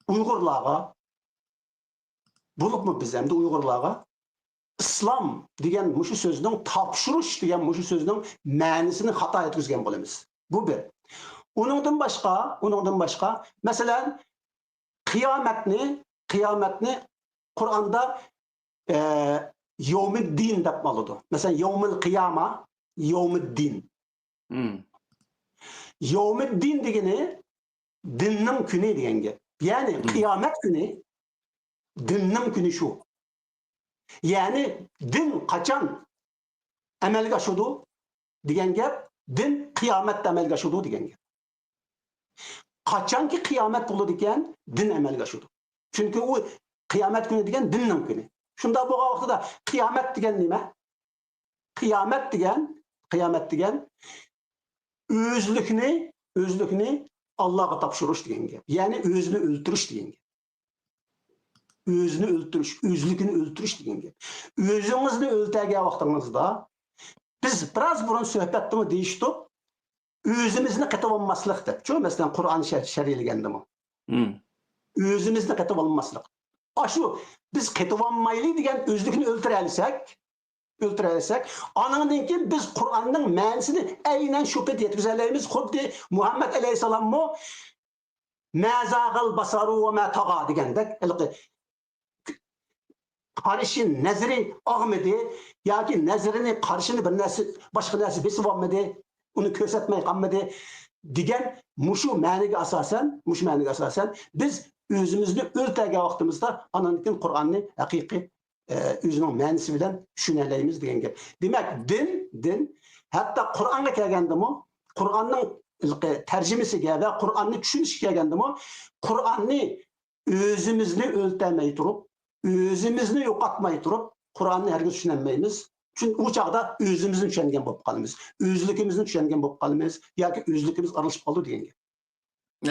ئۇيغۇرلارغا، بولۇپمۇ بىز ئەمدى ئۇيغۇرلارغا ئىسلام دېگەن مۇشۇ سۆزنىڭ، تاپشۇرۇش دېگەن مۇشۇ سۆزنىڭ مەنىسىنى خاتا يەتكۈزگەن بولىمىز. بۇ بىر. ئۇنىڭدىن باشقا، ئۇنىڭدىن باشقا، مەسىلەن، قىيامەتنى، قىيامەتنى قۇرئاندا، ئە، يومىددىن دەپ ئالىدۇ. مەسىلەن، يومىل قىياما، يومىددىن. مم. يومىددىن دېگىنى دىننىڭ كۈنى دېگەن گەپ. يەنى مم. قىيامەت كۈنى دىننىڭ كۈنى شۇ. يەنى دىن قاچان ئەمەلگە ئاشىدۇ دېگەن گەپ، دىن قىيامەتتە ئەمەلگە ئاشىدۇ دېگەن گەپ. قاچانكى قىيامەت بولىدىكەن، دىن ئەمەلگە ئاشىدۇ. چۈنكى ئۇ قىيامەت كۈنى دېگەن دىننىڭ كۈنى. شۇنداق بولغان ۋاقتىدا قىيامەت دېگەن نېمە؟ قىيامەت دېگەن، قىيامەت دېگەن ئۆزلۈكنى، ئۆزلۈكنى ئاللاغا تاپشۇرۇش دېگەن گەپ. يەنى ئۆزىنى ئۆلتۈرۈش دېگەن گەپ. ئۆزىنى ئۆلتۈرۈش، ئۆزلۈكىنى ئۆلتۈرۈش دېگەن گەپ. ئۆزىڭىزنى ئۆلتۈرگەن ۋاقتىڭىزدا، بىز بىراز بۇرۇن سۆھبەتتىمۇ دېيىشتۇق، ئۆزىمىزنى قېتىۋالماسلىق دەپ. شۇ، مەسىلەن، قۇرئان شە-، شەرھلىگەندىمۇ. مم. ئۆزىمىزنى قېتىۋالماسلىق. ئاشۇ بىز قېتىۋالمايلى دېگەن ئۆزلۈكنى ئۆلتۈرەلىسەك، ئۆلتۈرەلىسەك، ئانىڭدىن كېيىن بىز قۇرئاننىڭ مەنىسىنى ئەينەن شۇ پېتى يەتكۈزەلەيمىز. خۇددى مۇھەممەد ئەلەيھىسسالاممۇ «مە زاغەل بەسەرۇ ۋە مە تاغا» دېگەندەك، ھېلىقى قارىشى، نەزىرى ئاغمىدى ياكى نەزىرىنى، قارىشىنى بىر نەرسە، باشقا نەرسە بېسىۋالمىدى، ئۇنى كۆرسەتمەي قالمىدى دېگەن مۇشۇ مەنىگە ئاساسەن، مۇشۇ مەنىگە ئاساسەن بىز ئۆزىمىزنى ئۆلتۈرگەن ۋاقتىمىزدا ئانان كېيىن قۇرئاننى ھەقىقىي، ئە، ئۆزىنىڭ مەنىسى بىلەن چۈشىنەلەيمىز دېگەن گەپ. دېمەك، دىن، دىن، ھەتتا قۇرئانغا كەلگەندىمۇ، قۇرئاننىڭ تەرجىمىسىگە ۋە قۇرئاننى چۈشىنىشكە كەلگەندىمۇ، قۇرئاننى ئۆزىمىزنى ئۆلتۈرمەي تۇرۇپ، ئۆزىمىزنى يوقاتماي تۇرۇپ، قۇرئاننى ھەرگىز چۈشىنەلمەيمىز. چۈنكى ئۇ چاغدا ئۆزىمىزنى چۈشەنگەن بولۇپ قالىمىز، ئۆزلۈكىمىزنى چۈشەنگەن بولۇپ قالىمىز ياكى ئۆزلۈكىمىز ئارىلىشىپ قالىدۇ دېگەن گەپ.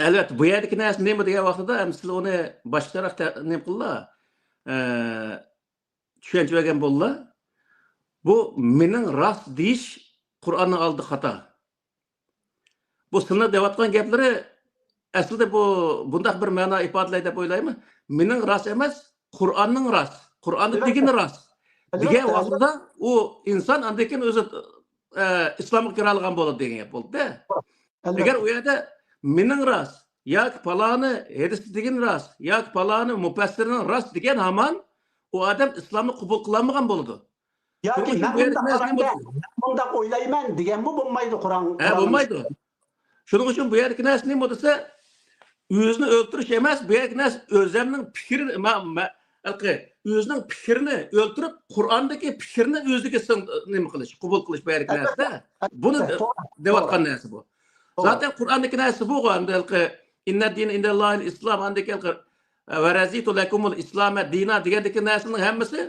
ئەلۋەتتە، بۇ يەردىكى نەرسە نېمە دېگەن ۋاقتىدا، ئەمدى سىلەر ئۇنى باشقىچىراق تە-، نېمە قىللا، ئە، چۈشەنچە بەرگەن بوللا. بۇ «مېنىڭ راست» دېيىش قۇرئاننىڭ ئالدىدا خاتا. بۇ سىلەرنىڭ دەۋاتقان گەپلىرى ئەسلىدە بۇ، بۇنداق بىر مەنا ئىپادىلەيدۇ دەپ ئويلايمەن. مېنىڭ راست ئەمەس، قۇرئاننىڭ راست. قۇرئاندا ئەلۋەتتە. دېگىنى راست. ئەلۋەتتە، دېگەن ئەلۋەتتە. ۋاقتىدا ئۇ ئىنسان ئاندىن كېيىن ئۆزى، ئە، ئىسلامغا كىرەلىگەن بولىدۇ دېگەن گەپ بولدى. ئەلۋەتتە. ئەگەر ئۇ يەردە «مېنىڭ راست» ياكى «پالانى ھەدىستە دېگىنى راست» ياكى «پالانى مۇپەسسىرنىڭ راست» دېگەن ھامان ئۇ ئادەم ئىسلامنى قوبۇل قىلالمىغان بولىدۇ. ياكى شۇنىڭ ئۈچۈن مەن بۇ يەردىكى مۇنداق نەرسە نېمە قارايمەن، بولسا؟ مەن مۇنداق ئويلايمەن دېگەنمۇ بولمايدۇ قۇرئان، ھە، قۇرئان بولمايدۇ. شۇنىڭ ئۈچۈن بۇ يەردىكى نەرسە نېمە دېسە، ئۆزىنى ئۆلتۈرۈش ئەمەس، بۇ يەردىكى نەرسە ئۆزەمنىڭ پىكرى، ما-، ما-، ھېلىقى ئۆزىنىڭ پىكرىنى ئۆلتۈرۈپ، قۇرئاندىكى پىكىرنى ئۆزىگە سىڭ-، نېمە قىلىش، قوبۇل قىلىش بۇ يەردىكى نەرسە. ئەلۋەتتە، بۇنى ئەلۋەتتە، توغرا، دەۋاتقان توغرا. نەرسە بۇ. توغرا. زاتەن قۇرئاندىكى نەرسە بۇ، ئەمدى ھېلىقى «ئىننەددىنە ئىندەللاھىل ئىسلام»، ئاندىن كېيىن ھېلىقى «ۋە رەزىتۇ لەكۇمۇل ئىسلامە دىنا» دېگەندىكى نەرسىنىڭ ھەممىسى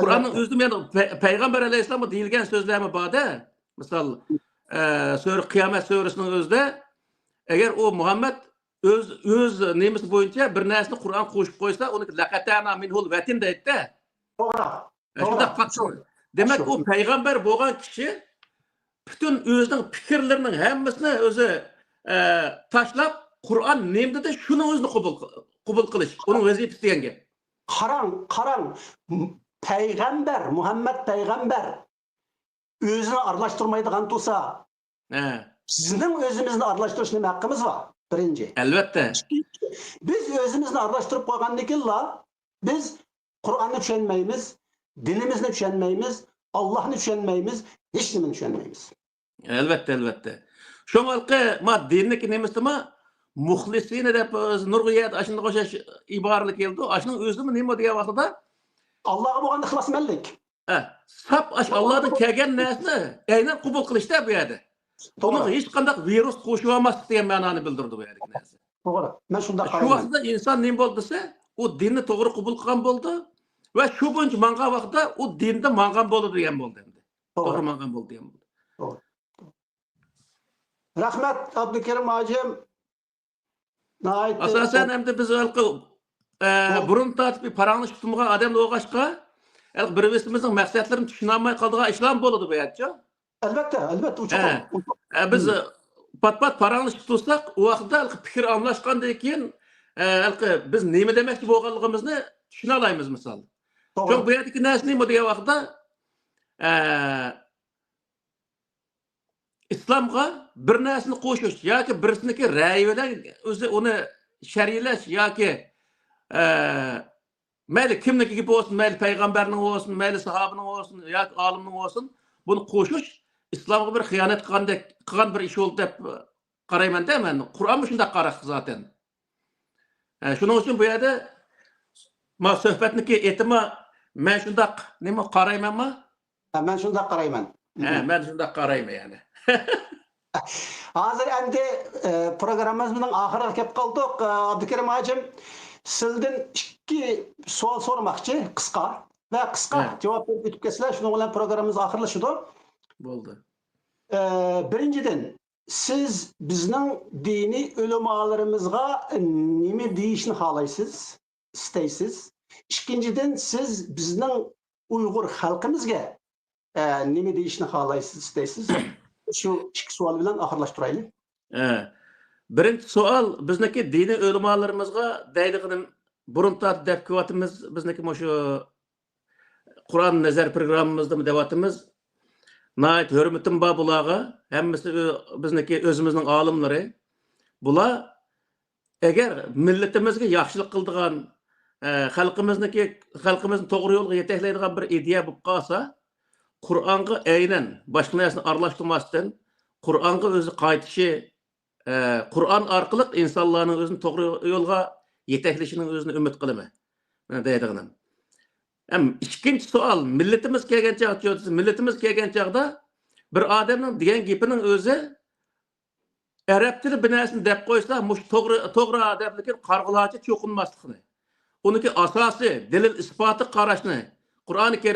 قۇرئاننىڭ ئەلۋەتتە. ئۆزىدە، يەنى پەي-، پەيغەمبەر ئەلەيھىسسالامغا دېيىلگەن سۆزلەرمۇ بار-دە. مىسال، ئە، سۈرە، قىيامەت سۈرىسىنىڭ ئۆزىدە، ئەگەر ئۇ مۇھەممەد ئۆز، ئۆز نېمىسى بويىچە بىر نەرسىنى قۇرئانغا قوشۇپ قويسا، ئۇنى «لەقەتەنا مىنھۇل ۋەتىن» دەيدۇ-دە. توغرا. ئە، شۇنداق توغرا. قاتتىق. شۇ. دېمەك، شۇ. ئۇ پەيغەمبەر بولغان كىشى پۈتۈن ئۆزىنىڭ پىكىرلىرىنىڭ ھەممىسىنى ئۆزى، ئە، تاشلاپ، قۇرئان نېمە دېدى، شۇنىڭ ئۆزىنى قوبۇل، قوبۇل قىلىش، ئۇنىڭ ۋەزىپىسى دېگەن گەپ. قاراڭ، قاراڭ، م-، پەيغەمبەر، مۇھەممەد پەيغەمبەر ئۆزىنى ئارىلاشتۇرمايدىغان تۇرسا، ھە. بىزنىڭ ئۆزىمىزنى ئارىلاشتۇرۇش نېمە ھەققىمىز بار؟ بىرىنچى. ئەلۋەتتە. بىز ئۆزىمىزنى ئارىلاشتۇرۇپ قويغاندىن كېيىنلا، بىز قۇرئاننى چۈشەنمەيمىز، دىنىمىزنى چۈشەنمەيمىز، ئاللاھنى چۈشەنمەيمىز، ھېچنېمىنى چۈشەنمەيمىز. ئەلۋەتتە، ئەلۋەتتە. شۇڭا ھېلىقى ما دىننىڭكى نېمىسىدىمۇ مۇخلىسىنى دەپ نۇرغۇن يەردە ئاشۇنداق ئوخشاش ئىبارىلەر كېلىدۇ. ئاشۇنىڭ ئۆزىمۇ نېمە دېگەن ۋاقتىدا؟ ئاللاغا بولغان ئىخلاسمەنلىك. ھە، ساپ ئاش ئاللادىن كەلگەن نەرسىنى ئەينەن قوبۇل قىلىشتا بۇ يەردە. توغرا. ئۇنىڭغا ھېچقانداق ۋىرۇس قوشۇۋالماسلىق دېگەن مەنانى بىلدۈرىدۇ بۇ يەردىكى نەرسە. توغرا. مەن شۇنداق شۇ قارايمەن. ۋاقىتتا ئىنسان نېمە بولدى دېسە، ئۇ دىننى توغرا قوبۇل قىلغان بولىدۇ ۋە شۇ بويىچە ماڭغان ۋاقىتتا ئۇ دىندا ماڭغان بولىدۇ دېگەن بولدى ئەمدى. توغرا. توغرا ماڭغان بولىدۇ دېگەن بولدى. توغرا. رەھمەت، ئابدۇكېرىم ھاجىم. ناھايىتى ئاساسەن ئەمدى بىز ھېلىقى، ئە، بۇرۇن تارتىپ بىر پاراڭلىشىپ تۇرمىغان ئادەم بولغاچقا، ھېلىقى بىر-بىرىمىزنىڭ مەقسەتلىرىنى چۈشىنەلمەي قالىدىغان ئىشلارمۇ بولىدۇ بۇ يەردىچۇ. ئەلۋەتتە، ئەلۋەتتە، ئۇ چوقۇم. ھە. ئە، بىز پات-پات پاراڭلىشىپ تۇرساق، ئۇ ۋاقىتتا ھېلىقى پىكىر ئالماشقاندىن كېيىن، ئە، ھېلىقى بىز نېمە دېمەكچى بولغانلىقىمىزنى چۈشىنەلايمىز، مىسال. توغرا. شۇڭا بۇ يەردىكى نەرسە نېمە دېگەن ۋاقىتتا، ئە، ئىسلامغا بىر نەرسىنى قوشۇش ياكى بىرسىنىڭكى رەيى بىلەن ئۆزى ئۇنى شەرھلەش ياكى، ئە، مەيلى كىمنىڭكى گېپى بولسۇن، مەيلى پەيغەمبەرنىڭ بولسۇن، مەيلى ساھابىنىڭ بولسۇن ياكى ئالىمنىڭ بولسۇن، بۇنى قوشۇش ئىسلامغا بىر خىيانەت قىلغاندەك، قىلغان بىر ئىش بولدى دەپ قارايمەن-دە مەن. قۇرئانمۇ شۇنداق قاراق زاتەن. ھە، شۇنىڭ ئۈچۈن بۇ يەردە ما سۆھبەتنىڭكى ئېتىما مەن شۇنداق نېمە قارايمەنما؟ ھە، مەن شۇنداق قارايمەن. ھە، مەن شۇنداق قارايمەن يەنى. ھازىر ئەمدى، ئە، پروگراممىمىزنىڭ ئاخىرىغا كەپ قالدۇق. ئە، ئابدۇكېرىم ھاجىم، سىلدىن ئىككى سوئال سورىماقچى، قىسقا. ۋە قىسقا ھە. جاۋاب بېرىپ ئۆتۈپ كەتسىلەر، شۇنىڭ بىلەن پروگراممىمىز ئاخىرلىشىدۇ. بولدى. ئە، بىرىنچىدىن، سىز بىزنىڭ دىنىي ئۆلىمالىرىمىزغا نېمە دېيىشنى خالايسىز، ئىستەيسىز؟ ئىككىنچىدىن، سىز بىزنىڭ ئۇيغۇر خەلقىمىزگە، ئە، نېمە دېيىشنى خالايسىز، ئىستەيسىز؟ شۇ ئىككى سوئال بىلەن ئاخىرلاشتۇرايلى. ئە، بىرىنچى سوئال، بىزنىڭكى دىنىي ئۆلىمالىرىمىزغا دەيدىغىنىم، بۇرۇن تارتىپ دەپ كېلىۋاتىمىز، بىزنىڭكى مۇشۇ قۇرئان نەزەر پروگراممىمىزدىمۇ دەۋاتىمىز. ناھايىتى ھۆرمىتىم بار بۇلارغا. ھەممىسى ئۆ-، بىزنىڭكى ئۆزىمىزنىڭ ئالىملىرى. بۇلار ئەگەر مىللىتىمىزگە ياخشىلىق قىلىدىغان، ئە، خەلقىمىزنىڭكى، خەلقىمىزنى توغرا يولغا يېتەكلەيدىغان بىر ئىدىيە بولۇپ قالسا، قۇرئانغا ئەينەن باشقا نەرسىنى ئارىلاشتۇرماستىن، قۇرئانغا ئۆزى قايتىشى، ئە، قۇرئان ئارقىلىق ئىنسانلارنىڭ ئۆزىنى توغرا يولغا يېتەكلىشىنىڭ ئۆزىنى ئۈمىد قىلىمەن. مانا دەيدىغىنىم. ھەم ئىككىنچى سوئال، مىللىتىمىز كەلگەن چاغ-، مىللىتىمىز كەلگەن چاغدا بىر ئادەمنىڭ دېگەن گېپىنىڭ ئۆزى ئەرەب تىلى بىر نەرسىنى دەپ قويسا، مۇشۇ توغرا، توغرا دەپ، لېكىن قارىغۇلارچە چوقۇنماسلىقنى. ئۇنىڭكى ئاساسى، دەلىل ئىسپاتى قاراشنى. قۇرئانى كەرىم